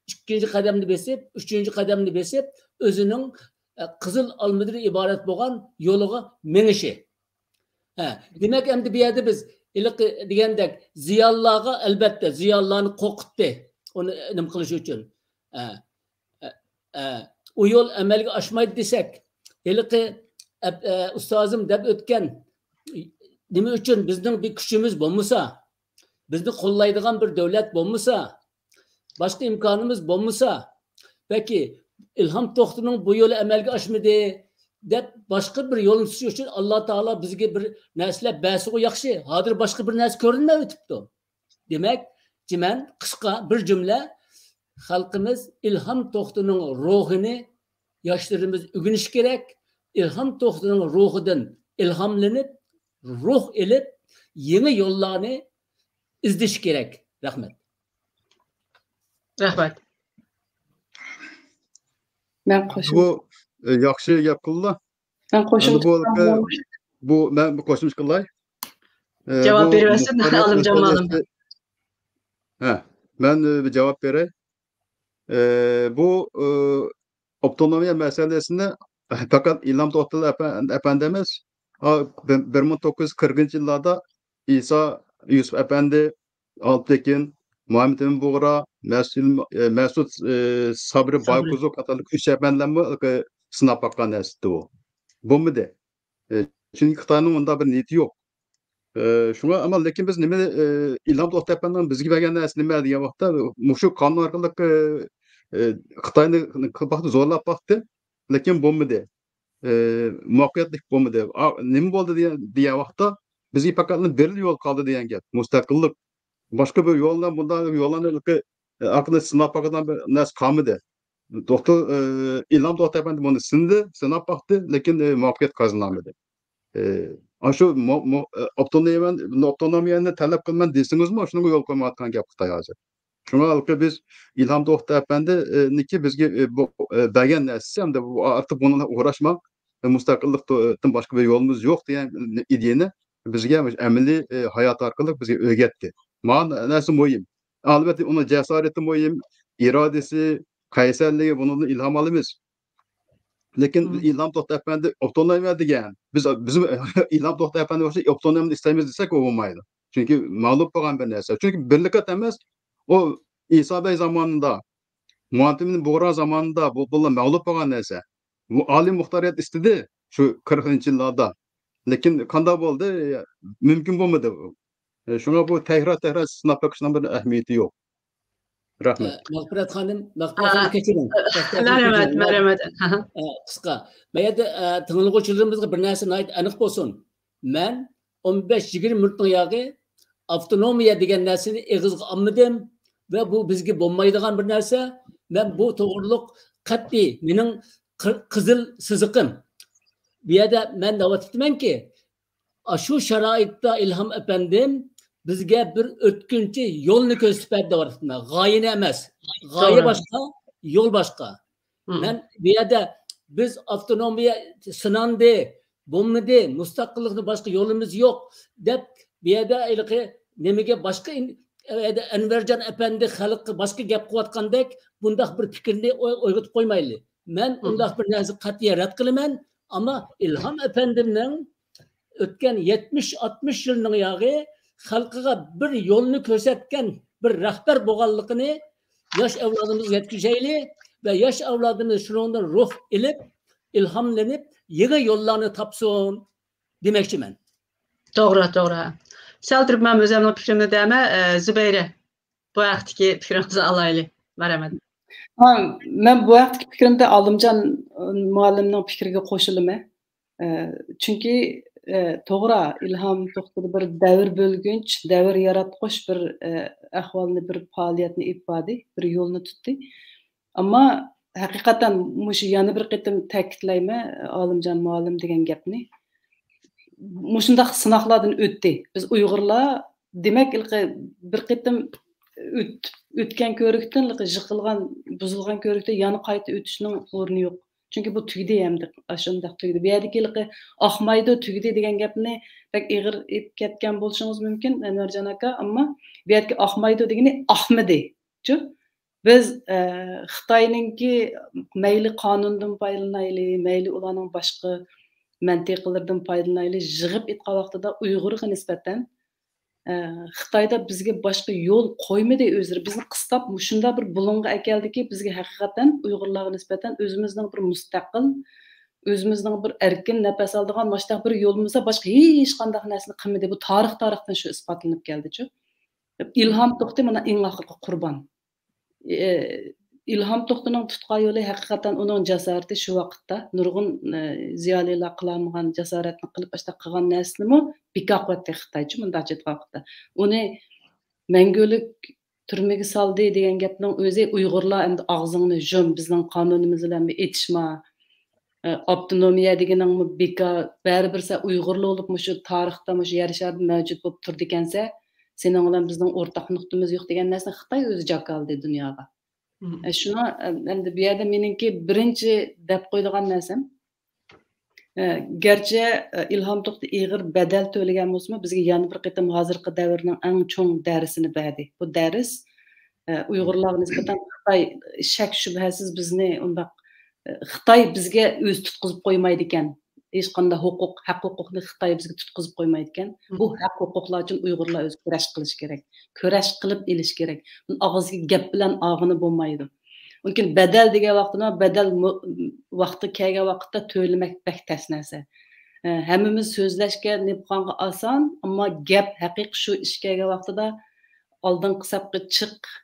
ئىككىنچى قەدەمنى بېسىپ، ئۈچىنچى قەدەمنى بېسىپ، ئۆزىنىڭ، ئە، قىزىل ئالمىدىن ئىبارەت بولغان يولىغا مېڭىشى. ھە، دېمەك، ئەمدى بۇ يەردە بىز ھېلىقى دېگەندەك زىيالىيلارغا، ئەلبەتتە، زىيالىيلارنى قورقۇتتى، ئۇنى نېمە قىلىش ئۈچۈن. ئە، ئە، ئە، ئۇ يول ئەمەلگە ئاشمايدۇ دېسەك، ھېلىقى ئەپ-، ئە، ئۇستازىم دەپ ئۆتكەن، نېمە ئۈچۈن بىزنىڭ بىر كۈچىمىز بولمىسا، بىزنى قوللايدىغان بىر دۆلەت بولمىسا، باشقا ئىمكانىمىز بولمىسا، بەلكى ئىلھام توختىنىڭ بۇ يولى ئەمەلگە ئاشمىدى دەپ، باشقا بىر يولنى تۇتۇش ئۈچۈن ئاللا تائالا بىزگە بىر نەرسىلەر بەرسىغۇ ياخشى. ھازىر باشقا بىر نەرسە كۆرۈنمەيۋېتىپتۇ. دېمەك، چىمەن قىسقا بىر جۈملە، خەلقىمىز ئىلھام توختىنىڭ روھىنى ياشلىرىمىز ئۆگىنىشى كېرەك. ئىلھام توختىنىڭ روھىدىن ئىلھاملىنىپ، روھ ئېلىپ، يېڭى يوللارنى ئىزدىشى كېرەك. رەھمەت. رەھمەت. مەن قوشۇم. بۇ ئە، ياخشى گەپ قىلدى. مەن قوشۇم. بۇ بۇ مەن بىر قوشۇمچە قىلاي. ئە، جاۋاب بۇ بېرىۋەرسۇن، مۇختارىيەت ئالىمجان مۇئەللىم. مەسىلىسى- ھە، مەن ئە، بىر جاۋاب بېرەي. ئە، بۇ ئە، ئاپتونومىيە مەسىلىسىنى پەقەت ئىلھام توختى ئەپە-، ئەپەندى ئەمەس، ئا، بىر، بىر مىڭ توققۇز يۈز قىرىقىنچى يىللاردا ئىسا يۈسۈپ ئەپەندى، ئالپتېكىن، مۇھەممەت ئەمىن بۇغرا، مەسۇل-، ئە، مەسۇد ئە، سابرى سابرى. بايقۇزۇ قاتارلىق ئۈچ ئەپەندىلەرمۇ سىناپ باققان نەرسىدى ئۇ. بولمىدى. ئە، چۈنكى خىتاينىڭ ئۇنداق بىر نىيىتى يوق. ئە، شۇڭا ئەمما لېكىن بىز نېمە، ئە، ئىلھام توختى ئەپەندىنىڭ بىزگە بەرگەن نەرسىسى نېمە دېگەن ۋاقىتتا، مۇشۇ قانۇن ئارقىلىق ئە، ئە، خىتاينى باقتى، زورلاپ باقتى، لېكىن بولمىدى. ئە، مۇۋەپپەقىيەتلىك بولمىدى. ئا، نېمە بولدى دېگەن، دېگەن ۋاقىتتا بىزگە پەقەتلا بىرلا يول قالدى دېگەن گەپ، مۇستەقىللىق. باشقا بىر يوللار، بۇنداق يوللارنى ھېلىقى، ئە، ئارقىدىن سىناپ باقىدىغان بىر نەرسە قالمىدى. دوختۇر، ئە، ئىلھام توختى ئەپەندى بۇنى سىندى، سىناپ باقتى، لېكىن ئە، مۇۋەپپەقىيەت قازىنالمىدى. ئە، ئاشۇ مو-، مو-، ئە، ئاپتونومىيەنى، ئاپتونومىيەنى تەلەپ قىلىمەن دېسىڭىزمۇ، شۇنىڭغا يول قويمايۋاتقان گەپ خىتاي ھازىر. شۇڭا ھېلىقى بىز ئىلھام توختى ئەپەندىنىڭكى بىزگە، ئە، بۇ، ئە، بەرگەن نەرسىسى ھەمدە بۇ ئارتۇق بۇنىڭ بىلەن ئۇغراشماڭ، ئە، مۇستەقىللىقتىن باشقا بىر يولىمىز يوق دېگەن ئىدىيەنى بىزگە ئەمەلىي، ئە، ھايات ئارقىلىق بىزگە ئۆگەتتى. مانا نەرسە مۇھىم. ئەلۋەتتە، ئۇنىڭ جاسارىتى مۇھىم، ئىرادىسى، قەيسەرلىكى، بۇنىڭدىن ئىلھام ئالىمىز. لېكىن مم. ئىلھام توختى ئەپەندى ئاپتونومىيە دېگەن، بىز، بىز ئىلھام توختى ئەپەندى بولسا ئاپتونومىيەنى ئىستەيمىز دېسەك، ئۇ بولمايدۇ. چۈنكى مەغلۇپ بولغان بىر نەرسە. چۈنكى بىرلىكات ئەمەس، ئۇ ئىسا بەگ زامانىدا، مۇھەممەد ئەمىن بۇغرا زامانىدا بۇ، بۇلار مەغلۇپ بولغان نەرسە. بۇ ئالىي مۇختارىيەت ئىستىدى شۇ قىرىقىنچى يىللاردا. لېكىن قانداق بولدى؟ مۇمكىن بولمىدى بۇ. شۇڭا بۇ تەكرار-تەكرار سىناپ بېقىشنىڭ بىر ئەھمىيىتى يوق. رەھمەت. مەغپىرەت خانىم، مەغپىرەت خانىم، كەچۈرۈڭ. مەرھەمەت، مەرھەمەت. قىسقا. بۇ يەردە، ئە، تىڭلىغۇچىلىرىمىزغا بىر نەرسە ناھايىتى ئېنىق بولسۇن. مەن ئون بەش يىگىرمە مىنۇتنىڭ ياغى ئاپتونومىيە دېگەن نەرسىنى ئېغىزغا ئالمىدىم ۋە بۇ بىزگە بولمايدىغان بىر نەرسە. مەن بۇ توغرۇلۇق قەتئىي مېنىڭ قىر-، قىزىل سىزىقىم. بۇ يەردە مەن دەۋاتىمەنكى، ئاشۇ شارائىتتا ئىلھام ئەپەندىم بىزگە بىر ئۆتكۈنچى يولنى كۆرسىتىپ بەردى دەۋاتىمەن. غايىنى ئەمەس. غايە توغرا. باشقا، يول باشقا. مم. مەن بۇ يەردە بىز ئاپتونومىيە سىناندى، بولمىدى، مۇستەقىللىقنى باشقا يولىمىز يوق دەپ، بۇ يەردە ھېلىقى نېمىگە باشقا ئىن-، ئەنۋەرجان ئەپەندى خەلققە باشقا گەپ قىلىۋاتقاندەك بۇنداق بىر پىكىرنى ئوي-، ئويغىتىپ قويمايلى. مەن مم. ئۇنداق بىر نەرسە قەتئىي رەت قىلىمەن، ئەمما ئىلھام ئەپەندىمنىڭ ئۆتكەن يەتمىش، ئاتمىش يىلنىڭ ياغى خەلقىگە بىر يولنى كۆرسەتكەن بىر رەھبەر بولغانلىقىنى ياش ئەۋلادىمىزغا يەتكۈزەيلى ۋە ياش ئەۋلادىمىز شۇنىڭدىن روھ ئېلىپ، ئىلھاملىنىپ، يېڭى يوللارنى تاپسۇن دېمەكچىمەن. توغرا، توغرا. سەل تۇرۇپ مەن ئۆزۈمنىڭ پىكرىمنى دەيمەن. ئە، زۇبەيرە، بۇ ھەقتىكى پىكرىڭىزنى ئالايلى. مەرھەمەت. ھا، مەن بۇ ھەقتىكى پىكرىمدە ئالىمجان مۇئەللىمنىڭ پىكرىگە قوشۇلىمەن. ئە، چۈنكى، ئە، توغرا، ئىلھام توختى بىر دەۋر بۆلگۈچ، دەۋر ياراتقۇچ بىر، ئە، ئەھۋالنى، بىر پائالىيەتنى ئېلىپ باردى، بىر يولنى تۇتتى. ئەمما ھەقىقەتەن مۇشۇ يەنە بىر قېتىم تەكىتلەيمەن، ئالىمجان مۇئەللىم دېگەن گەپنى. مۇشۇنداق سىناقلاردىن ئۆتتى. بىز ئۇيغۇرلار، دېمەك، ھېلىقى بىر قېتىم ئۆت-، ئۆتكەن كۆرۈكتىن، ھېلىقى يىقىلغان، بۇزۇلغان كۆرۈكتىن يەنە قايتا ئۆتۈشنىڭ ئورنى يوق. چۈنكى بۇ تۈگىدى ئەمدى، ئاشۇنداق تۈگىدى. بۇ يەردىكى ھېلىقى ئاقمايدۇ، تۈگىدى دېگەن گەپنى بەك ئېغىر ئېلىپ كەتكەن بولۇشىڭىز مۇمكىن، ئەنۋەرجان ئاكا، ئەمما بۇ يەردىكى ئاقمايدۇ دېگىنى ئاقمىدى. چۈ؟ بىز، ئە، خىتاينىڭكى مەيلى قانۇندىن پايدىلىنايلى، مەيلى ئۇلارنىڭ باشقا مەنتىقىلىرىدىن پايدىلىنايلى، يىغىپ ئېيتقان ۋاقتىدا ئۇيغۇرغا نىسبەتەن ئە، خىتايدا بىزگە باشقا يول قويمىدى ئۆزلىرى. بىزنى قىستاپ مۇشۇنداق بىر بۇلۇڭغا ئەكەلدىكى، بىزگە ھەقىقەتەن ئۇيغۇرلارغا نىسبەتەن ئۆزىمىزنىڭ بىر مۇستەقىل، ئۆزىمىزنىڭ بىر ئەركىن نەپەس ئالىدىغان مۇشۇنداق بىر يولىمىز بار، باشقا ھېچقانداق نەرسىنى قىلمىدى. بۇ تارىخ، تارىختىن شۇ ئىسپاتلىنىپ كەلدىچۇ. ئىلھام توختى مانا ئەڭ ئاخىرقى قۇربان. ئى، ئىلھام توختىنىڭ تۇتقان يولى ھەقىقەتەن ئۇنىڭ جاسارىتى شۇ ۋاقىتتا نۇرغۇن، ئى، زىيالىيلار قىلالمىغان جاسارەتنى قىلىپ، ئاشۇنداق قىلغان نەرسىنىمۇ بىكار قىلىۋەتتى خىتايچۇ، مۇنداق ئېيتقان ۋاقىتتا. ئۇنى مەڭگۈلۈك تۈرمىگە سالدى دېگەن گەپنىڭ ئۆزى ئۇيغۇرلار ئەمدى ئاغزىڭنى يۇم، بىزنىڭ قانۇنىمىز بىلەن بىر ئېتىشما، ئى، ئاپتونومىيە دېگىنىڭمۇ بىكار، بەرىبىر سەن ئۇيغۇرلا بولۇپ مۇشۇ تارىختا، مۇشۇ يەر شارىدا مەۋجۇت بولۇپ تۇرىدىكەنسەن، سېنىڭ بىلەن بىزنىڭ ئورتاق نۇقتىمىز يوق دېگەن نەرسىنى خىتاي ئۆزى جاكارلىدى دۇنياغا. مم. ئە، شۇڭا، ئە، ئەمدى بۇ يەردە مېنىڭكى بىرىنچى دەپ قويىدىغان نەرسەم، ئە، گەرچە، ئە، ئىلھام توختى ئېغىر بەدەل تۆلىگەن بولسىمۇ، بىزگە يەنە بىر قېتىم ھازىرقى دەۋرنىڭ ئەڭ چوڭ دەرسىنى بەردى. بۇ دەرس، ئە، ئۇيغۇرلارغا نىسبەتەن خىتاي شەك-شۈبھەسىز بىزنى ئۇنداق، ئە، خىتاي بىزگە ئۆزى تۇتقۇزۇپ قويمايدىكەن. ھېچقانداق ھوقۇق، ھەق-ھوقۇقنى خىتاي بىزگە تۇتقۇزۇپ قويمايدىكەن. بۇ ھەق-ھوقۇقلار ئۈچۈن ئۇيغۇرلار ئۆزى كۈرەش قىلىشى كېرەك. كۈرەش قىلىپ ئېلىشى كېرەك. بۇنى ئاغزىدىكى گەپ بىلەن ئالغىلى بولمايدۇ. لېكىن بەدەل دېگەن ۋاقتىدا، بەدەل مۇ-، ۋاقتى كەلگەن ۋاقىتتا تۆلىمەك بەك تەس نەرسە. ئە، ھەممىمىز سۆزلەشكە نېپىقانغا ئاسان، ئەمما گەپ ھەقىقىي شۇ ئىش كەلگەن ۋاقتىدا ئالدىنقى سەپكە چىق،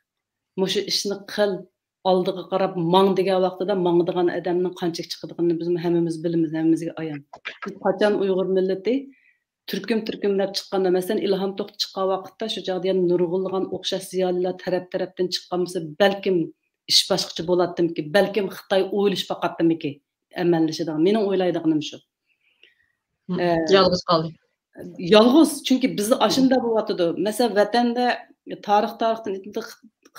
مۇشۇ ئىشنى قىل، ئالدىغا قاراپ ماڭ دېگەن ۋاقتىدا ماڭىدىغان ئادەمنىڭ قانچىلىك چىقىدىغىنىنى بىزمۇ ھەممىمىز بىلىمىز، ھەممىمىزگە ئايان. بىز قاچان ئۇيغۇر مىللىتى تۈركۈم-تۈركۈملەپ چىققاندا، مەسىلەن، ئىلھام توختى چىققان ۋاقىتتا شۇ چاغدا يەنە نۇرغۇنلىغان ئوخشاش زىيالىيلار تەرەپ-تەرەپتىن چىققان بولسا، بەلكىم ئىش باشقىچە بولاتتىمىكى، بەلكىم خىتاي ئويلىشىپ باقاتتىمىكى ئەمەللىشىدىغان. مېنىڭ ئويلايدىغىنىم شۇ. مم. ئە، يالغۇز قالدى. يالغۇز، چۈنكى بىزدە ئاشۇنداق بولۇۋاتىدۇ. مەسىلەن، ۋەتەندە تارىخ، تارىختىن ئېيتقاندا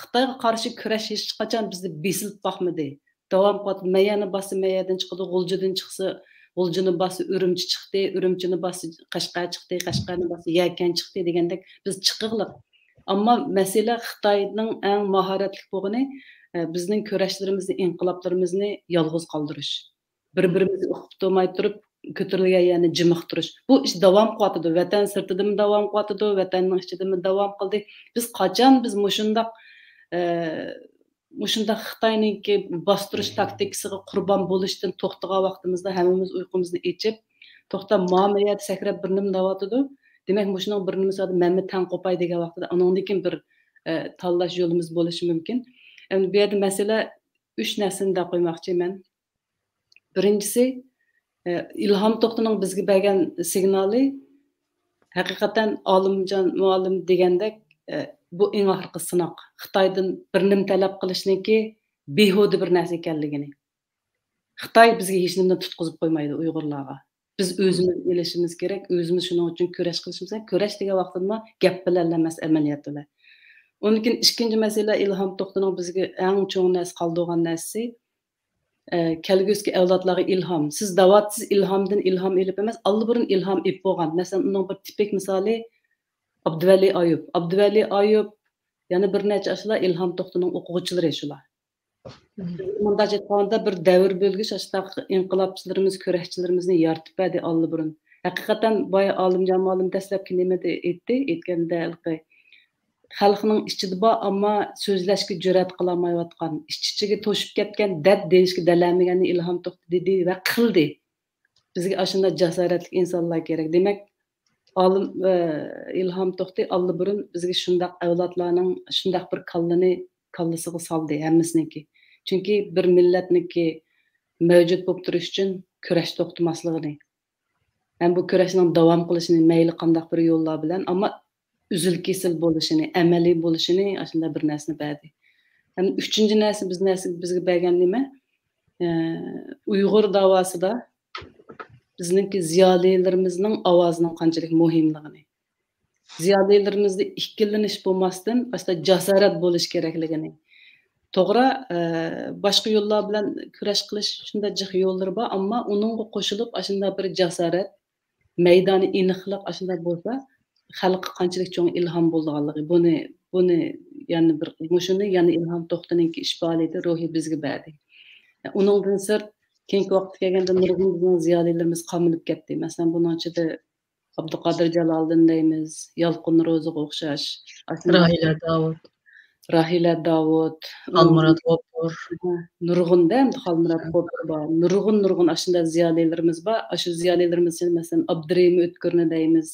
خىتايغا قارشى كۈرەش ھېچقاچان بىزدە بېسىلىپ باقمىدى. داۋام قىلىۋاتىدۇ. مەيەرنى باسسا، مەيەردىن چىقىدۇ، غۇلجىدىن چىقسا، غۇلجىنى باسسا، ئۈرۈمچى چىقتى، ئۈرۈمچىنى باسسا، قەشقەر چىقتى، قەشقەرنى باسسا، يەكەن چىقتى دېگەندەك بىز چىقىقلىق. ئەمما مەسىلە خىتاينىڭ ئەڭ ماھارەتلىك بولغىنى، ئە، بىزنىڭ كۈرەشلىرىمىزنى، ئىنقىلابلىرىمىزنى يالغۇز قالدۇرۇش. بىر-بىرىمىزنى ئۇقۇپ تۇرماي تۇرۇپ، كۆتۈرۈلگەن يەرنى جىمىق تۇرۇش. بۇ ئىش داۋام قىلىۋاتىدۇ. ۋەتەن سىرتىدىمۇ داۋام قىلىۋاتىدۇ، ۋەتەننىڭ ئىچىدىمۇ داۋام قىلدى. بىز قاچان بىز مۇشۇنداق، ئە، مۇشۇنداق خىتاينىڭكى باستۇرۇش تاكتىكىسىغا قۇربان بولۇشتىن توختىغان ۋاقتىمىزدا، ھەممىمىز ئۇيقۇمىزنى ئېچىپ، توختا، ماما يەردە سەكرەپ بىر نېمە دەۋاتىدۇ. دېمەك، مۇشۇنىڭ بىر نېمىسى بار، مەنمۇ تەڭ قوپاي دېگەن ۋاقتىدا، ئۇنىڭدىن كېيىن بىر، ئە، تاللاش يولىمىز بولۇشى مۇمكىن. ئەمدى بۇ يەردە مەسىلە ئۈچ نەرسىنى دەپ قويماقچى مەن. بىرىنچىسى، ئە، ئىلھام توختىنىڭ بىزگە بەرگەن سىگنالى، ھەقىقەتەن ئالىمجان مۇئەللىم دېگەندەك، ئە، بۇ ئەڭ ئاخىرقى سىناق. خىتايدىن بىر نېمە تەلەپ قىلىشنىڭكى بىھۇدە بىر نەرسە ئىكەنلىكىنى. خىتاي بىزگە ھېچ نېمىنى تۇتقۇزۇپ قويمايدۇ ئۇيغۇرلارغا. بىز ئۆزىمىز ئېلىشىمىز كېرەك، ئۆزىمىز شۇنىڭ ئۈچۈن كۈرەش قىلىشىمىز كېرەك. كۈرەش دېگەن ۋاقتىدىمۇ گەپ بىلەنلا ئەمەس، ئەمەلىيەت بىلەن. ئۇنىڭدىن كېيىن ئىككىنچى مەسىلە، ئىلھام توختىنىڭ بىزگە ئەڭ چوڭ نەرسە قالدۇرغان نەرسىسى، ئە، كەلگۈسىدىكى ئەۋلادلارغا ئىلھام. سىز دەۋاتىسىز، ئىلھامدىن ئىلھام ئېلىپ ئەمەس، ئاللىبۇرۇن ئىلھام ئېلىپ بولغان. مەسىلەن، ئۇنىڭ بىر تىپىك مىسالى ئابدۇۋەلى ئايۇپ. ئابدۇۋەلى ئايۇپ، يەنە بىر نەچچە ئاشۇلار ئىلھام توختىنىڭ ئوقۇغۇچىلىرى شۇلار. مم. مۇنداق ئېيتقاندا، بىر دەۋر بۆلگۈچ ئاشۇنداق ئىنقىلابچىلىرىمىز، كۈرەشچىلىرىمىزنى يارىتىپ بەردى ئاللىبۇرۇن. ھەقىقەتەن بايا ئالىمجان مۇئەللىم دەسلەپكى نېمىدە ئېيتتى، ئېيتكەندە ھېلىقى خەلقنىڭ ئىچىدە بار، ئەمما سۆزلەشكە جۈرئەت قىلالمايۋاتقان، ئىچ-ئىچىگە توشۇپ كەتكەن دەرد دېيىشكە دەلەلمىگەننى ئىلھام توختى دېدى ۋە قىلدى. بىزگە ئاشۇنداق جاسارەتلىك ئىنسانلار كېرەك. دېمەك، ئالىم، ئە، ئىلھام توختى ئاللىبۇرۇن بىزگە شۇنداق ئەۋلادلارنىڭ شۇنداق بىر كاللىنى كاللىسىغا سالدى ھەممىسىنىڭكى. چۈنكى بىر مىللەتنىڭكى مەۋجۇت بولۇپ تۇرۇشى ئۈچۈن كۈرەش توختىماسلىقىنى، ھەم بۇ كۈرەشنىڭ داۋام قىلىشىنى مەيلى قانداق بىر يوللار بىلەن، ئەمما ئۈزۈل-كېسىل بولۇشىنى، ئەمەلىي بولۇشىنى ئاشۇنداق بىر نەرسىنى بەردى. ھەم ئۈچىنچى نەرسە، بىز نەرسە، بىزگە بەرگەن نېمە؟ ئە، ئۇيغۇر داۋاسىدا بىزنىڭكى زىيالىيلىرىمىزنىڭ ئاۋازىنىڭ قانچىلىك مۇھىملىقىنى، زىيالىيلىرىمىزدا ئىككىلىنىش بولماستىن، ئاشۇنداق جاسارەت بولۇش كېرەكلىكىنى. توغرا، ئە، باشقا يوللار بىلەن كۈرەش قىلىش شۇنداق جىق يوللىرى بار، ئەمما ئۇنىڭغا قوشۇلۇپ ئاشۇنداق بىر جاسارەت، مەيدانى ئېنىقلىق ئاشۇنداق بولسا، خەلققە قانچىلىك چوڭ ئىلھام بولىدىغانلىقى، بۇنى، بۇنى يەنە بىر، مۇشۇنى يەنە ئىلھام توختىنىڭكى ئىش پائالىيىتى روھى بىزگە بەردى. ئۇنىڭدىن سىرت، كېيىنكى ۋاقىتتا كەلگەندە نۇرغۇن بىزنىڭ زىيالىيلىرىمىز قامىلىپ كەتتى. مەسىلەن، بۇنىڭ ئىچىدە ئابدۇقادىر جالالىدىن دەيمىز، يالقۇن روزىغا ئوخشاش. ئاشۇنداق راھىلە داۋۇت. راھىلە داۋۇت. ئۇ خالمۇرات غوپۇر. نۇرغۇندا ئەمدى خالمۇرات غوپۇر بار. نۇرغۇن، نۇرغۇن ئاشۇنداق زىيالىيلىرىمىز بار. ئاشۇ زىيالىيلىرىمىز ئۈچۈن، مەسىلەن، ئابدۇرېھىم ئۆتكۈرنى دەيمىز.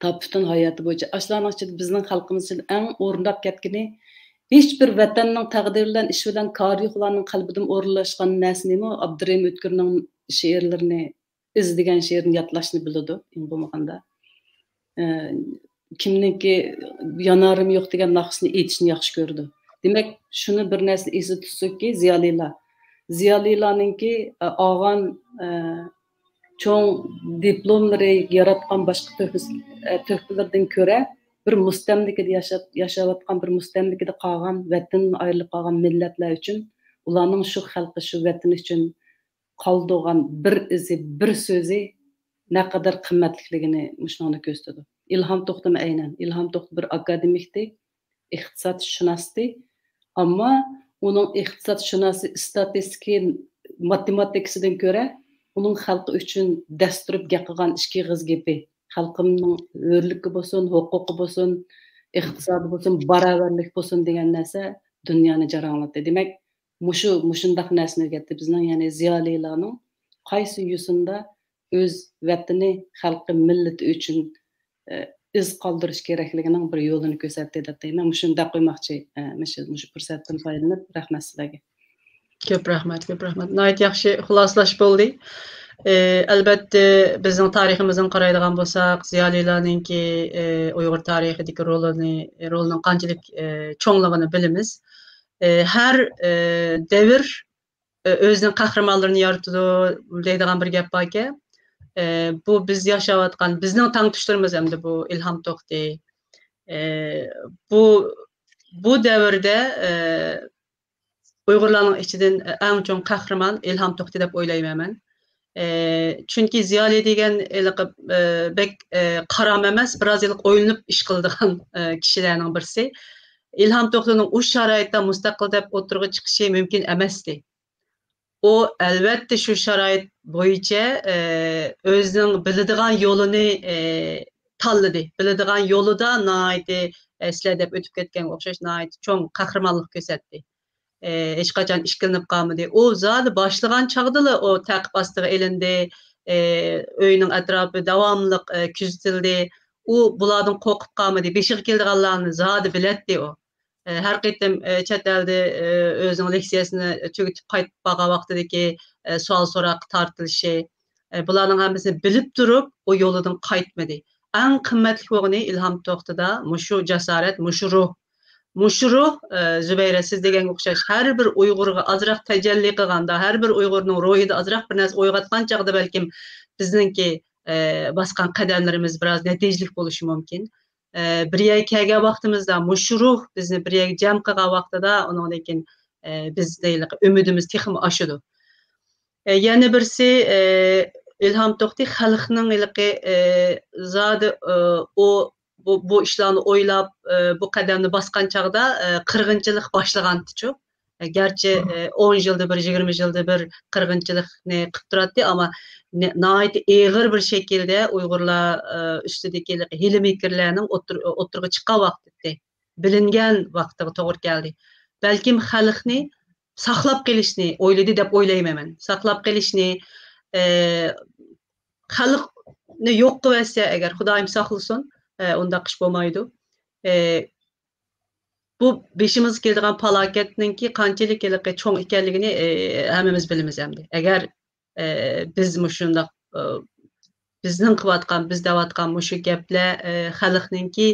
تاپ پۈتۈن ھاياتى بويىچە. ئاشۇلارنىڭ ئىچىدە بىزنىڭ خەلقىمىز ئۈچۈن ئەڭ ئورۇنداپ كەتكىنى، ھېچبىر ۋەتەننىڭ تەقدىرى بىلەن، ئىشى بىلەن كارى يوق ئۇلارنىڭ قەلبىدىمۇ ئورۇنلاشقان نەرسە نېمە؟ ئابدۇرېھىم ئۆتكۈرنىڭ شېئىرلىرىنى، ئىز دېگەن شېئىرىنى يادلاشنى بىلىدۇ، ئەڭ بولمىغاندا. ئە، كىمنىڭكى يانارىم يوق دېگەن ناخشىسىنى ئېيتىشنى ياخشى كۆرىدۇ. دېمەك، شۇنى بىر نەرسىنى ئېسىدە تۇتسۇنكى، زىيالىيلار. زىيالىيلارنىڭكى، ئە، ئالغان، ئە، چوڭ دىپلوملىرى، ياراتقان باشقا تۆھپىسى-، ئە، تۆھپىلىرىدىن كۆرە، بىر مۇستەملىكىدە ياشاپ، ياشاۋاتقان، بىر مۇستەملىكىدە قالغان، ۋەتىنىدىن ئايرىلىپ قالغان مىللەتلەر ئۈچۈن، ئۇلارنىڭ شۇ خەلقى، شۇ ۋەتىنى ئۈچۈن قالدۇرغان بىر ئىزى، بىر سۆزى نەقەدەر قىممەتلىكلىكىنى مۇشۇنىڭدا كۆرسىتىدۇ. ئىلھام توختىمۇ ئەينەن. ئىلھام توختى بىر ئاكادېمىكتى، ئىقتىسادشۇناستى. ئەمما ئۇنىڭ ئىقتىسادشۇناسى، ئىستاتىستىكى، ماتېماتىكىسىدىن كۆرە، ئۇنىڭ خەلقى ئۈچۈن دەستۇرۇپ گەپ قىلغان ئىككى ئېغىز گېپى، خەلقىمنىڭ ھۆرلۈكى بولسۇن، ھوقۇقى بولسۇن، ئىقتىسادى بولسۇن، باراۋەرلىك بولسۇن دېگەن نەرسە دۇنيانى جاراڭلاتتى. دېمەك، مۇشۇ، مۇشۇنداق نەرسىنى ئۆگەتتى. بىزنىڭ، يەنى زىيالىيلارنىڭ قايسى يوسۇندا ئۆز ۋەتىنى، خەلقى، مىللىتى ئۈچۈن، ئە، ئىز قالدۇرۇش كېرەكلىكىنىڭ بىر يولىنى كۆرسەتتى دەپ دەيمەن. مۇشۇنى دەپ قويماقچى، ئە، مۇشۇ، مۇشۇ پۇرسەتتىن پايدىلىنىپ، رەھمەت سىلەرگە. كۆپ رەھمەت، كۆپ رەھمەت. ناھايىتى ياخشى خۇلاسىلاش بولدى. ئە، ئەلبەتتە، بىزنىڭ تارىخىمىزدىن قارايدىغان بولساق، زىيالىيلارنىڭكى، ئە، ئۇيغۇر تارىخىدىكى رولىنى، رولىنىڭ قانچىلىك، ئە، چوڭلۇقىنى بىلىمىز. ئە، ھەر، ئە، دەۋر، ئە، ئۆزىنىڭ قەھرىمانلىرىنى يارىتىدۇ دەيدىغان بىر گەپ باركەن. ئە، بۇ بىز ياشاۋاتقان، بىزنىڭ تەڭتۇشلىرىمىز ئەمدى بۇ ئىلھام توختى. ئە، بۇ، بۇ دەۋردە، ئە، ئۇيغۇرلارنىڭ ئىچىدىن ئەڭ چوڭ قەھرىمان ئىلھام توختى دەپ ئويلايمەن مەن. ئە، چۈنكى زىيالىي دېگەن ھېلىقى، ئە، بەك، ئە، قارام ئەمەس، بىراز ھېلىقى ئويلىنىپ ئىش قىلىدىغان، ئە، كىشىلەرنىڭ بىرسى. ئىلھام توختىنىڭ ئۇ شارائىتتا مۇستەقىل دەپ ئوتتۇرىغا چىقىشى مۇمكىن ئەمەستى. ئۇ ئەلۋەتتە شۇ شارائىت بويىچە، ئە، ئۆزىنىڭ بىلىدىغان يولىنى، ئە، تاللىدى. بىلىدىغان يولىدا ناھايىتى، ئە، سىلەر دەپ ئۆتۈپ كەتكەنگە ئوخشاش ناھايىتى چوڭ قەھرىمانلىق كۆرسەتتى. ئە، ھېچقاچان ئىككىلىنىپ قالمىدى. ئۇ زادى باشلىغان چاغدىلا ئۇ تەقىپ ئاستىغا ئېلىندى. ئە، ئۆينىڭ ئەتراپى داۋاملىق، ئە، كۆزىتىلدى. ئۇ بۇلاردىن قورقۇپ قالمىدى. بېشىغا كېلىدىغانلارنى زادى بىلەتتى ئۇ. ئە، ھەر قېتىم، ئە، چەت ئەلدە، ئە، ئۆزىنىڭ لېكسىيەسىنى تۈگىتىپ قايتىپ بارغان ۋاقتىدىكى، ئە، سوئال سوراققا تارتىلىشى، ئە، بۇلارنىڭ ھەممىسىنى بىلىپ تۇرۇپ، ئۇ يولىدىن قايتمىدى. ئەڭ قىممەتلىك بولغىنى ئىلھام توختىدا مۇشۇ جاسارەت، مۇشۇ روھ. مۇشۇ روھ، ئە، زۇبەيرە، سىز دېگەنگە ئوخشاش، ھەر بىر ئۇيغۇرغا ئازراق تەجەللى قىلغاندا، ھەر بىر ئۇيغۇرنىڭ روھىدا ئازراق بىر نەرسە ئويغاتقان چاغدا بەلكىم بىزنىڭكى، ئە، باسقان قەدەملىرىمىز بىراز نەتىجىلىك بولۇشى مۇمكىن. ئە، بىر يەرگە كەلگەن ۋاقتىمىزدا مۇشۇ روھ بىزنى بىر يەرگە جەم قىلغان ۋاقتىدا، ئۇنىڭدىن كېيىن، ئە، بىزدە ھېلىقى ئۈمىدىمىز تېخىمۇ ئاشىدۇ. ئە، يەنە بىرسى، ئە، ئىلھام توختى خەلقنىڭ ھېلىقى، ئە، زادى، ئە، ئۇ، بۇ، بۇ ئىشلارنى ئويلاپ، ئە، بۇ قەدەمنى باسقان چاغدا، ئە، قىرغىنچىلىق باشلىغانتىچۇ. ئە، گەرچە، ئە، ئون يىلدا بىر، يىگىرمە يىلدا بىر قىرغىنچىلىقنى قىلىپ تۇراتتى، ئەمما نە-، ناھايىتى ئېغىر بىر شەكىلدە ئۇيغۇرلار، ئە، ئۈستىدىكى ھىيلە-مىكىرلەرنىڭ ئوتتۇر-، ئوتتۇرىغا چىققان ۋاقتى، بىلىنگەن ۋاقتىغا توغرا كەلدى. بەلكىم خەلقنى ساقلاپ قېلىشنى ئويلىدى دەپ ئويلايمەن مەن. ساقلاپ قېلىشنى، ئە، خەلقنى يوق قىلىۋەتسە ئەگەر، خۇدايىم ساقلىسۇن، ئە، ئۇنداق ئىش بولمايدۇ. ئە، بۇ بېشىمىزغا كېلىدىغان پالاكەتنىڭكى قانچىلىك ھېلىقى چوڭ ئىكەنلىكىنى، ئى، ھەممىمىز بىلىمىز ئەمدى. ئەگەر، ئى، بىز مۇشۇنداق، ئى، بىزنىڭ قىلىۋاتقان، بىز دەۋاتقان مۇشۇ گەپلەر، ئى، خەلقنىڭكى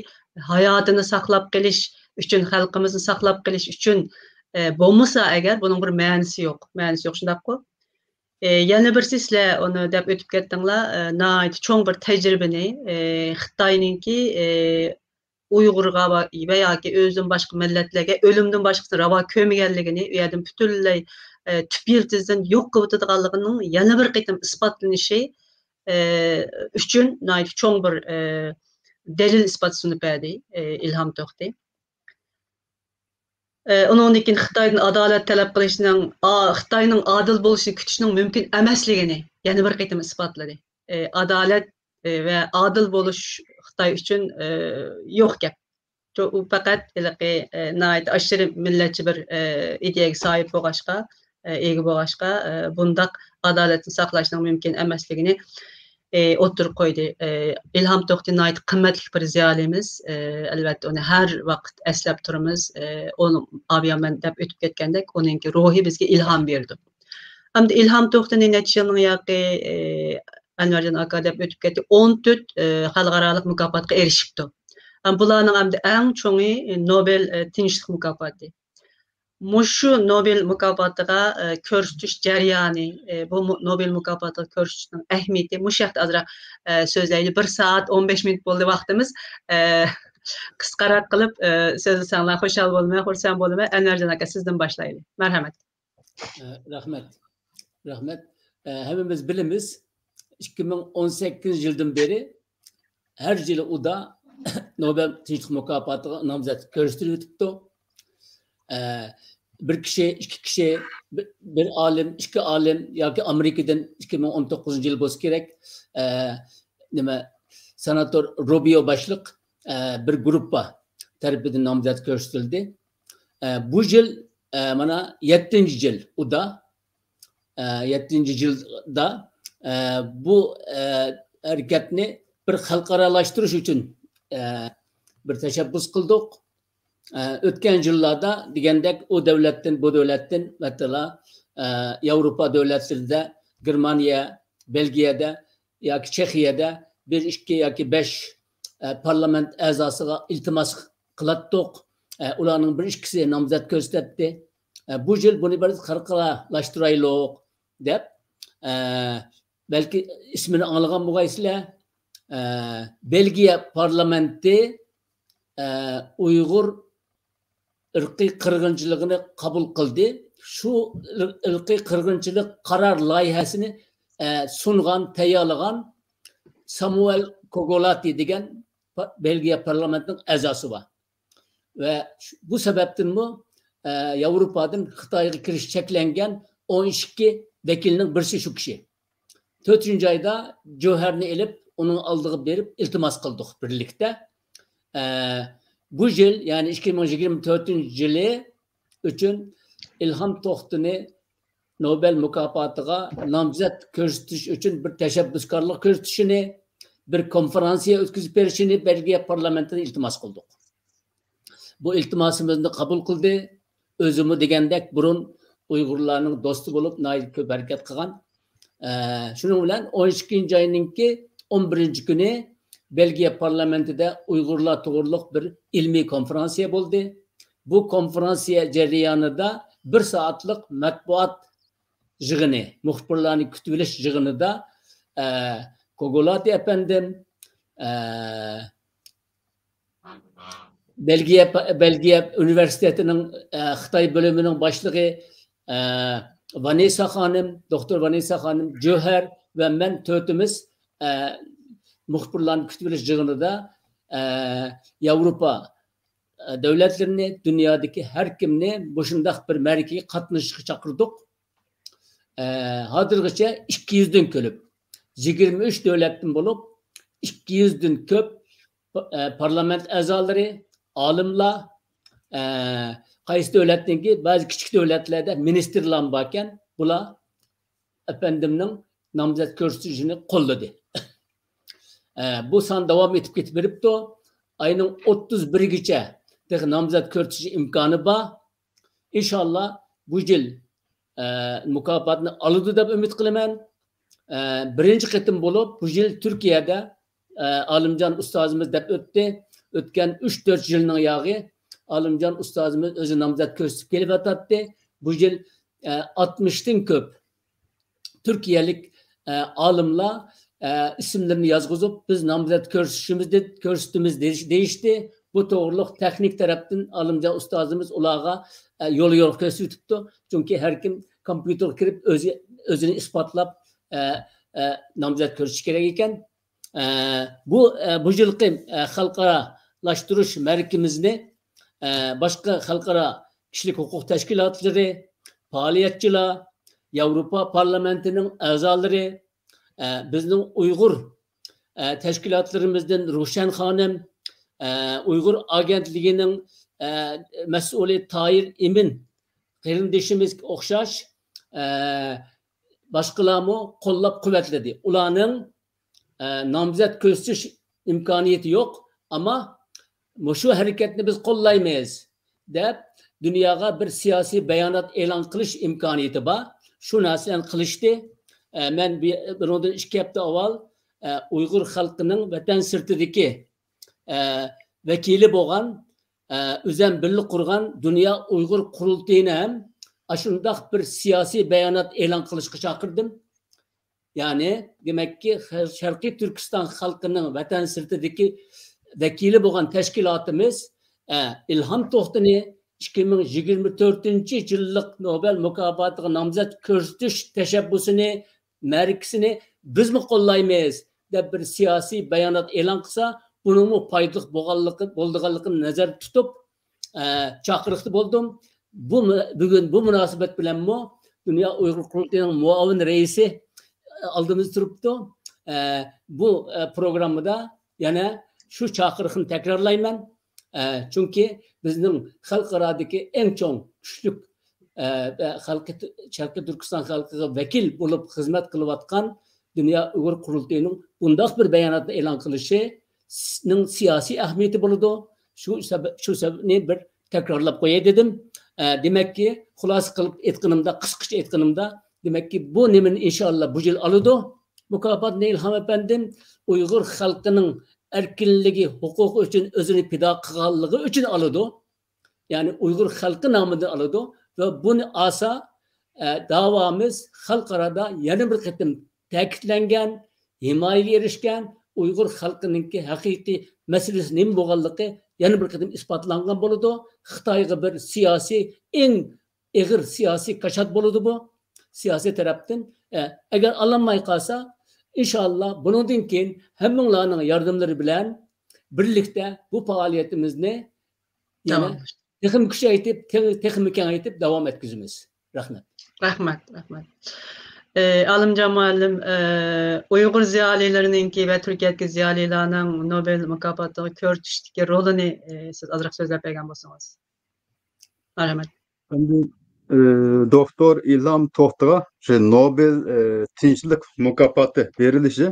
ھاياتىنى ساقلاپ قېلىش ئۈچۈن، خەلقىمىزنى ساقلاپ قېلىش ئۈچۈن، ئى، بولمىسا ئەگەر، بۇنىڭ بىر مەنىسى يوق. مەنىسى يوق، شۇنداققۇ؟ ئى، يەنە بىرسى، سىلەر ئۇنى دەپ ئۆتۈپ كەتتىڭلار، ئى، ناھايىتى چوڭ بىر تەجرىبىنى، ئى، خىتاينىڭكى، ئى، ئۇيغۇرغا ۋە، ۋە ياكى ئۆزىدىن باشقا مىللەتلەرگە ئۆلۈمدىن باشقىسىنى راۋا كۆرمىگەنلىكىنى، ئۇ يەردىن پۈتۈنلەي، ئە، تۈپ يىلتىزىدىن يوق قىلىۋېتىدىغانلىقىنىڭ يەنە بىر قېتىم ئىسپاتلىنىشى، ئە، ئۈچۈن ناھايىتى چوڭ بىر، ئە، دەلىل ئىسپات سۇنۇپ بەردى، ئە، ئىلھام توختى. ئە، ئۇنىڭدىن كېيىن خىتايدىن ئادالەت تەلەپ قىلىشنىڭ، ئا-، خىتاينىڭ ئادىل بولۇشىنى كۈتۈشنىڭ مۇمكىن ئەمەسلىكىنى يەنە بىر قېتىم ئىسپاتلىدى. ئە، ئادالەت ئە، ۋە ئادىل بولۇش خىتاي ئۈچۈن، ئە، يوق گەپ. چو-، ئۇ پەقەت ھېلىقى، ئە، ناھايىتى ئاشۇرۇم مىللەتچى بىر، ئە، ئىدىيەگە ساھىب بولغاچقا، ئە، ئىگە بولغاچقا، ئە، بۇنداق ئادالەتنى ساقلاشنىڭ مۇمكىن ئەمەسلىكىنى، ئە، ئوتتۇرىغا قويدى. ئە، ئىلھام توختى ناھايىتى قىممەتلىك بىر زىيالىيىمىز. ئە، ئەلۋەتتە، ئۇنى ھەر ۋاقىت ئەسلەپ تۇرىمىز. ئە، ئۇنى ئابىيامەن دەپ ئۆتۈپ كەتكەندەك، ئۇنىڭكى روھى بىزگە ئىلھام بېرىدۇ. ئەمدى ئىلھام توختىنى نەچچە يىلنىڭ ياقى، ئە، ئەنۋەرجان ئاكا دەپ ئۆتۈپ كەتتى. ئون تۆت، ئە، خەلقئارالىق مۇكاپاتقا ئېرىشىپتۇ. ھەم بۇلارنىڭ ئەمدى ئەڭ چوڭى، ئە، نوبېل، ئە، تىنچلىق مۇكاپاتى. مۇشۇ نوبېل مۇكاپاتىغا، ئە، كۆرسىتىش جەريانى، ئە، بۇ مۇ-، نوبېل مۇكاپاتىغا كۆرسىتىشنىڭ ئەھمىيىتى، مۇشۇ ھەقتە ئازراق، ئە، سۆزلەيلى. بىر سائەت ئون بەش مىنۇت بولدى ۋاقتىمىز. ئە، قىسقىراق قىلىپ، ئە، سۆزلىسەڭلار خۇشال بولىمەن، خۇرسەن بولىمەن. ئەنۋەرجان ئاكا، سىزدىن باشلايلى. مەرھەمەت. ئە، رەھمەت. رەھمەت. ئە، ھەممىمىز بىلىمىز، ئىككى مىڭ ئون سەككىزىنچى يىلدىن بېرى ھەر يىلى ئۇدا نوبېل تىنچلىق مۇكاپاتىغا نامزەت كۆرسىتىلىۋېتىپتۇ. ئە، بىر كىشى، ئىككى كىشى، بىر، بىر ئالىم، ئىككى ئالىم ياكى ئامېرىكىدىن ئىككى مىڭ ئون توققۇزىنچى يىل بولسا كېرەك، ئە، نېمە، سېناتور روبىيو باشلىق، ئە، بىر گۇرۇپپا تەرىپىدىن نامزەت كۆرسىتىلدى. ئە، بۇ يىل، ئە، مانا يەتتىنچى يىل ئۇدا، ئە، يەتتىنچى يىلدا، ئە، بۇ، ئە، ھەرىكەتنى بىر خەلقئارالاشتۇرۇش ئۈچۈن، ئە، بىر تەشەببۇس قىلدۇق. ئە، ئۆتكەن يىللاردا دېگەندەك ئۇ دۆلەتتىن، بۇ دۆلەتتىن، مەسىلەن، ئە، ياۋروپا دۆلەتلىرىدە، گېرمانىيە، بېلگىيەدە ياكى چېخىيەدە بىر، ئىككى ياكى بەش، ئە، پارلامېنت ئەزاسىغا ئىلتىماس قىلاتتۇق. ئە، ئۇلارنىڭ بىر ئىككىسى نامزەت كۆرسىتەتتى. ئە، بۇ يىل بۇنى بىر خەلقئارالاشتۇرايلۇق دەپ، ئە، بەلكى ئىسمىنى ئاڭلىغان بولغايسىلەر. ئە، بېلگىيە پارلامېنتى، ئە، ئۇيغۇر ئىرقىي قىرغىنچىلىقىنى قوبۇل قىلدى. شۇ ئىرقىي قىرغىنچىلىق قارار لايىھەسىنى، ئە، سۇنغان، تەييارلىغان سامۇئېل كوگولاتى دېگەن پا-، بېلگىيە پارلامېنتىنىڭ ئەزاسى بار. ۋە شۇ، بۇ سەۋەبتىنمۇ، ئە، ياۋروپادىن خىتايغا كىرىش چەكلەنگەن ئون ئىككى ۋەكىلنىڭ بىرسى شۇ كىشى. تۆتىنچى ئايدا جوھەرنى ئېلىپ، ئۇنىڭ ئالدىغا بېرىپ ئىلتىماس قىلدۇق بىرلىكتە. ئە، بۇ يىل، يەنى ئىككى مىڭ يىگىرمە تۆتىنچى يىلى ئۈچۈن ئىلھام توختىنى نوبېل مۇكاپاتىغا نامزەت كۆرسىتىش ئۈچۈن بىر تەشەببۇسكارلىق كۆرسىتىشىنى، بىر كونفېرانسىيە ئۆتكۈزۈپ بېرىشىنى بەلگىيە پارلامېنتىدىن ئىلتىماس قىلدۇق. بۇ ئىلتىماسىمىزنى قوبۇل قىلدى. ئۆزىمۇ دېگەندەك بۇرۇن ئۇيغۇرلارنىڭ دوستى بولۇپ ناھايىتى كۆپ ھەرىكەت قىلغان. ئە، شۇنىڭ بىلەن ئون ئىككىنچى ئاينىڭكى ئون بىرىنچى كۈنى بېلگىيە پارلامېنتىدا ئۇيغۇرلار توغرۇلۇق بىر ئىلمىي كونفېرانسىيە بولدى. بۇ كونفېرانسىيە جەريانىدا بىر سائەتلىك مەتبۇئات يىغىنى، مۇخبىرلارنى كۈتۈۋېلىش يىغىنىدا، ئە، كوگولاتى ئەپەندىم، ئە، بەلگىيە، بەلگىيە ئۇنىۋېرسىتېتىنىڭ، ئە، خىتاي بۆلۈمىنىڭ باشلىقى، ئە، ۋانېسسا خانىم، دوكتور ۋانېسسا خانىم، جۆھەر ۋە مەن تۆتىمىز، ئە، مۇخبىرلارنى كۈتۈۋېلىش يىغىنىدا، ئە، ياۋروپا، ئە، دۆلەتلىرىنى، دۇنيادىكى ھەر كىمنى مۇشۇنداق بىر مەرىكىگە قاتنىشىشقا چاقىردۇق. ئە، ھازىرغىچە ئىككى يۈزدىن كۆپ، يىگىرمە ئۈچ دۆلەتتىن بولۇپ، ئىككى يۈزدىن كۆپ، ئە، پارلامېنت ئەزالىرى، ئالىملار، ئە، قايسى دۆلەتنىڭكى، بەزى كىچىك دۆلەتلەردە مىنىستىرلارمۇ باركەن، بۇلار ئەپەندىمنىڭ نامزەت كۆرسىتىشىنى قوللىدى. ئە، بۇ سان داۋام ئېتىپ كېتىپ بېرىپتۇ. ئاينىڭ ئوتتۇز بىرىگىچە تېخى نامزەت كۆرسىتىش ئىمكانى بار. ئىنشاللا بۇ يىل، ئە، مۇكاپاتنى ئالىدۇ دەپ ئۈمىد قىلىمەن. ئە، بىرىنچى قېتىم بولۇپ، بۇ يىل تۈركىيەدە، ئە، ئالىمجان ئۇستازىمىز دەپ ئۆتتى. ئۆتكەن ئۈچ تۆت يىلنىڭ ياغى ئالىمجان ئۇستازىمىز ئۆزى نامزەت كۆرسىتىپ كېلىۋاتاتتى. بۇ يىل، ئە، ئاتمىشتىن كۆپ تۈركىيەلىك، ئە، ئالىملار، ئە، ئىسىملىرىنى يازغۇزۇپ، بىز نامزەت كۆرسىتىشىمىز دە-، كۆرسىتىمىز دېيىش-، دېيىشتى. بۇ توغرۇلۇق تېخنىك تەرەپتىن ئالىمجان ئۇستازىمىز ئۇلارغا، ئە، يول يورۇق كۆرسىتىپتۇ. چۈنكى ھەر كىم كومپيۇتېرغا كىرىپ ئۆزى، ئۆزىنى ئىسپاتلاپ، ئە، ئە، نامزەت كۆرسىتىشى كېرەك ئىكەن. ئە، بۇ، ئە، بۇ يىلقى، ئە، خەلقئارالاشتۇرۇش مەرىكىمىزنى، ئە، باشقا خەلقئارا كىشىلىك ھوقۇق تەشكىلاتلىرى، پائالىيەتچىلەر، ياۋروپا پارلامېنتىنىڭ ئەزالىرى، ئە، بىزنىڭ ئۇيغۇر، ئە، تەشكىلاتلىرىمىزدىن روشەن خانىم، ئە، ئۇيغۇر ئاگېنتلىكىنىڭ، ئە، مەسئۇلى تاھىر ئىمىن قېرىندىشىمىزگە ئوخشاش، ئە، باشقىلارمۇ قوللاپ قۇۋۋەتلىدى. ئۇلارنىڭ، ئە، نامزەت كۆرسىتىش ئىمكانىيىتى يوق، ئەمما مۇشۇ ھەرىكەتنى بىز قوللايمىز، دەپ دۇنياغا بىر سىياسىي بايانات ئېلان قىلىش ئىمكانىيىتى بار. شۇ نەرسىلەرنى قىلىشتى. ئە، مەن بۇ-، بۇنىڭدىن ئىككى ھەپتە ئاۋۋال، ئە، ئۇيغۇر خەلقىنىڭ ۋەتەن سىرتىدىكى، ئە، ۋەكىلى بولغان، ئە، ئۆزەم بىللە قۇرغان دۇنيا ئۇيغۇر قۇرۇلتىيىنى ھەم ئاشۇنداق بىر سىياسىي بايانات ئېلان قىلىشقا چاقىردىم. يەنى، دېمەككى، خە-، شەرقىي تۈركىستان خەلقىنىڭ ۋەتەن سىرتىدىكى ۋەكىلى بولغان تەشكىلاتىمىز، ئە، ئىلھام توختىنى ئىككى مىڭ يىگىرمە تۆتىنچى يىللىق نوبېل مۇكاپاتىغا نامزەت كۆرسىتىش تەشەببۇسىنى، مەرىكىسىنى بىزمۇ قوللايمىز، دەپ بىر سىياسىي بايانات ئېلان قىلسا، بۇنىڭمۇ پايدىلىق بولغانلىقى، بولىدىغانلىقىنى نەزەردە تۇتۇپ، ئە، چاقىرىقتا بولدۇم. بۇ مۇ-، بۈگۈن بۇ مۇناسىۋەت بىلەنمۇ دۇنيا ئۇيغۇر قۇرۇلتىيىنىڭ مۇئاۋىن رەئىسى، ئە، ئالدىمىزدا تۇرۇپتۇ. ئە، بۇ، ئە، پروگراممىدا يەنە شۇ چاقىرىقنى تەكرارلايمەن. ئە، چۈنكى بىزنىڭ خەلقئارادىكى ئەڭ چوڭ، كۈچلۈك، ئە، ئە، خەلقى، شەرقىي تۈركىستان خەلقىگە ۋەكىل بولۇپ خىزمەت قىلىۋاتقان دۇنيا ئۇيغۇر قۇرۇلتىيىنىڭ بۇنداق بىر باياناتنى ئېلان قىلىشىنىڭ سىياسىي ئەھمىيىتى بولىدۇ. شۇ سەۋەب، شۇ سەۋەبنى بىر تەكرارلاپ قوياي دېدىم. ئە، دېمەككى، خۇلاسە قىلىپ ئېيتقىنىمدا، قىسقىچە ئېيتقىنىمدا، دېمەككى، بۇ نېمىنى ئىنشاللا بۇ يىل ئالىدۇ؟ مۇكاپاتنى ئىلھام ئەپەندىم ئۇيغۇر خەلقىنىڭ ئەركىنلىكى، ھوقۇقى ئۈچۈن ئۆزىنى پىدا قىلغانلىقى ئۈچۈن ئالىدۇ. يەنى ئۇيغۇر خەلقى نامىدىن ئالىدۇ ۋە بۇنى ئالسا، ئە، داۋامىز خەلقئارادا يەنە بىر قېتىم تەكىتلەنگەن، ھىمايىگە ئېرىشكەن، ئۇيغۇر خەلقىنىڭكى ھەقىقىي مەسىلىسى نېمە بولغانلىقى يەنە بىر قېتىم ئىسپاتلانغان بولىدۇ. خىتايغا بىر سىياسىي، ئەڭ ئېغىر سىياسىي كاشات بولىدۇ بۇ، سىياسىي تەرەپتىن. ئە، ئەگەر ئالالماي قالسا، ئىنشاللا بۇنىڭدىن كېيىن ھەممىڭلارنىڭ ياردىملىرى بىلەن بىرلىكتە بۇ پائالىيىتىمىزنى يەنە داۋاملاشتۇرىمىز. تېخىمۇ كۈچەيتىپ، تېخىمۇ كېڭەيتىپ داۋام ئەتكۈزىمىز. رەھمەت. رەھمەت، رەھمەت. ئە، ئالىمجان مۇئەللىم، ئە، ئۇيغۇر زىيالىيلىرىنىڭكى ۋە تۈركىيەدىكى زىيالىيلارنىڭ نوبېل مۇكاپاتىغا كۆرسىتىشتىكى رولىنى، ئە، سىز ئازراق سۆزلەپ بەرگەن بولسىڭىز. رەھمەت. ئەمدى، ئە، دوكتور ئىلھام توختىغا شۇ نوبېل، ئە، تىنچلىق مۇكاپاتى بېرىلىشى،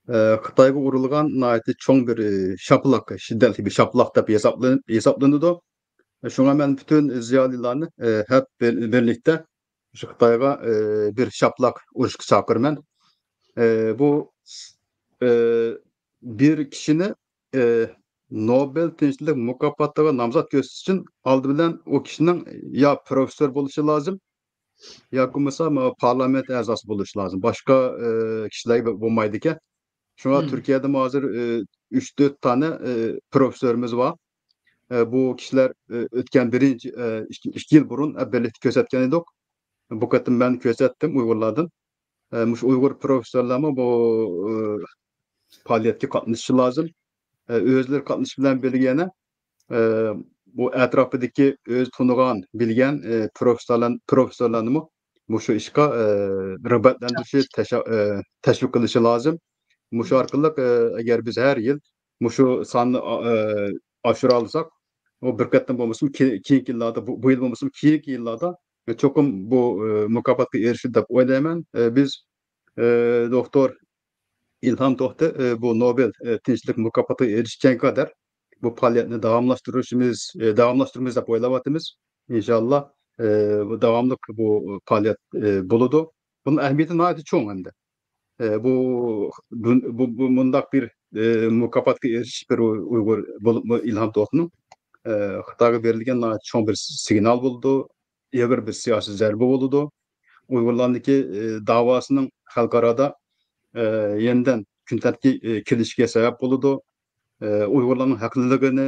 ئە، خىتايغا ئۇرۇلغان ناھايىتى چوڭ بىر، ئە، شاپىلاق، شىددەتلىك بىر شاپىلاق دەپ ھېسابلىنىپ، ھېسابلىنىدۇ. شۇڭا مەن پۈتۈن زىيالىيلارنى، ئە، ھەپ بىر-، بىرلىكتە شۇ خىتايغا، ئە، بىر شاپىلاق ئۇرۇشقا چاقىرىمەن. ئە، بۇ، ئە، بىر كىشىنى، ئە، نوبېل تىنچلىق مۇكاپاتىغا نامزات كۆرسىتىش ئۈچۈن ئالدى بىلەن ئۇ كىشىنىڭ يا پروفېسسور بولۇشى لازىم، ياكى بولمىسا مانا پارلامېنت ئەزاسى بولۇشى لازىم. باشقا، ئە، كىشىلەرگە بولمايدىكەن. شۇڭا تۈركىيەدىمۇ ھازىر، ئە، ئۈچ، تۆت دانە، ئە، پروفېسسورىمىز بار. ئە، بۇ كىشىلەر، ئە، ئۆتكەن بىرىنچى، ئە، ئىككى، ئىككى يىل بۇرۇن، ئە، بىرلىكتە كۆرسەتكەن ئىدۇق. بۇ قېتىم مەن كۆرسەتتىم ئۇيغۇرلاردىن. ئە، مۇشۇ ئۇيغۇر پروفېسسورلارمۇ بۇ، ئە، پائالىيەتكە قاتنىشىشى لازىم. ئە، ئۆزلىرى قاتنىشىش بىلەن بىرگە يەنە، ئە، بۇ ئەتراپىدىكى ئۆزى تونۇغان، بىلگەن، ئە، پروفېسسورلار-، پروفېسسورلارنىمۇ مۇشۇ ئىشقا، ئە، رىغبەتلەندۈرۈشى، تەشە-، ئە، تەشۋىق قىلىشى لازىم. مۇشۇ ئارقىلىق، ئە، ئەگەر بىز ھەر يىل مۇشۇ ساننى، ئا-، ئە، ئاشۇرالىساق، ئۇ بىر قېتىم بولمىسىمۇ، كېي-، كېيىنكى يىللاردا، بۇ، بۇ يىل بولمىسىمۇ، كېيىنكى يىللاردا چوقۇم بۇ، ئە، مۇكاپاتقا ئېرىشىدۇ دەپ ئويلايمەن. ئە، بىز، ئە، دوكتور ئىلھام توختى، ئە، بۇ نوبېل، ئە، تىنچلىق مۇكاپاتىغا ئېرىشكەنگە قەدەر بۇ پائالىيەتنى داۋاملاشتۇرۇشىمىز، ئە، داۋاملاشتۇرىمىز دەپ ئويلاۋاتىمىز. ئىنشاللا، ئە، بۇ داۋاملىق بۇ پائالىيەت، ئە، بولىدۇ. بۇنىڭ ئەھمىيىتى ناھايىتى چوڭ ئەمدى. ئە، بۇ، بۇ، بۇ، بۇ مۇنداق بىر، ئە، مۇكاپاتقا ئېرىشىش بىر ئۇيغۇر بولۇپمۇ ئىلھام توختىنىڭ، ئە، خىتايغا بېرىلگەن ناھايىتى چوڭ بىر سىگنال بولىدۇ، ئېغىر بىر سىياسىي زەربە بولىدۇ. ئۇيغۇرلارنىڭكى، ئە، داۋاسىنىڭ خەلقئارادا، ئە، يېنىدىن كۈن تەرتىپكە، ئە، كېلىشىگە سەۋەب بولىدۇ. ئە، ئۇيغۇرلارنىڭ ھەقلىقلىقىنى،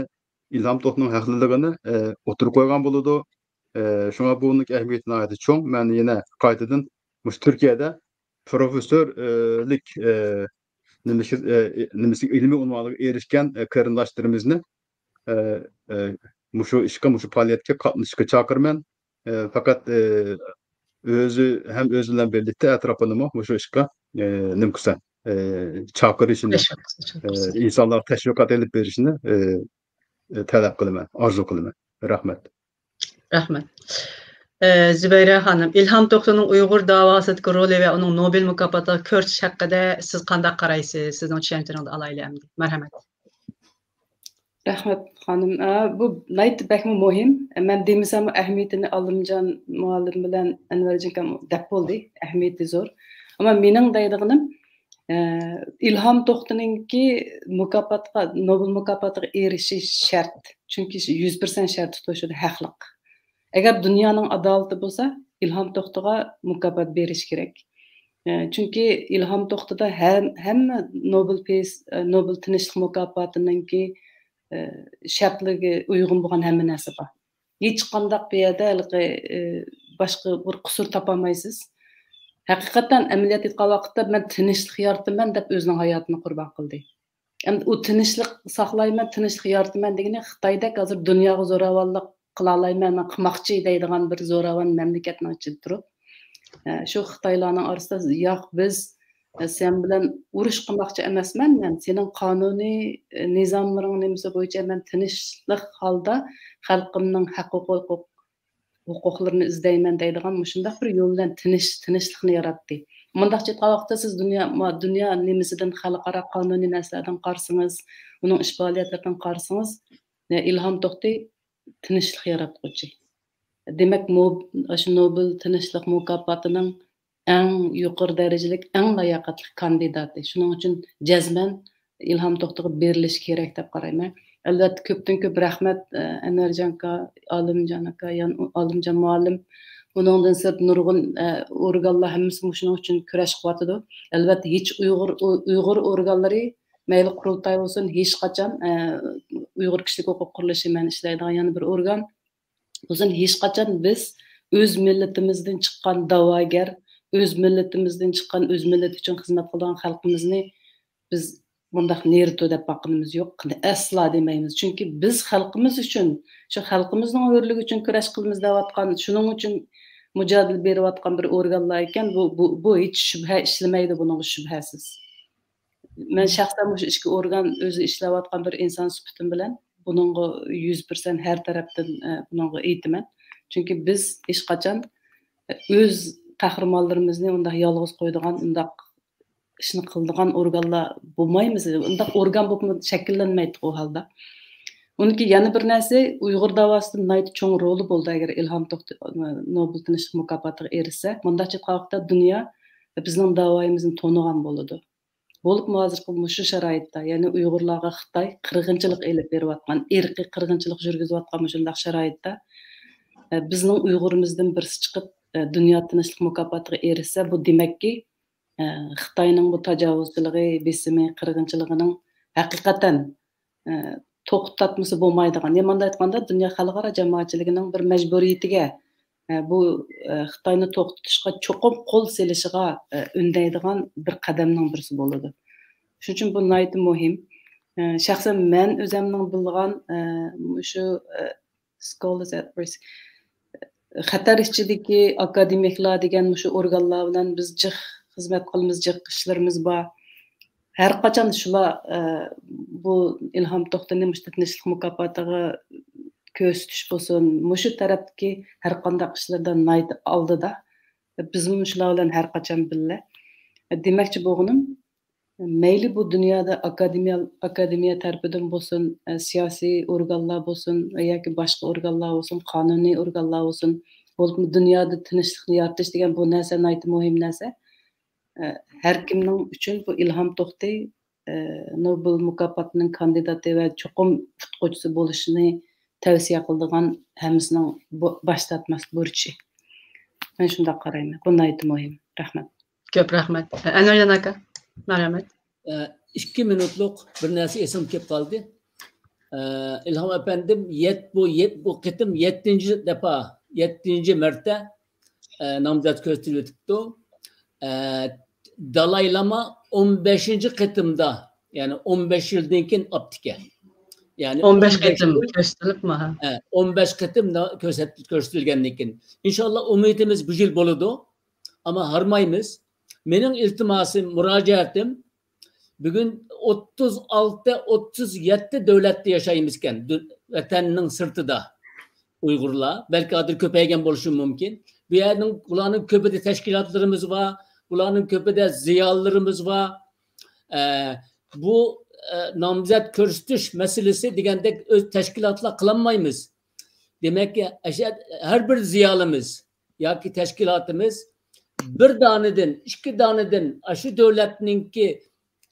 ئىلھام توختىنىڭ ھەقلىقلىقىنى، ئە، ئوتتۇرىغا قويغان بولىدۇ. ئە، شۇڭا بۇنىڭ ئەھمىيىتى ناھايىتى چوڭ. مەن يەنە قايتىدىن مۇشۇ تۈركىيەدە پروفېسسورلۇق، ئە، نېمىسى، ئە، نېمىسى، ئىلمىي ئۇنۋانىغا ئېرىشكەن، ئە، قېرىنداشلىرىمىزنى، ئە، ئە، مۇشۇ ئىشقا، مۇشۇ پائالىيەتكە قاتنىشىشقا چاقىرىمەن. ئە، پەقەت، ئە، ئۆزى ھەم ئۆزى بىلەن بىرلىكتە ئەتراپىنىمۇ مۇشۇ ئىشقا، ئە، نېمە قىلسا، ئى، چاقىرىشىنى، ئى، ئىنسانلارغا تەشۋىقات ئېلىپ بېرىشىنى، ئى، ئى، تەلەپ قىلىمەن، ئارزۇ قىلىمەن. رەھمەت. رەھمەت. ئى، زۇبەيرە خانىم، ئىلھام توختىنىڭ ئۇيغۇر داۋاسىدىكى رولى ۋە ئۇنىڭ نوبېل مۇكاپاتىغا كۆرسىتىش ھەققىدە سىز قانداق قارايسىز؟ سىزنىڭ چۈشەنچىڭىزنى ئالايلى ئەمدى. مەرھەمەت. رەھمەت خانىم. ئە، بۇ ناھايىتى بەكمۇ مۇھىم. مەن دېمىسەممۇ ئەھمىيىتىنى ئالىمجان مۇئەللىم بىلەن ئەنۋەرجان ئاكام دەپ بولدى. ئەھمىيىتى زور. ئەمما مېنىڭ دەيدىغىنىم، ئە، ئىلھام توختىنىڭكى مۇكاپاتقا، نوبېل مۇكاپاتىغا ئېرىشىش شەرت. چۈنكى يۈز پىرسەنت شەرتى تۇشىدۇ، ھەقلىق. ئەگەر دۇنيانىڭ ئادالىتى بولسا، ئىلھام توختىغا مۇكاپات بېرىش كېرەك. ئە، چۈنكى ئىلھام توختىدا ھەم-، ھەممە نوبېل پېيس-، ئە، نوبېل تىنچلىق مۇكاپاتىنىڭكى، ئە، شەرتلىرىگە ئۇيغۇن بولغان ھەممە نەرسە بار. ھېچقانداق بۇ يەردە ھېلىقى، ئە، باشقا بىر قۇسۇر تاپالمايسىز. ھەقىقەتەن ئەمەلىيەتتە ئېيتقان ۋاقىتتا مەن تىنچلىق يارىتىمەن دەپ ئۆزىنىڭ ھاياتىنى قۇربان قىلدى. ئەمدى ئۇ تىنچلىق ساقلايمەن، تىنچلىق يارىتىمەن دېگىنى خىتايدەك ھازىر دۇنياغا زوراۋانلىق قىلالايمەن، مەن قىلماقچى دەيدىغان بىر زوراۋان مەملىكەتنىڭ ئىچىدە تۇرۇپ، ئە، شۇ خىتايلارنىڭ ئارىسىدا، ياق، بىز، ئە، سەن بىلەن ئۇرۇش قىلماقچى ئەمەسمەن، مەن سېنىڭ قانۇنىي، ئە، نىزاملىرىڭ نېمىسى بويىچە مەن تىنچلىق ھالدا خەلقىمنىڭ ھەق ھوقۇق ھوقۇقلىرىنى ئىزدەيمەن دەيدىغان مۇشۇنداق بىر يول بىلەن تىنچ-، تىنچلىقنى ياراتتى. مۇنداقچە ئېيتقان ۋاقىتتا سىز دۇنيا، ما-، دۇنيا نېمىسىدىن، خەلقئارا قانۇنىي نەرسىلەردىن قارىسىڭىز، ئۇنىڭ ئىش پائالىيەتلىرىدىن قارىسىڭىز، ئە، ئىلھام توختى تىنچلىق ياراتقۇچى. دېمەك، مو-، ئاشۇ نوبېل تىنچلىق مۇكاپاتىنىڭ ئەڭ يۇقىرى دەرىجىلىك، ئەڭ لاياقەتلىك كاندىداتى. شۇنىڭ ئۈچۈن جەزمەن ئىلھام توختىغا بېرىلىشى كېرەك دەپ قارايمەن. ئەلۋەتتە، كۆپتىن كۆپ رەھمەت، ئە، ئەنۋەرجان ئاكا، ئالىمجان ئاكا، يەنى ئالىمجان مۇئەللىم. ئۇنىڭدىن سىرت نۇرغۇن، ئە، ئورگانلار ھەممىسى مۇشۇنىڭ ئۈچۈن كۈرەش قىلىۋاتىدۇ. ئەلۋەتتە، ھېچ ئۇيغۇر، ئۇ-، ئۇيغۇر ئورگانلىرى، مەيلى قۇرۇلتاي بولسۇن، ھېچقاچان، ئە، ئۇيغۇر كىشىلىك ھوقۇق قۇرۇلۇشى، مەن ئىشلەيدىغان يەنە بىر ئورگان، بولسۇن، ھېچقاچان بىز ئۆز مىللىتىمىزدىن چىققان داۋاگەر، ئۆز مىللىتىمىزدىن چىققان، ئۆز مىللىتى ئۈچۈن خىزمەت قىلىدىغان خەلقىمىزنى بىز مۇنداق نېرىتو دەپ باققىنىمىز يوق، ئەسلا دېمەيمىز. چۈنكى بىز خەلقىمىز ئۈچۈن، شۇ خەلقىمىزنىڭ ھۆرلۈكى ئۈچۈن كۈرەش قىلىمىز دەۋاتقان، شۇنىڭ ئۈچۈن مۇجادىلە بېرىۋاتقان بىر ئورگانلار ئىكەن، بۇ، بۇ، بۇ ھېچ شۈبھە ئىشلىمەيدۇ بۇنىڭغا، شۈبھەسىز. مەن شەخسەن مۇشۇ ئىچكى ئورگان ئۆزى ئىشلەۋاتقان بىر ئىنسان سۈپىتىم بىلەن بۇنىڭغا يۈز پىرسەنت ھەر تەرەپتىن، ئە، بۇنىڭغا ئېيتىمەن. چۈنكى بىز ھېچقاچان ئۆز قەھرىمانلىرىمىزنى ئۇنداق يالغۇز قويىدىغان، ئۇنداق ئىشنى قىلىدىغان ئورگانلار بولمايمىز. ئۇنداق ئورگان بولۇپمۇ شەكىللەنمەيتتۇق ئۇ ھالدا. ئۇنىڭكى يەنە بىر نەرسە، ئۇيغۇر داۋاسىدا ناھايىتى چوڭ رولى بولىدۇ، ئەگەر ئىلھام توختى نوبېل تىنچلىق مۇكاپاتىغا ئېرىشسە. مۇنداقچە ئېيتقان ۋاقىتتا دۇنيا بىزنىڭ داۋايىمىزنى تونۇغان بولىدۇ. بولۇپمۇ ھازىرقى مۇشۇ شارائىتتا، يەنى ئۇيغۇرلارغا خىتاي قىرغىنچىلىق ئېلىپ بېرىۋاتقان، ئىرقىي قىرغىنچىلىق يۈرگۈزۈۋاتقان مۇشۇنداق شارائىتتا، ئە، بىزنىڭ ئۇيغۇرىمىزدىن بىرسى چىقىپ، ئە، دۇنيا تىنچلىق مۇكاپاتىغا ئېرىشسە، بۇ دېمەككى، ئە، خىتاينىڭ بۇ تاجاۋۇزچىلىقى، بېسىمى، قىرغىنچىلىقىنىڭ ھەقىقەتەن، ئە، توختاتمىسا بولمايدىغان، يا مانداق ئېيتقاندا، دۇنيا خەلقئارا جامائەتچىلىكىنىڭ بىر مەجبۇرىيىتىگە، ئە، بۇ، ئە، خىتاينى توختىتىشقا چوقۇم قول سېلىشىغا، ئە، ئۈندەيدىغان بىر قەدەمنىڭ بىرسى بولىدۇ. شۇنىڭ ئۈچۈن بۇ ناھايىتى مۇھىم. ئە، شەخسەن مەن ئۆزەمنىڭ بىلغان، ئە، مۇشۇ، ئە، scholars at risk، خەتەر ئىچىدىكى ئاكادېمىكلار دېگەن مۇشۇ ئورگانلار بىلەن بىز جىق خىزمەت قىلىمىز، جىق ئىشلىرىمىز بار. ھەر قاچان شۇلار، ئە، بۇ ئىلھام توختىنى مۇشۇ تىنچلىق مۇكاپاتىغا كۆرسىتىش بولسۇن، مۇشۇ تەرەپتىكى ھەر قانداق ئىشلاردا ناھايىتى ئالدىدا. بىزمۇ شۇلار بىلەن ھەر قاچان بىللە. دېمەكچى بولغىنىم، مەيلى بۇ دۇنيادا ئاكادېمىيە، ئاكادېمىيە تەرىپىدىن بولسۇن، ئە، سىياسىي ئورگانلار بولسۇن ياكى باشقا ئورگانلار بولسۇن، قانۇنىي ئورگانلار بولسۇن، بولۇپمۇ دۇنيادا تىنچلىقنى يارىتىش دېگەن بۇ نەرسە ناھايىتى مۇھىم نەرسە. ئە، ھەر كىمنىڭ ئۈچۈن بۇ ئىلھام توختى، ئە، نوبېل مۇكاپاتىنىڭ كاندىداتى ۋە چوقۇم تۇتقۇچىسى بولۇشىنى تەۋسىيە قىلىدىغان ھەممىسىنىڭ بۇ، باش تارتماسلىق بۇرچى. مەن شۇنداق قارايمەن. بۇ ناھايىتى مۇھىم. رەھمەت. كۆپ رەھمەت. ئەنۋەرجان ئاكا، مەرھەمەت. ئە، ئىككى مىنۇتلۇق بىر نەرسە ئېسىمگە كېلىپ قالدى. ئە، ئىلھام ئەپەندىم، يەت-، بۇ يەت-، بۇ قېتىم يەتتىنچى دەپە، يەتتىنچى مەرتە، ئە، نامزات كۆرسىتىلىۋېتىپتۇ. ئە، دالاي لاما ئون بەشىنچى قېتىمدا، يەنى ئون بەش يىلدىن كېيىن ئاپتىكەن. يەنى ئون بەش قېتىم كۆرسىتىلىپمۇ؟ ھە، ئون بەش قېتىم كۆرسەت-، كۆرسىتىلگەندىن كېيىن. ئىنشاللا ئۈمىدىمىز بۇ يىل بولىدۇ. ئەمما ھارمايمىز. مېنىڭ ئىلتىماسىم، مۇراجىئەتىم، بۈگۈن ئوتتۇز ئالتە، ئوتتۇز يەتتە دۆلەتتە ياشايمىزكەن، دۇ-، ۋەتەننىڭ سىرتىدا ئۇيغۇرلار. بەلكى ھازىر كۆپەيگەن بولۇشى مۇمكىن. بۇ يەرنىڭ، بۇلارنىڭ كۆپىدە تەشكىلاتلىرىمىز بار، بۇلارنىڭ كۆپىدە زىيالىيلىرىمىز بار. ئە، بۇ، ئە، نامزەت كۆرسىتىش مەسىلىسى دېگەندەك ئۆز تەشكىلاتلار قىلالمايمىز. دېمەككى، ئەشە-، ھەر بىر زىيالىيمىز ياكى تەشكىلاتىمىز بىر دانىدىن، ئىككى دانىدىن ئاشۇ دۆلەتنىڭكى،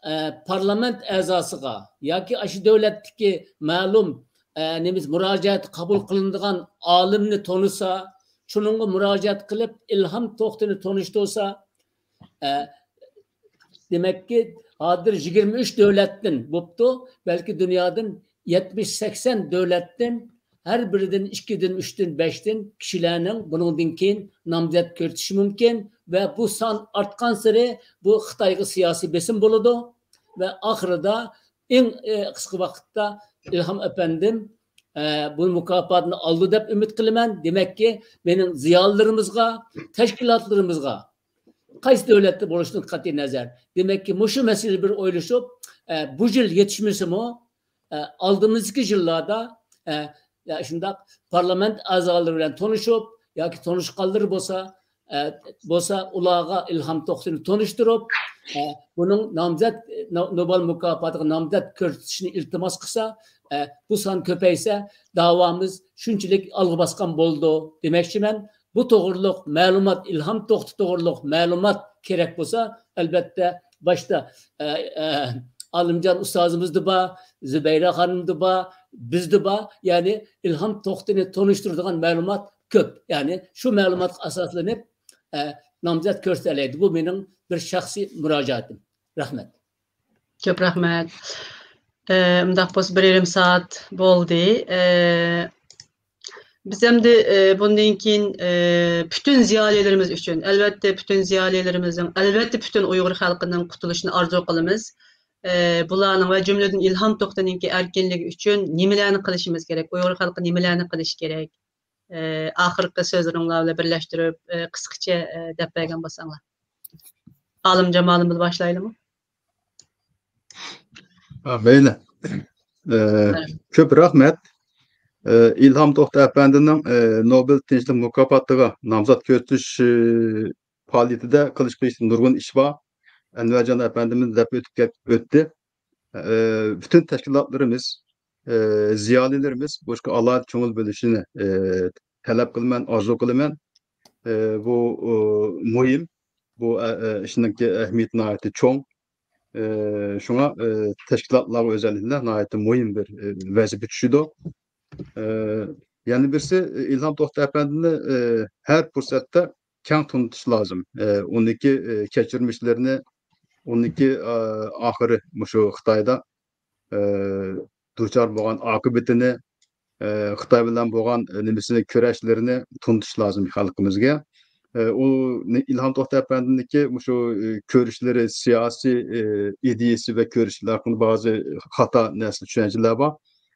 ئە، پارلامېنت ئەزاسىغا ياكى ئاشۇ دۆلەتتىكى مەلۇم، ئە، نېمىز، مۇراجىئەت قوبۇل قىلىنىدىغان ئالىمنى تونۇسا، شۇنىڭغا مۇراجىئەت قىلىپ ئىلھام توختىنى تونۇشتۇرسا، ئە، دېمەككى، ھازىر يىگىرمە ئۈچ دۆلەتتىن بوپتۇ، بەلكى دۇنيادىن يەتمىش سەكسەن دۆلەتتىن ھەر بىرىدىن ئىككىدىن، ئۈچتىن، بەشتىن كىشىلەرنىڭ بۇنىڭدىن كېيىن نامزەت كۆرسىتىشى مۇمكىن ۋە بۇ سان ئارتقانسېرى بۇ خىتايغا سىياسىي بېسىم بولىدۇ ۋە ئاخىرىدا ئەڭ، ئە، قىسقا ۋاقىتتا ئىلھام ئەپەندىم، ئە، بۇ مۇكاپاتنى ئالىدۇ دەپ ئۈمىد قىلىمەن. دېمەككى، مېنىڭ زىيالىيلىرىمىزغا، تەشكىلاتلىرىمىزغا، قايسى دۆلەتتە بولۇشىدىن قەتئىينەزەر، دېمەككى، مۇشۇ مەسىلىنى بىر ئويلىشىپ، ئە، بۇ يىل يېتىشمىسىمۇ، ئە، ئالدىمىزدىكى يىللاردا، ئە، يا شۇنداق پارلامېنت ئەزالىرى بىلەن تونۇشۇپ ياكى تونۇشقانلىرى بولسا، ئە، بولسا ئۇلارغا ئىلھام توختىنى تونۇشتۇرۇپ، ئە، بۇنىڭ نامزەت، نو-، نوبېل مۇكاپاتىغا نامزەت كۆرسىتىشنى ئىلتىماس قىلسا، ئە، بۇ سان كۆپەيسە، داۋامىز شۇنچىلىك ئالغا باسقان بولىدۇ دېمەكچىمەن. بۇ توغرۇلۇق مەلۇمات، ئىلھام توختى توغرۇلۇق مەلۇمات كېرەك بولسا، ئەلۋەتتە، باشتا، ئە، ئە، ئالىمجان ئۇستازىمىزدا بار، زۇبەيرە خانىمدا بار، بىزدە بار. يەنى ئىلھام توختىنى تونۇشتۇرىدىغان مەلۇمات كۆپ. يەنى شۇ مەلۇماتقا ئاساسلىنىپ، ئە، نامزەت كۆرسىتەلەيدۇ. بۇ مېنىڭ بىر شەخسىي مۇراجىئەتىم. رەھمەت. كۆپ رەھمەت. ئە، ئۇنداق بولسا، بىر يېرىم سائەت بولدى. ئە، بىز ئەمدى، ئە، بۇندىن كېيىن، ئە، پۈتۈن زىيالىيلىرىمىز ئۈچۈن، ئەلۋەتتە، پۈتۈن زىيالىيلىرىمىزنىڭ، ئەلۋەتتە، پۈتۈن ئۇيغۇر خەلقىنىڭ قۇتۇلۇشىنى ئارزۇ قىلىمىز. ئە، بۇلارنىڭ ۋە جۈملىدىن ئىلھام توختىنىڭكى ئەركىنلىكى ئۈچۈن نېمىلەرنى قىلىشىمىز كېرەك؟ ئۇيغۇر خەلقى نېمىلەرنى قىلىشى كېرەك؟ ئە، ئاخىرقى سۆزلىرىڭلار بىلەن بىرلەشتۈرۈپ، ئە، قىسقىچە، ئە، دەپ بەرگەن بولساڭلار. ئالىمجان مۇئەللىم بىلەن باشلايلىمۇ؟ ھە، مەيلى. ئە، كۆپ رەھمەت. ئە، ئىلھام توختى ئەپەندىنىڭ، ئە، نوبېل تىنچلىق مۇكاپاتىغا نامزات كۆرسىتىش، ئە، پائالىيىتىدە قىلىشقا تېگىشلىك نۇرغۇن ئىش بار. ئەنۋەرجان ئەپەندىمىز دەپ ئۆتۈپ كەت-، ئۆتتى. ئە، پۈتۈن تەشكىلاتلىرىمىز، ئە، زىيالىيلىرىمىز بۇ ئىشقا ئالاھىدە كۆڭۈل بۆلۈشىنى، ئە، تەلەپ قىلىمەن، ئارزۇ قىلىمەن. ئە، بۇ، ئۇ، مۇھىم. بۇ، ئە، ئە، ئىشنىڭكى ئەھمىيىتى ناھايىتى چوڭ. ئە، شۇڭا، ئە، تەشكىلاتلارغا ئۆزەللىكتە ناھايىتى مۇھىم بىر، ئە، ۋەزىپە چۈشىدۇ. ئە، يەنە بىرسى، ئىلھام توختى ئەپەندىنى، ئە، ھەر پۇرسەتتە كەڭ تونۇتۇش لازىم. ئە، ئۇنىڭكى، ئە، كەچۈرمىشلىرىنى، ئۇنىڭكى، ئە، ئاخىرى مۇشۇ خىتايدا، ئە، دۇچار بولغان ئاقىۋىتىنى، ئە، خىتاي بىلەن بولغان، ئە، نېمىسىنى، كۈرەشلىرىنى تونۇتۇش لازىم خەلقىمىزگە. ئە، ئۇ نى-، ئىلھام توختى ئەپەندىنىڭكى مۇشۇ، ئە، كۆرۈشلىرى، سىياسىي، ئە، ئىدىيىسى ۋە كۆرۈشلىرى ھەققىدە بەزى خاتا نەرسە، چۈشەنچىلەر بار.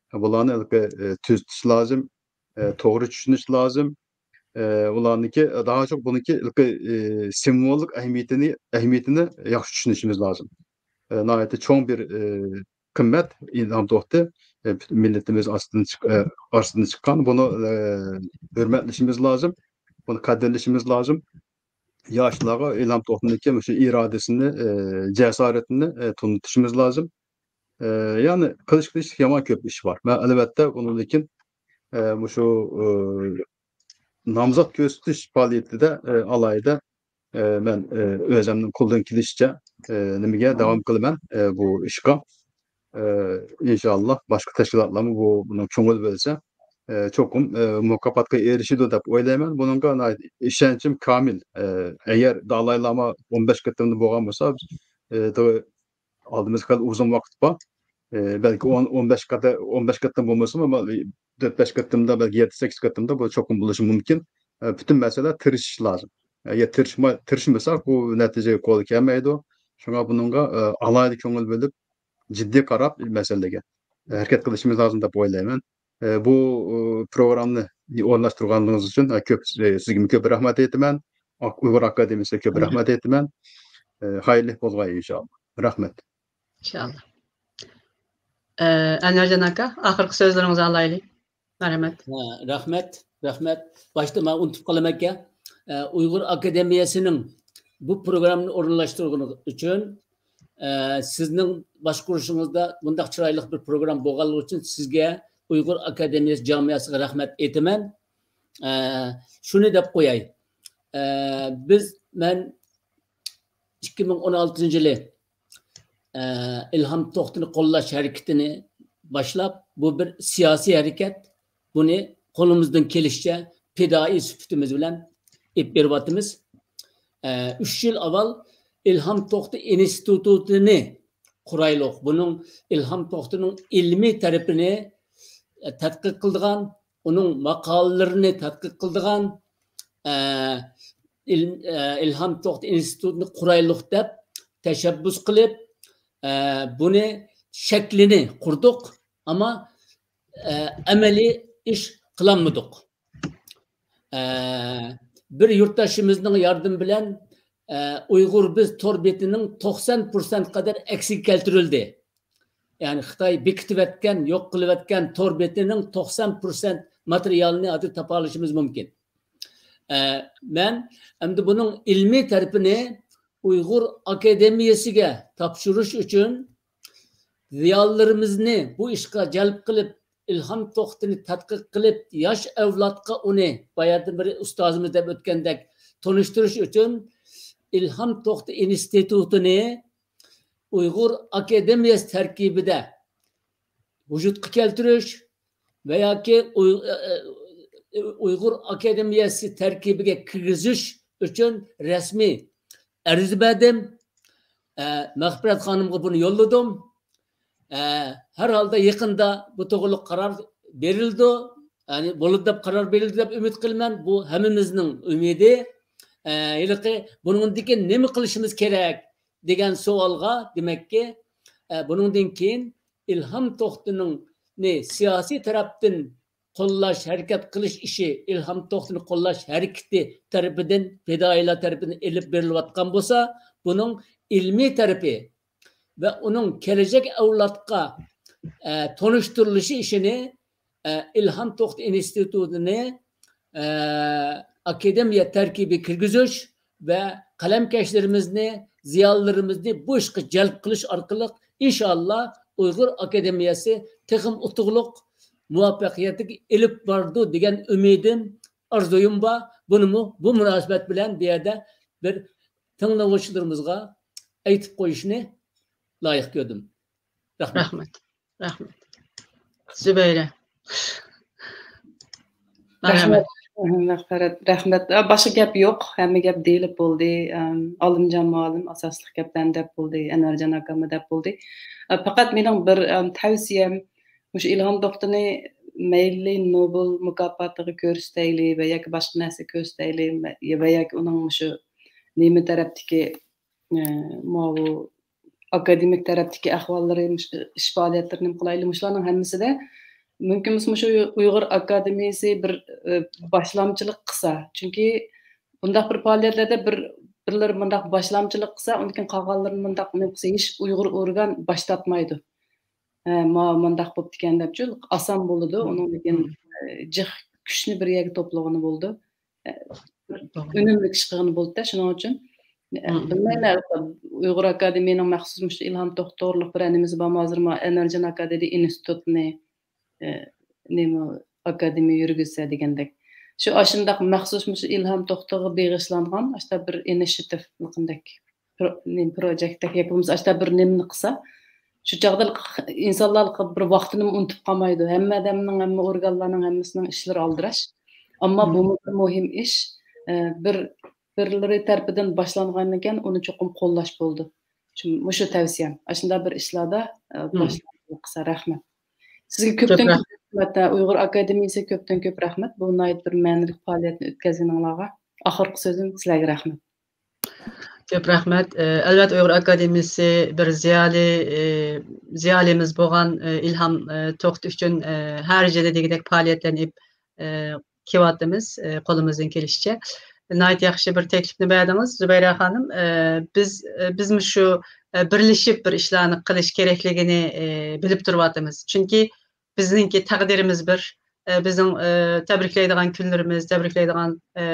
بۇلارنى ھېلىقى، ئە، تۈزىتىش لازىم. ئە، توغرا چۈشىنىش لازىم. ئە، ئۇلارنىڭكى، داھا چوق بۇنىڭكى ھېلىقى، ئە، سىمۋوللۇق ئەھمىيىتىنى، ئەھمىيىتىنى ياخشى چۈشىنىشىمىز لازىم. ئە، ناھايىتى چوڭ بىر، ئە، قىممەت ئىلھام توختى، ئە، پۈتۈن مىللىتىمىز ئاستىدىن چىق-، ئە، ئاستىدىن چىققان. بۇنى، ئە، ھۆرمەتلىشىمىز لازىم. بۇنى قەدىرلىشىمىز لازىم. ياشلارغا ئىلھام توختىنىڭكى مۇشۇ ئىرادىسىنى، ئە، جاسارىتىنى، ئە، تونۇتۇشىمىز لازىم. ئە، يەنى قىلىش، قىلىشلىق يامان كۆپ ئىش بار. مەن ئەلۋەتتە ئۇنىڭدىن كېيىن، ئە، مۇشۇ، ئە، نامزات كۆرسىتىش پائالىيىتىدە، ئە، ئالاھىدە، ئە، مەن، ئە، ئۆزۈمنىڭ قولدىن كېلىشىچە، ئە، نېمىگە داۋام قىلىمەن، ئە، بۇ ئىشقا. ئە، ئىنشائاللا باشقا تەشكىلاتلارمۇ بۇ، بۇنىڭ كۆڭۈل بۆلسە، ئە، چوقۇم، ئە، مۇكاپاتقا ئېرىشىدۇ دەپ ئويلايمەن. بۇنىڭغا ناھايىتى ئىشەنچىم كامىل. ئە، ئەگەر دالاي لاما ئون بەش قېتىمدا بولغان بولسا، ئە، ئالدىمىزدا خېلى ئۇزۇن ۋاقىت بار. ئە، بەلكى ئون، ئون بەش قېتىم، ئون بەش قېتىم بولمىسىمۇ، تۆت، بەش قېتىمدا، بەلكى يەتتە، سەككىز قېتىمدا بۇ چوقۇم بولۇشى مۇمكىن. ئە، پۈتۈن مەسىلە تىرىشىش لازىم. ئەگەر تىرىشما-، تىرىشمىساق، بۇ نەتىجىگە قول كەلمەيدۇ. شۇڭا بۇنىڭغا، ئە، ئالاھىدە كۆڭۈل بۆلۈپ، جىددىي قاراپ مەسىلىگە ھەرىكەت قىلىشىمىز لازىم دەپ ئويلايمەن. ئە، بۇ، ئۇ، پروگراممىنى ئورۇنلاشتۇرغانلىقىڭىز ئۈچۈن، ئە، كۆپ، ئە، سىزگىمۇ كۆپ رەھمەت ئېيتىمەن. ئۇيغۇر ئاكادېمىيىسىگە كۆپ رەھمەت ئېيتىمەن. ئە، خەيرلىك بولغاي ئىنشائاللا. رەھمەت. ئىنشائاللا. ئە، ئەنۋەرجان ئاكا، ئاخىرقى سۆزلىرىڭىزنى ئالايلى. مەرھەمەت. ھە، رەھمەت، رەھمەت. باشتا مەن ئۇنتۇپ قالىمەنكەن. ئە، ئۇيغۇر ئاكادېمىيەسىنىڭ بۇ پروگراممىنى ئورۇنلاشتۇرغىنى ئۈچۈن، ئە، سىزنىڭ باشقۇرۇشىڭىزدا بۇنداق چىرايلىق بىر پروگرام بولغانلىقى ئۈچۈن سىزگە ئۇيغۇر ئاكادېمىيەسى جامىئەسىگە رەھمەت ئېيتىمەن. ئە، شۇنى دەپ قوياي. ئە، بىز، مەن ئىككى مىڭ ئون ئالتىنچى يىلى، ئە، ئىلھام توختىنى قوللاش ھەرىكىتىنى باشلاپ، بۇ بىر سىياسىي ھەرىكەت. بۇنى قولىمىزدىن كېلىشىچە پىدائىي سۈپىتىمىز بىلەن ئېلىپ بېرىۋاتىمىز. ئە، ئۈچ يىل ئاۋۋال ئىلھام توختى ئىنستىتۇتىنى قۇرايلۇق. بۇنىڭ، ئىلھام توختىنىڭ ئىلمىي تەرىپىنى، ئە، تەتقىق قىلىدىغان، ئۇنىڭ ماقالىلىرىنى تەتقىق قىلىدىغان، ئە، ئىل-، ئە، ئىلھام توختى ئىنستىتۇتىنى قۇرايلۇق دەپ تەشەببۇس قىلىپ، ئە، بۇنى شەكلىنى قۇردۇق، ئەمما، ئە، ئەمەلىي ئىش قىلالمىدۇق. ئە، بىر يۇرتداشىمىزنىڭ ياردىمى بىلەن، ئە، ئۇيغۇر بىز تور بېتىنىڭ توقسان پىرسەنت قەدەر ئەكسىگە كەلتۈرۈلدى. يەنى خىتاي بېكىتىۋەتكەن، يوق قىلىۋەتكەن تور بېتىنىڭ توقسان پىرسەنت ماتېرىيالىنى ھازىر تاپالىشىمىز مۇمكىن. ئە، مەن ئەمدى بۇنىڭ ئىلمىي تەرىپىنى ئۇيغۇر ئاكادېمىيەسىگە تاپشۇرۇش ئۈچۈن زىيالىيلىرىمىزنى بۇ ئىشقا جەلپ قىلىپ، ئىلھام توختىنى تەتقىق قىلىپ، ياش ئەۋلادقا ئۇنى، باياتىن بىر ئۇستازىمىز دەپ ئۆتكەندەك، تونۇشتۇرۇش ئۈچۈن ئىلھام توختى ئىنستىتۇتىنى ئۇيغۇر ئاكادېمىيەسى تەركىبىدە ۋۇجۇدقا كەلتۈرۈش ۋە ياكى ئۇي-، ئۇيغۇر ئاكادېمىيەسى تەركىبىگە كىرگۈزۈش ئۈچۈن رەسمىي ئەرز بەردىم. ئە، مەغپىرەت خانىمغا بۇنى يوللىدىم. ئە، ھەر ھالدا يېقىندا بۇ توغرىلىق قارار بېرىلىدۇ. يەنى بولىدۇ دەپ قارار بېرىلدى دەپ ئۈمىد قىلىمەن. بۇ ھەممىمىزنىڭ ئۈمىدى. ئە، ھېلىقى بۇنىڭدىن كېيىن نېمە قىلىشىمىز كېرەك دېگەن سوئالغا، دېمەككى، ئە، بۇنىڭدىن كېيىن ئىلھام توختىنىڭ نى سىياسىي تەرەپتىن قوللاش، ھەرىكەت قىلىش ئىشى، ئىلھام توختىنى قوللاش ھەرىكىتى تەرىپىدىن، پىدائىيلار تەرىپىدىن ئېلىپ بېرىلىۋاتقان بولسا، بۇنىڭ ئىلمىي تەرىپى ۋە ئۇنىڭ كېلەچەك ئەۋلادقا، ئە، تونۇشتۇرۇلۇشى ئىشىنى، ئە، ئىلھام توختى ئىنستىتۇتىنى، ئە، ئاكادېمىيە تەركىبىگە كىرگۈزۈش ۋە قەلەمكەشلىرىمىزنى، زىيالىيلىرىمىزنى بۇ ئىشقا جەلپ قىلىش ئارقىلىق، ئىنشائاللا، ئۇيغۇر ئاكادېمىيەسى تېخىمۇ ئۇتۇقلۇق، مۇۋەپپەقىيەتلىك ئېلىپ بارىدۇ دېگەن ئۈمىدىم، ئارزۇيۇم بار. بۇنىمۇ بۇ مۇناسىۋەت بىلەن بۇ يەردە بىر تىڭلىغۇچىلىرىمىزغا ئېيتىپ قويۇشنى لايىق كۆردۈم. رەھمەت. رەھمەت. رەھمەت. زۇبەيرە. مەرھەمەت. رەھمەت. مەغپىرەت. رەھمەت. ئا، باشقا گەپ يوق. ھەممە گەپ دېيىلىپ بولدى. ئەم، ئالىمجان مۇئەللىم ئاساسلىق گەپلەرنى دەپ بولدى. ئەنۋەرجان ئاكاممۇ دەپ بولدى. ئا، پەقەت مېنىڭ بىر، ئەم، تەۋسىيەم، مۇشۇ ئىلھام توختىنى مەيلى نوبېل مۇكاپاتىغا كۆرسىتەيلى ۋە ياكى باشقا نەرسە كۆرسىتەيلى ۋە ياكى ئۇنىڭ مۇشۇ نېمە تەرەپتىكى ئە، ماۋۇ ئاكادېمىك تەرەپتىكى ئەھۋاللىرى، مۇش-، ئىش پائالىيەتلىرىنى قىلايلى. مۇشۇلارنىڭ ھەممىسىدە مۇمكىن بولسا مۇشۇ ئۇيغۇر ئاكادېمىيەسى بىر، ئە، باشلامچىلىق قىلسا. چۈنكى بۇنداق بىر پائالىيەتلەردە بىر، بىرلىرى مۇنداق باشلامچىلىق قىلسا، ئۇندىن كېيىن قالغانلىرىنى مۇنداق نېمە قىلسا، ھېچ ئۇيغۇر ئورگان باش تارتمايدۇ. ھە، ما-، مۇنداق بوپتىكەن دەپچۇ، ئاسان بولىدۇ. مم. ئۇنىڭدىن كېيىن، مم. ئە، جىق كۈچنى بىر يەرگە توپلىغىلى بولىدۇ. ئە، توغرا. ئۈنۈملۈك ئىش قىلغىلى بولىدۇ شۇنىڭ ئۈچۈن. ئە، مم. بىلمەيمەن، ئۇيغۇر ئاكادېمىيەنىڭ مەخسۇس مۇشۇ ئىلھام توختى توغرۇلۇق بىر نېمىسى بارمۇ؟ ھازىر ما ئەنۋەرجان ئاكا دېدى، ئىنستىتۇتنى، ئە، نېمە، ئاكادېمىيە يۈرگۈزسە دېگەندەك. شۇ ئاشۇنداق مەخسۇس مۇشۇ ئىلھام توختىغا بېغىشلانغان ئاشۇنداق بىر ئىنىشىتىپ قىلغاندەك. پرو-، نېمە، پروجېكتتەك ياكى بولمىسا ئاشۇنداق بىر نېمىنى قىلسا، شۇ چاغدا ئىنسانلار بىر ۋاقتىنىمۇ ئۇنتۇپ قالمايدۇ. ھەممە ئادەمنىڭ، ھەممە ئورگانلارنىڭ ھەممىسىنىڭ ئىشلىرى ئالدىراش. ئەمما مم. بۇمۇ بىر مۇھىم ئىش. ئە، بىر، بىرلىرى تەرىپىدىن باشلانغاندىكىن ئۇنى چوقۇم قوللاش بولىدۇ. شۇ، مۇشۇ تەۋسىيەم. ئاشۇنداق بىر ئىشلاردا، ئە، مم. باشلانغان قىلسا رەھمەت. سىزگە كۆپ كۆپتىن رەھمەت. كۆپ رەھمەت. ئە، ئۇيغۇر ئاكادېمىيەسىگە كۆپتىن كۆپ رەھمەت. بۇ ناھايىتى بىر مەنىلىك پائالىيەتنى ئۆتكۈزگىنىڭلارغا. ئاخىرقى سۆزۈم سىلەرگە رەھمەت. كۆپ رەھمەت. ئە، ئەلۋەتتە، ئۇيغۇر ئاكادېمىيەسى بىر زىيالىي، ئە، زىيالىيىمىز بولغان، ئە، ئىلھام، ئە، توختى ئۈچۈن، ئە، ھەر يىلى دېگۈدەك پائالىيەتلەرنى ئېلىپ، ئە، كېلىۋاتىمىز، ئە، قولىمىزدىن كېلىشىچە. ناھايىتى ياخشى بىر تەكلىپنى بەردىڭىز، زۇبەيرە خانىم. ئە، بىز، ئە، بىزمۇ شۇ، ئە، بىرلىشىپ بىر ئىشلارنى قىلىش كېرەكلىكىنى، ئە، بىلىپ تۇرۇۋاتىمىز. چۈنكى بىزنىڭكى تەقدىرىمىز بىر. ئە، بىزنىڭ، ئە، تەبرىكلەيدىغان كۈنلىرىمىز، تەبرىكلەيدىغان، ئە،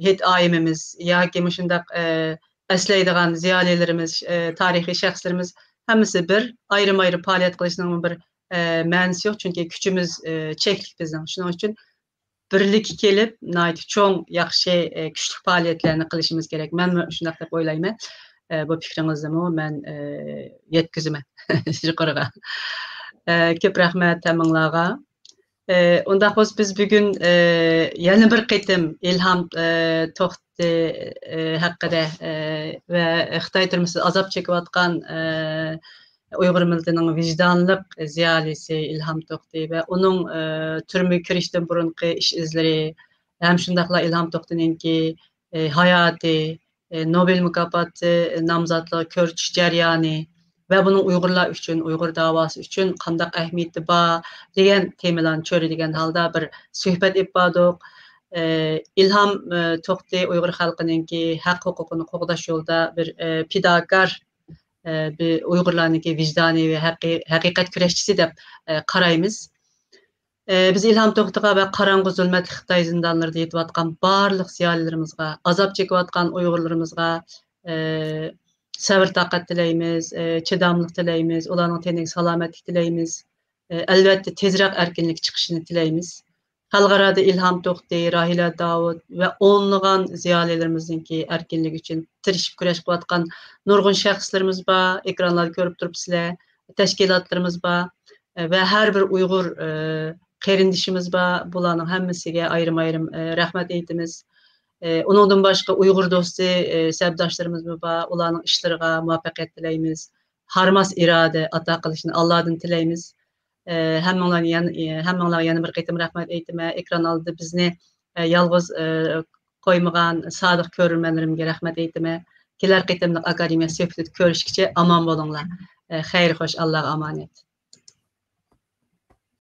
ھېيت ئايىمىمىز ياكى مۇشۇنداق، ئە، ئەسلەيدىغان زىيالىيلىرىمىز، ئە، تارىخىي شەخسلىرىمىز ھەممىسى بىر. ئايرىم-ئايرىم پائالىيەت قىلىشنىڭمۇ بىر، ئە، مەنىسى يوق، چۈنكى كۈچىمىز، ئە، چەكلىك بىزنىڭ. شۇنىڭ ئۈچۈن بىرلىككە كېلىپ، ناھايىتى چوڭ، ياخشى، ئە، كۈچلۈك پائالىيەتلەرنى قىلىشىمىز كېرەك. مەنمۇ شۇنداق دەپ ئويلايمەن. ئە، بۇ پىكرىڭىزنىمۇ مەن، ئە، يەتكۈزىمەن يۇقىرىغا. ئە، كۆپ رەھمەت ھەممىڭلارغا. ئە، ئۇنداق بولسا بىز بۈگۈن، ئە، يەنە بىر قېتىم ئىلھام، ئە، توختى، ئە، ھەققىدە، ئە، ۋە خىتاي تۈرمىسىدە ئازاب چېكىۋاتقان، ئە، ئۇيغۇر مىللىتىنىڭ ۋىجدانلىق زىيالىيسى ئىلھام توختى ۋە ئۇنىڭ، ئە، تۈرمىگە كىرىشتىن بۇرۇنقى ئىش ئىزلىرى، ھەم شۇنداقلا ئىلھام توختىنىڭكى، ئە، ھاياتى، ئە، نوبېل مۇكاپاتى نامزاتلىقىغا كۆرسىتىش جەريانى ۋە بۇنىڭ ئۇيغۇرلار ئۈچۈن، ئۇيغۇر داۋاسى ئۈچۈن قانداق ئەھمىيىتى بار دېگەن تېمىلارنى چۆرىدىگەن ھالدا بىر سۆھبەت ئېلىپ باردۇق. ئە، ئىلھام، ئە، توختى ئۇيغۇر خەلقىنىڭكى ھەق ھوقۇقىنى قوغداش يولىدا بىر، ئە، پىداكار، ئە، بىر ئۇيغۇرلارنىڭكى ۋىجدانىي ۋە ھەقىي-، ھەقىقەت كۈرەشچىسى دەپ، ئە، قارايمىز. ئە، بىز ئىلھام توختىغا ۋە قاراڭغۇ زۇلمەتلىك خىتاي زىندانلىرىدا يېتىۋاتقان بارلىق زىيالىيلىرىمىزغا، ئازاب چېكىۋاتقان ئۇيغۇرلىرىمىزغا، ئە، سەۋر-تاقەت تىلەيمىز، ئە، چىداملىق تىلەيمىز، ئۇلارنىڭ تېنىگە سالامەتلىك تىلەيمىز. ئە، ئەلۋەتتە، تېزرەك ئەركىنلىككە چىقىشىنى تىلەيمىز. خەلقئارادا ئىلھام توختى، راھىلە داۋۇت ۋە ئونلىغان زىيالىيلىرىمىزنىڭكى ئەركىنلىكى ئۈچۈن تىرىشىپ كۈرەش قىلىۋاتقان نۇرغۇن شەخسلىرىمىز بار، ئېكرانلاردا كۆرۈپ تۇرۇپسىلەر، تەشكىلاتلىرىمىز بار، ئە، ۋە ھەر بىر ئۇيغۇر، ئە، قېرىندىشىمىز بار. بۇلارنىڭ ھەممىسىگە ئايرىم-ئايرىم، ئە، رەھمەت ئېيتىمىز. ئە، ئۇنىڭدىن باشقا ئۇيغۇر دوستى، ئە، سەپداشلىرىمىزمۇ بار. ئۇلارنىڭ ئىشلىرىغا مۇۋەپپەقىيەت تىلەيمىز. ھارماس ئىرادە ئاتا قىلىشنى ئاللادىن تىلەيمىز. ئە، ھەممىڭلارنى يەنە، ئە، ھەممىڭلارغا يەنە بىر قېتىم رەھمەت ئېيتىمەن. ئېكران ئالدىدا بىزنى، ئە، يالغۇز، ئە، قويمىغان سادىق كۆرۈرمەنلىرىمگە رەھمەت ئېيتىمەن. كېلەر قېتىملىق ئاكادېمىيە سۆھبىتىدە كۆرۈشكىچە ئامان بولۇڭلار. ئە، خەير خوش، ئاللاغا ئامانەت.